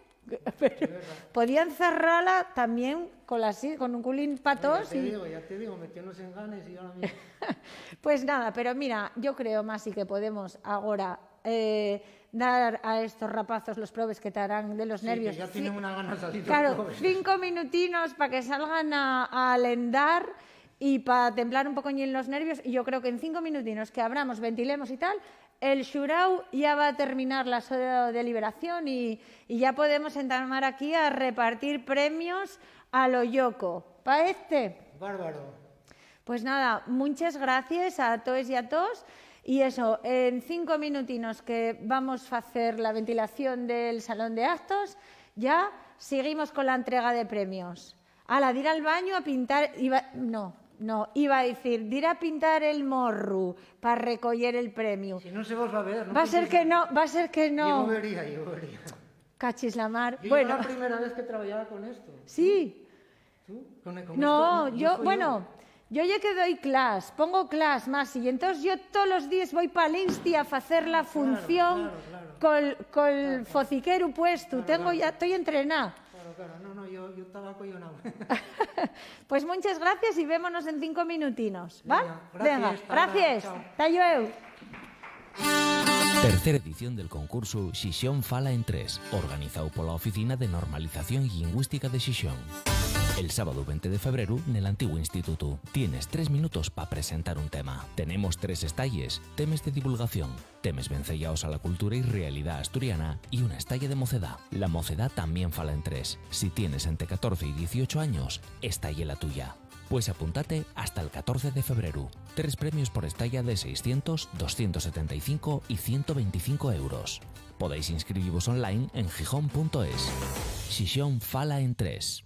Pero podían cerrala también con la si-, con un culín pa todos Ya te y digo, ya te digo, metiéndose en ganes y ahora mismo. Pues nada, pero mira, yo creo, Masi, que podemos agora, eh, dar a estos rapazos los probes que te harán de los Sí, que nervios. ya tienen Ci-, una gana salir los claro, probes. Cinco minutinos pa que salgan a, a alendar y pa templar un pocoñín los nervios. Y yo creo que en cinco minutinos que abramos, ventilemos y tal, el xurau ya va a terminar la so deliberación y, y ya podemos entamar aquí a repartir premios a lo lloco. Pa este. Bárbaro. Pues nada, munches gracies a toes y a toos. Y eso, en cinco minutinos que vamos facer la ventilación del salón de actos, ya seguimos con la entrega de premios. Ala, dir al baño a pintar, iba, no, no, iba a dicir, dir a pintar el morru pa recoyer el premio. Si no se vos va a ver, no Va a ser pintéis que nada. No, va a ser que Yo no. Vería, yo vería. Cachis la mar. Yo Bueno. Era la primera vez que trabajaba con esto. Sí. ¿Tú? Con, con No, esto, yo, yo soy bueno, yo. Yo ye que doy clas, pongo clas, Masi, y entonces yo todos los días voy pa'l Insti a facer la Claro, función claro, claro. col, col Claro, claro. Fociqueru puesto, Claro, tengo claro. Ya, estoy entrenada. Claro, claro, no, no, yo, yo estaba acoyonado. Pues muchas gracias y vémonos en cinco minutinos, ¿va? Venga, Venga, gracias, hasta ahora, gracias. Chao. Ta llueu. Tercera edición del concursu Xixón Fala en Tres, organizáu pola Oficina de Normalización Llingüística de Xixón. El sábadu venti de febreru, nel antiguu institutu, tienes tres minutos pa presentar un tema. Tenemos tres estalles, temes de divulgación, temes venceyaos a la cultura y realidá asturiana y una estalla de mocedá. La mocedá tamién fala en tres. Si tienes ente catorce y dieciocho años, esta ye la tuya. Pues apuntate hasta el catorce de febreru. Tres premios por estalla de seiscientos, doscientos setenta y cinco y ciento veinticinco euros. Podéis inscribivos online en gijón punto es. Xixón Fala en tres.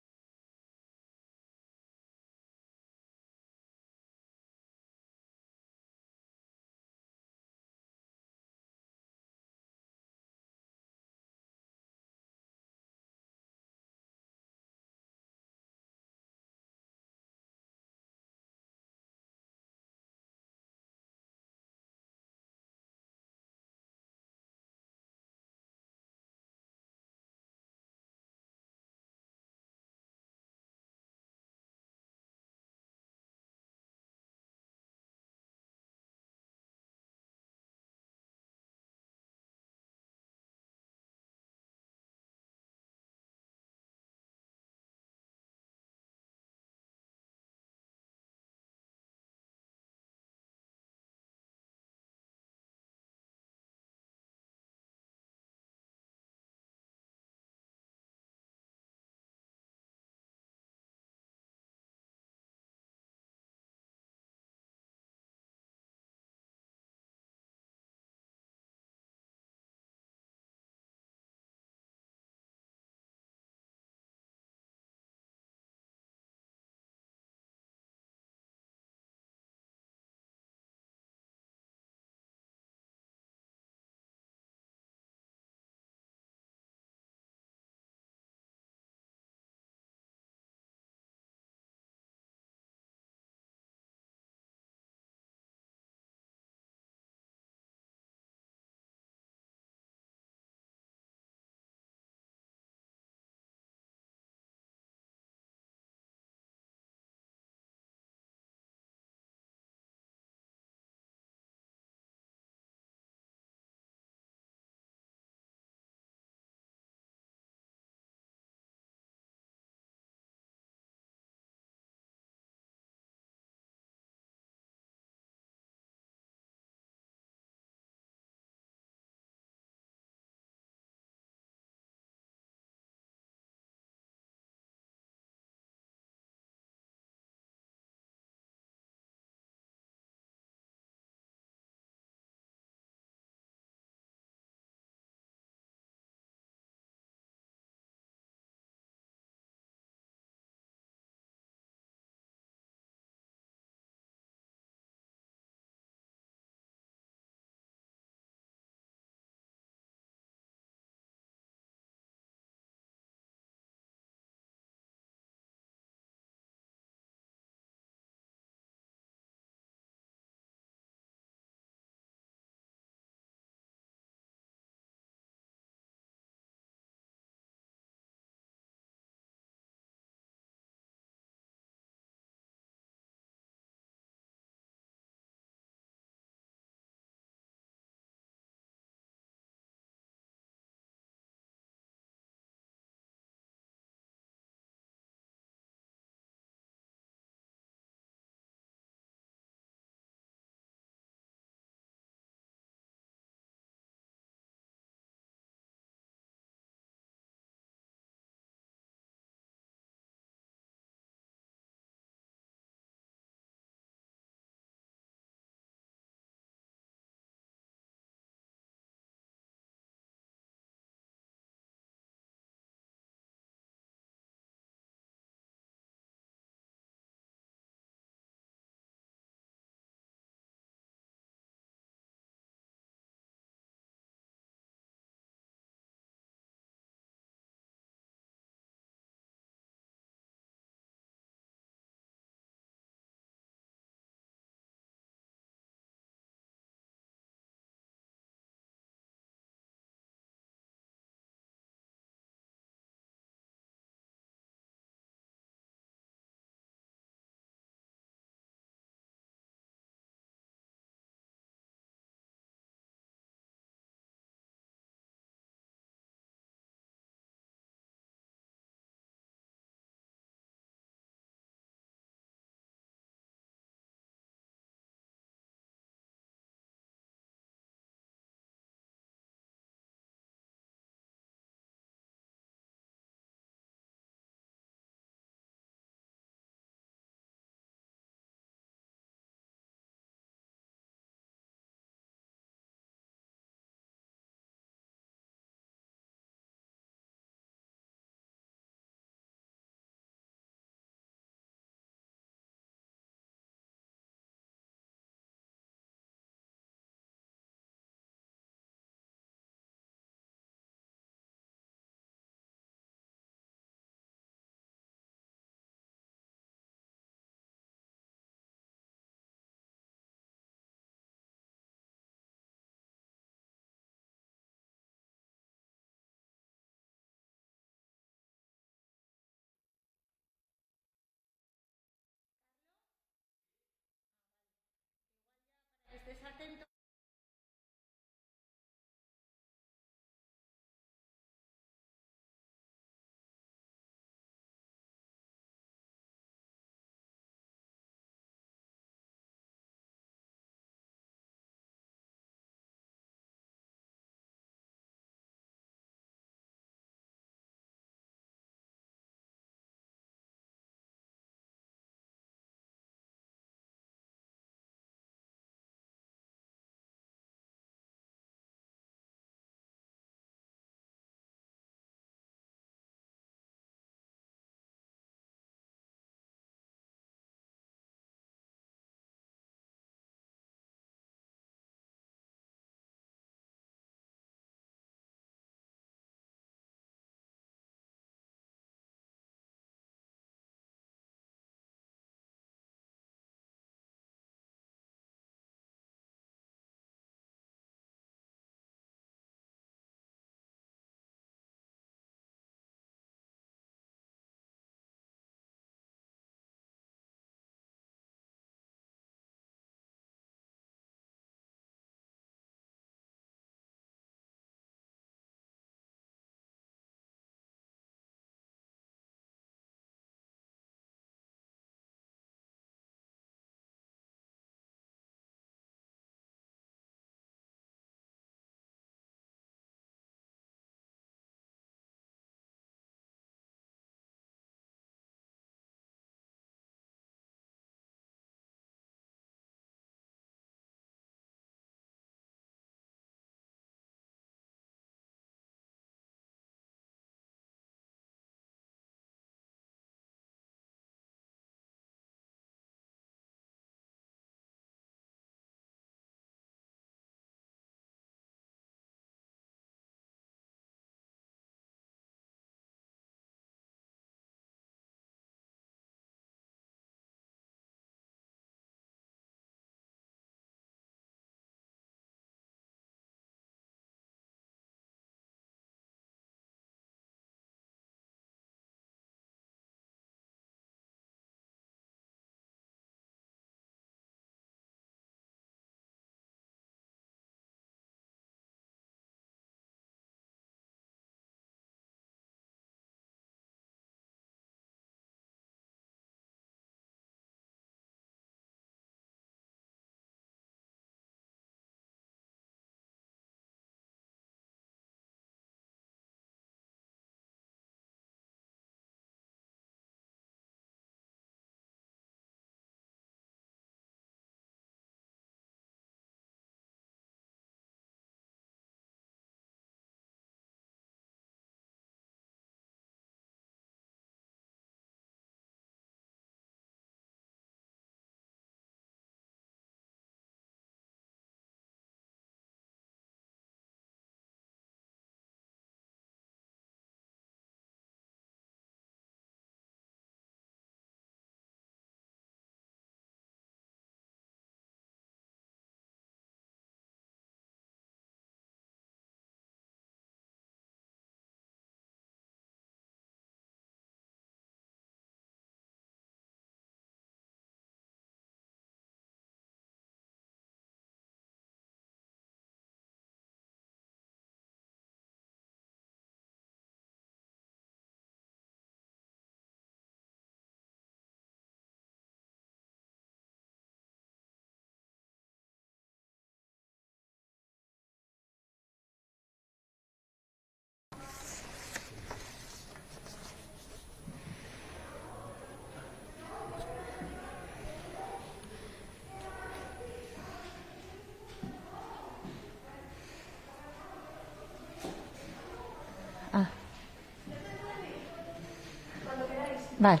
Vale.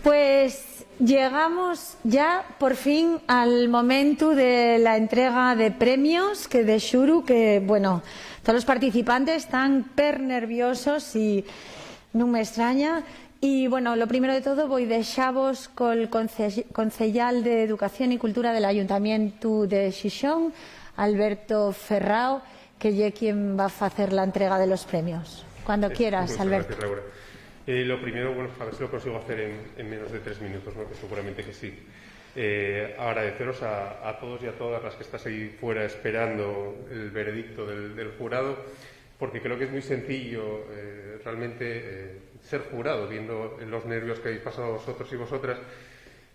Pues llegamos ya por fin al momentu de la entrega de premios, que de xuru que, bueno, todos los participantes tán per nerviosos y nun me extraña. Y, bueno, lo primero de todo, voi dexavos col conce-, conceyal de Educación y Cultura del Ayuntamientu de Xixón, Alberto Ferrao, que ye quien va a facer la entrega de los premios. Cuando quieras, Alberto. Muchas gracias, Laura. Eh, lo primero, bueno, a ver si lo consigo hacer en, en menos de tres minutos, ¿no? Que seguramente que sí. Eh, agradeceros a, a todos y a todas las que estáis ahí fuera esperando el veredicto del, del jurado, porque creo que es muy sencillo, eh, realmente, eh, ser jurado, viendo los nervios que habéis pasado vosotros y vosotras,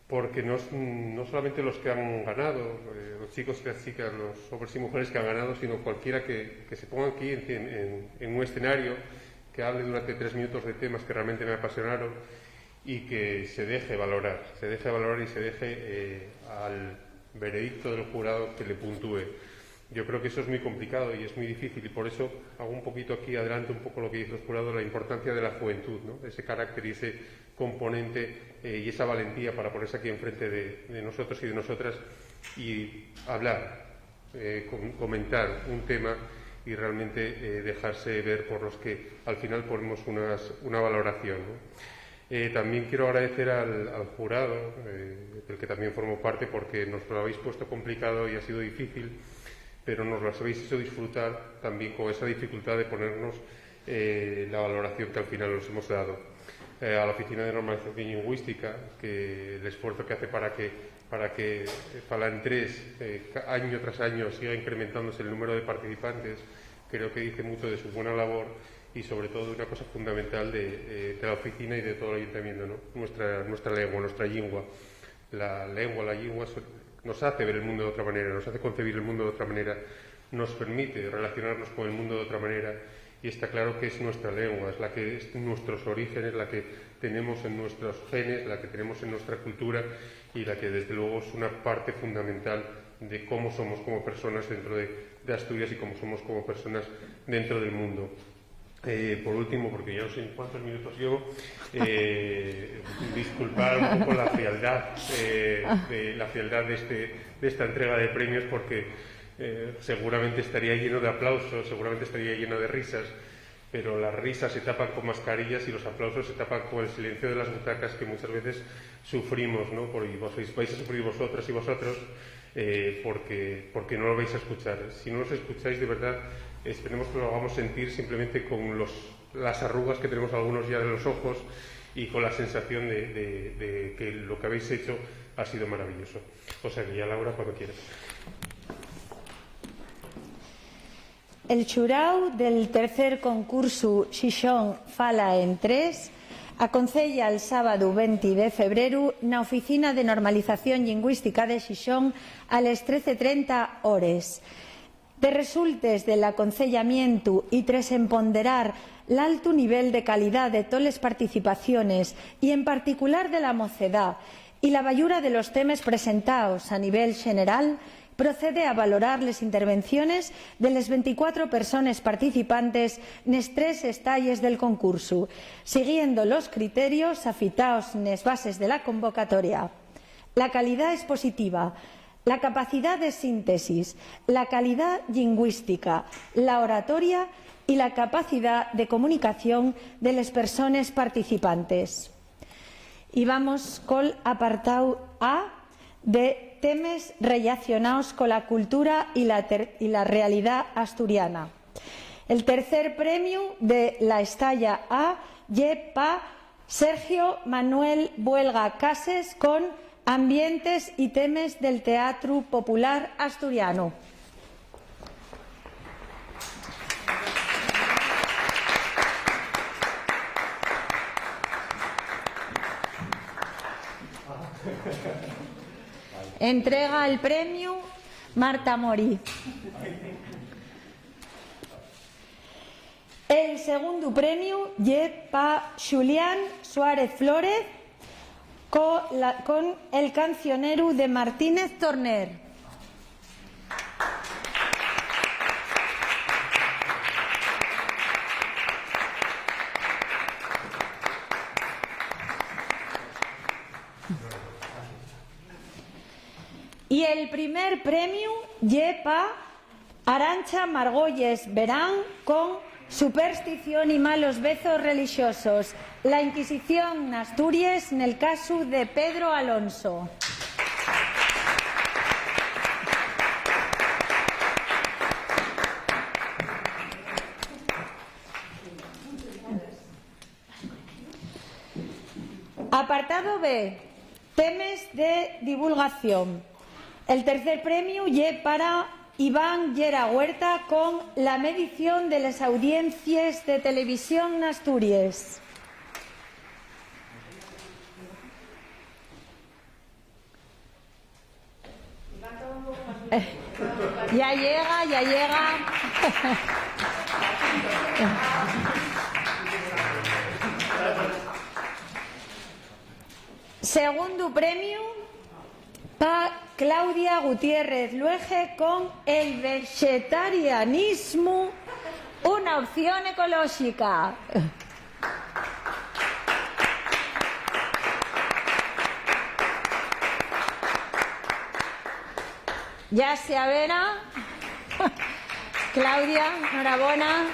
porque no, es- no solamente los que han ganado, eh, los chicos y las chicas, los hombres y mujeres que han ganado, sino cualquiera que, que se ponga aquí en, en- en un escenario, que hable durante tres minutos de temas que realmente me apasionaron y que se deje valorar, se deje valorar y se deje, eh, al veredicto del jurado que le puntúe. Yo creo que eso es muy complicado y es muy difícil, y por eso hago un poquito aquí adelante un poco lo que dice el jurado, la importancia de la juventud, ¿no? Ese carácter y ese componente, eh, y esa valentía para ponerse aquí enfrente de, de nosotros y de nosotras y hablar, eh, com- comentar un tema y realmente, eh, dejarse ver por los que al final ponemos unas- una valoración, ¿no? Eh, también quiero agradecer al, al jurado, eh, del que también formo parte, porque nos lo habéis puesto complicado y ha sido difícil, pero nos lo habéis hecho disfrutar también con esa dificultad de ponernos, eh, la valoración que al final os hemos dado. Eh, a la Oficina de Normalización Lingüística, que el esfuerzo que hace para que, para que, eh, Fala en Tres, eh, ca- año tras año siga incrementándose el número de participantes, creo que dice mucho de su buena labor y sobre todo de una cosa fundamental de, eh, de la oficina y de todo el ayuntamiento, ¿no? Nuestra, nuestra lengua, nuestra llingua. La lengua, la llingua so- nos hace ver el mundo de otra manera, nos hace concebir el mundo de otra manera, nos permite relacionarnos con el mundo de otra manera, y está claro que es nuestra lengua, es la que es nuestros orígenes, la que tenemos en nuestros genes, la que tenemos en nuestra cultura y la que desde luego es una parte fundamental de cómo somos como personas dentro de, de Asturias y cómo somos como personas dentro del mundo. Eh, por último, porque ya no sé cuántos minutos llevo, eh, disculpar un poco la frialdad, eh, de, la frialdad de, este, de esta entrega de premios, porque, eh, seguramente estaría lleno de aplausos, seguramente estaría lleno de risas, pero las risas se tapan con mascarillas y los aplausos se tapan con el silencio de las butacas que muchas veces sufrimos, ¿no? Por, y vos- vais a sufrir vosotras y vosotros, eh, porque, porque no lo vais a escuchar. Si no los escucháis de verdad, esperemos que lo hagamos sentir simplemente con los, las arrugas que tenemos algunos ya de los ojos y con la sensación de, de- de que lo que habéis hecho ha sido maravilloso. O sea que ya, Laura, cuando quieras. El xuráu del tercer concursu Xixón Fala en Tres aconceya el sábadu venti de febreru na Oficina de Normalización Llingüística de Xixón a les trece trenta hores. De resultes del aconceyamientu y tres emponderar l'altu nivel de calidá de toles participaciones y, en particular, de la mocedá y la bayura de los temes presentaos a nivel xeneral, procede a valorar les intervenciones de les venticuatro persones participantes nes tres estalles del concursu, siguiendo los criterios afitaos nes bases de la convocatoria. La calidá es positiva, la capacidá de síntesis, la calidá llingüística, la oratoria y la capacidá de comunicación de les persones participantes. Y vamos col apartáu A de temes rellacionaos cola cultura y la ter-, y la realidá asturiana. El tercer premiu de la estalla A ye pa Sergio Manuel Buelga Cases con Ambientes y temes del teatru popular asturianu. Entrega el premiu Marta Mori. El segundu premiu ye pa Xulián Suárez Flórez co la, con El cancioneru de Martínez Torner. Y el primer premiu ye pa Arancha Margolles Verán con Superstición y malos vezos relixosos, la Inquisición n'Asturies nel casu de Pedro Alonso. Apartado B, temes de divulgación. El tercer premiu ye para Iván Llera Huerta con la medición de les audiencies de televisión n'Asturies. Ya llega, ya llega. Segundu premiu pa Claudia Gutiérrez Luege con el vexetarianismu, una opción ecolóxica. Ya se avera. Claudia, enhorabona.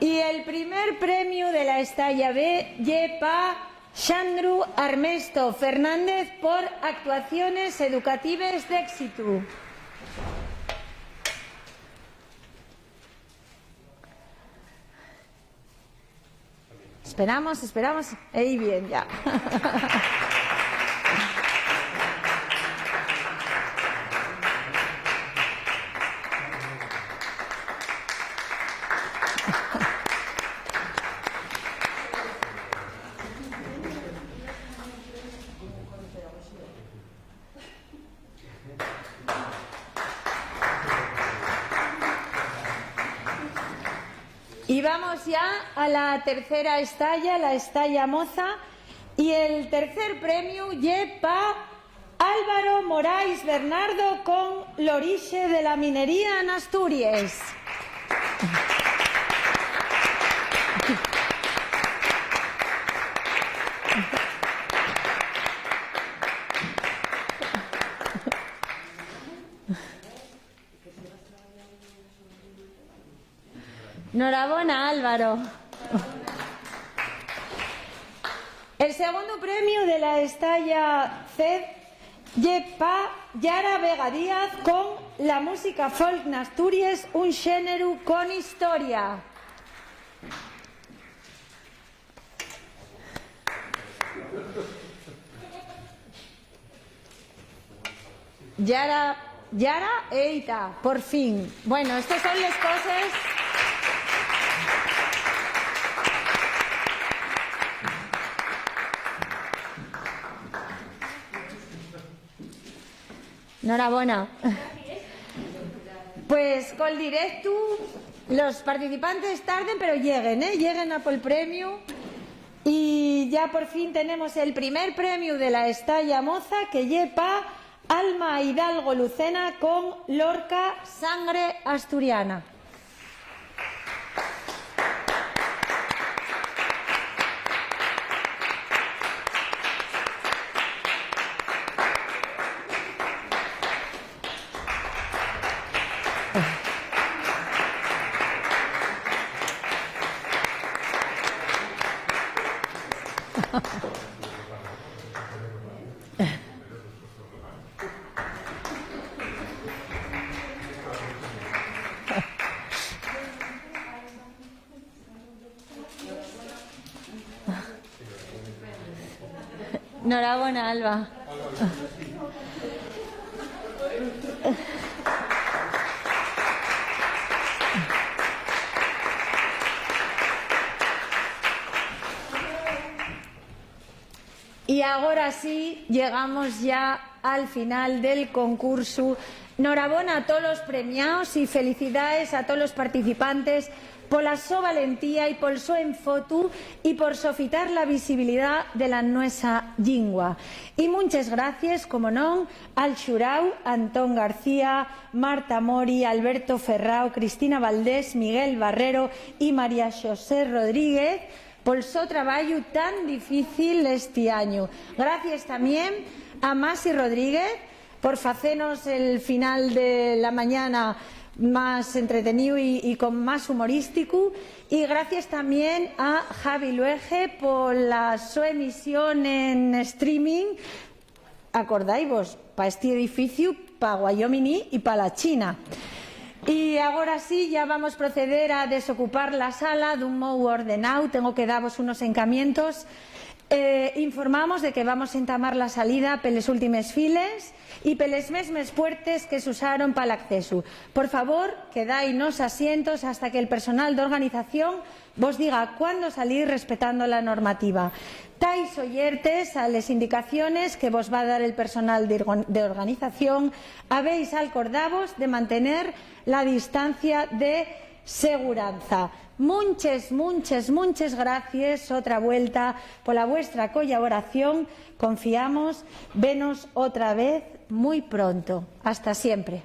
Y el primer premiu de la estaya B ye pa Xandru Armesto Fernández por actuaciones educatives d'éxitu. Esperamos, esperamos. Ey, bien, ya. Y vamos ya a la tercera estaya, la estaya moza. Y el tercer premiu ye pa Álvaro Morais Bernardo con L'orixe de la minería n'Asturies. Norabona, Álvaro. El segundu premiu de la estaya C E D ye pa Yara Vega Díaz con la música folk n'Asturies, un xéneru con historia. Yara, Yara, eita, por fin. Bueno, estos son les coses. Norabona. Pues col directu, los participantes tarden, pero lleguen, ¿eh? Lleguen a pol premiu. Y ya por fin tenemos el primer premiu de la estaya moza, que ye pa Alma Hidalgo Lucena con Lorca, Sangre Asturiana. Norabona, Alba. Y agora sí, llegamos ya al final del concursu. Norabona a tolos premiaos y felicidades a tolos participantes pola so valentía y pol so enfotu y por sofitar la visibilidá de la nuesa llingua. Y munches gracies, como non, al xuráu Antón García, Marta Mori, Alberto Ferrao, Cristina Valdés, Miguel Barrero y María Xosé Rodríguez pol so trabayu tan difícil esti añu. Gracies tamién a Masi Rodríguez por facenos el final de la mañana más entreteníu y, y con más humorísticu. Y gracies tamién a Javi Luege pola so emisión en streaming. Acordaivos, pa esti edificiu, pa Guayomini y pa la China. Y agora sí, ya vamos proceder a desocupar la sala d'un mou ordenáu. Tengo que davos unos encamientos. Eh, informamos de que vamos entamar la salida peles últimes files y peles mesmes puertes que s'usaron pal accesu. Por favor, quedái nos asientos hasta que'l personal d'organización vos diga cuándo salir respetando la normativa. Tais oyertes a les indicaciones que vos va dar el personal de orgon-, de organización, habéis alcordavos de mantener la distancia de seguranza. Munches, munches, munches gracies otra vuelta pola vuestra collaboración. Confiamos venos otra vez mui pronto. Hasta siempre.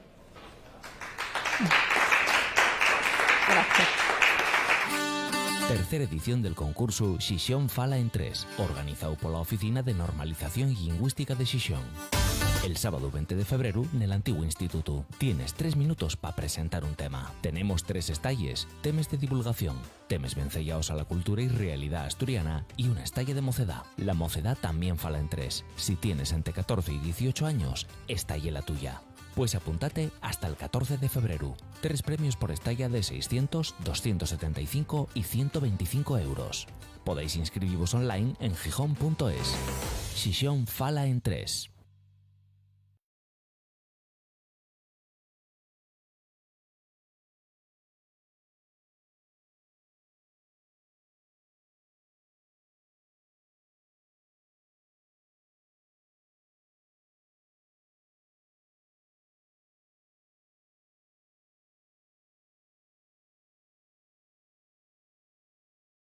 Gracias. Tercera edición del concursu Xixón Fala en Tres, organizáu pola Oficina de Normalización Llingüística de Xixón. El sábadu venti de febreru, nel antiguu institutu, tienes tres minutos pa presentar un tema. Tenemos tres estalles, temes de divulgación, temes venceyaos a la cultura y realidá asturiana y una estalla de mocedá. La mocedá tamién fala en tres. Si tienes ente catorce y dieciocho años, esta ye la tuya. Pues apuntate hasta el catorce de febreru. Tres premios por estalla de seiscientos, doscientos setenta y cinco y ciento veinticinco euros. Podéis inscribivos online en gijón punto es. Xixón Fala en tres.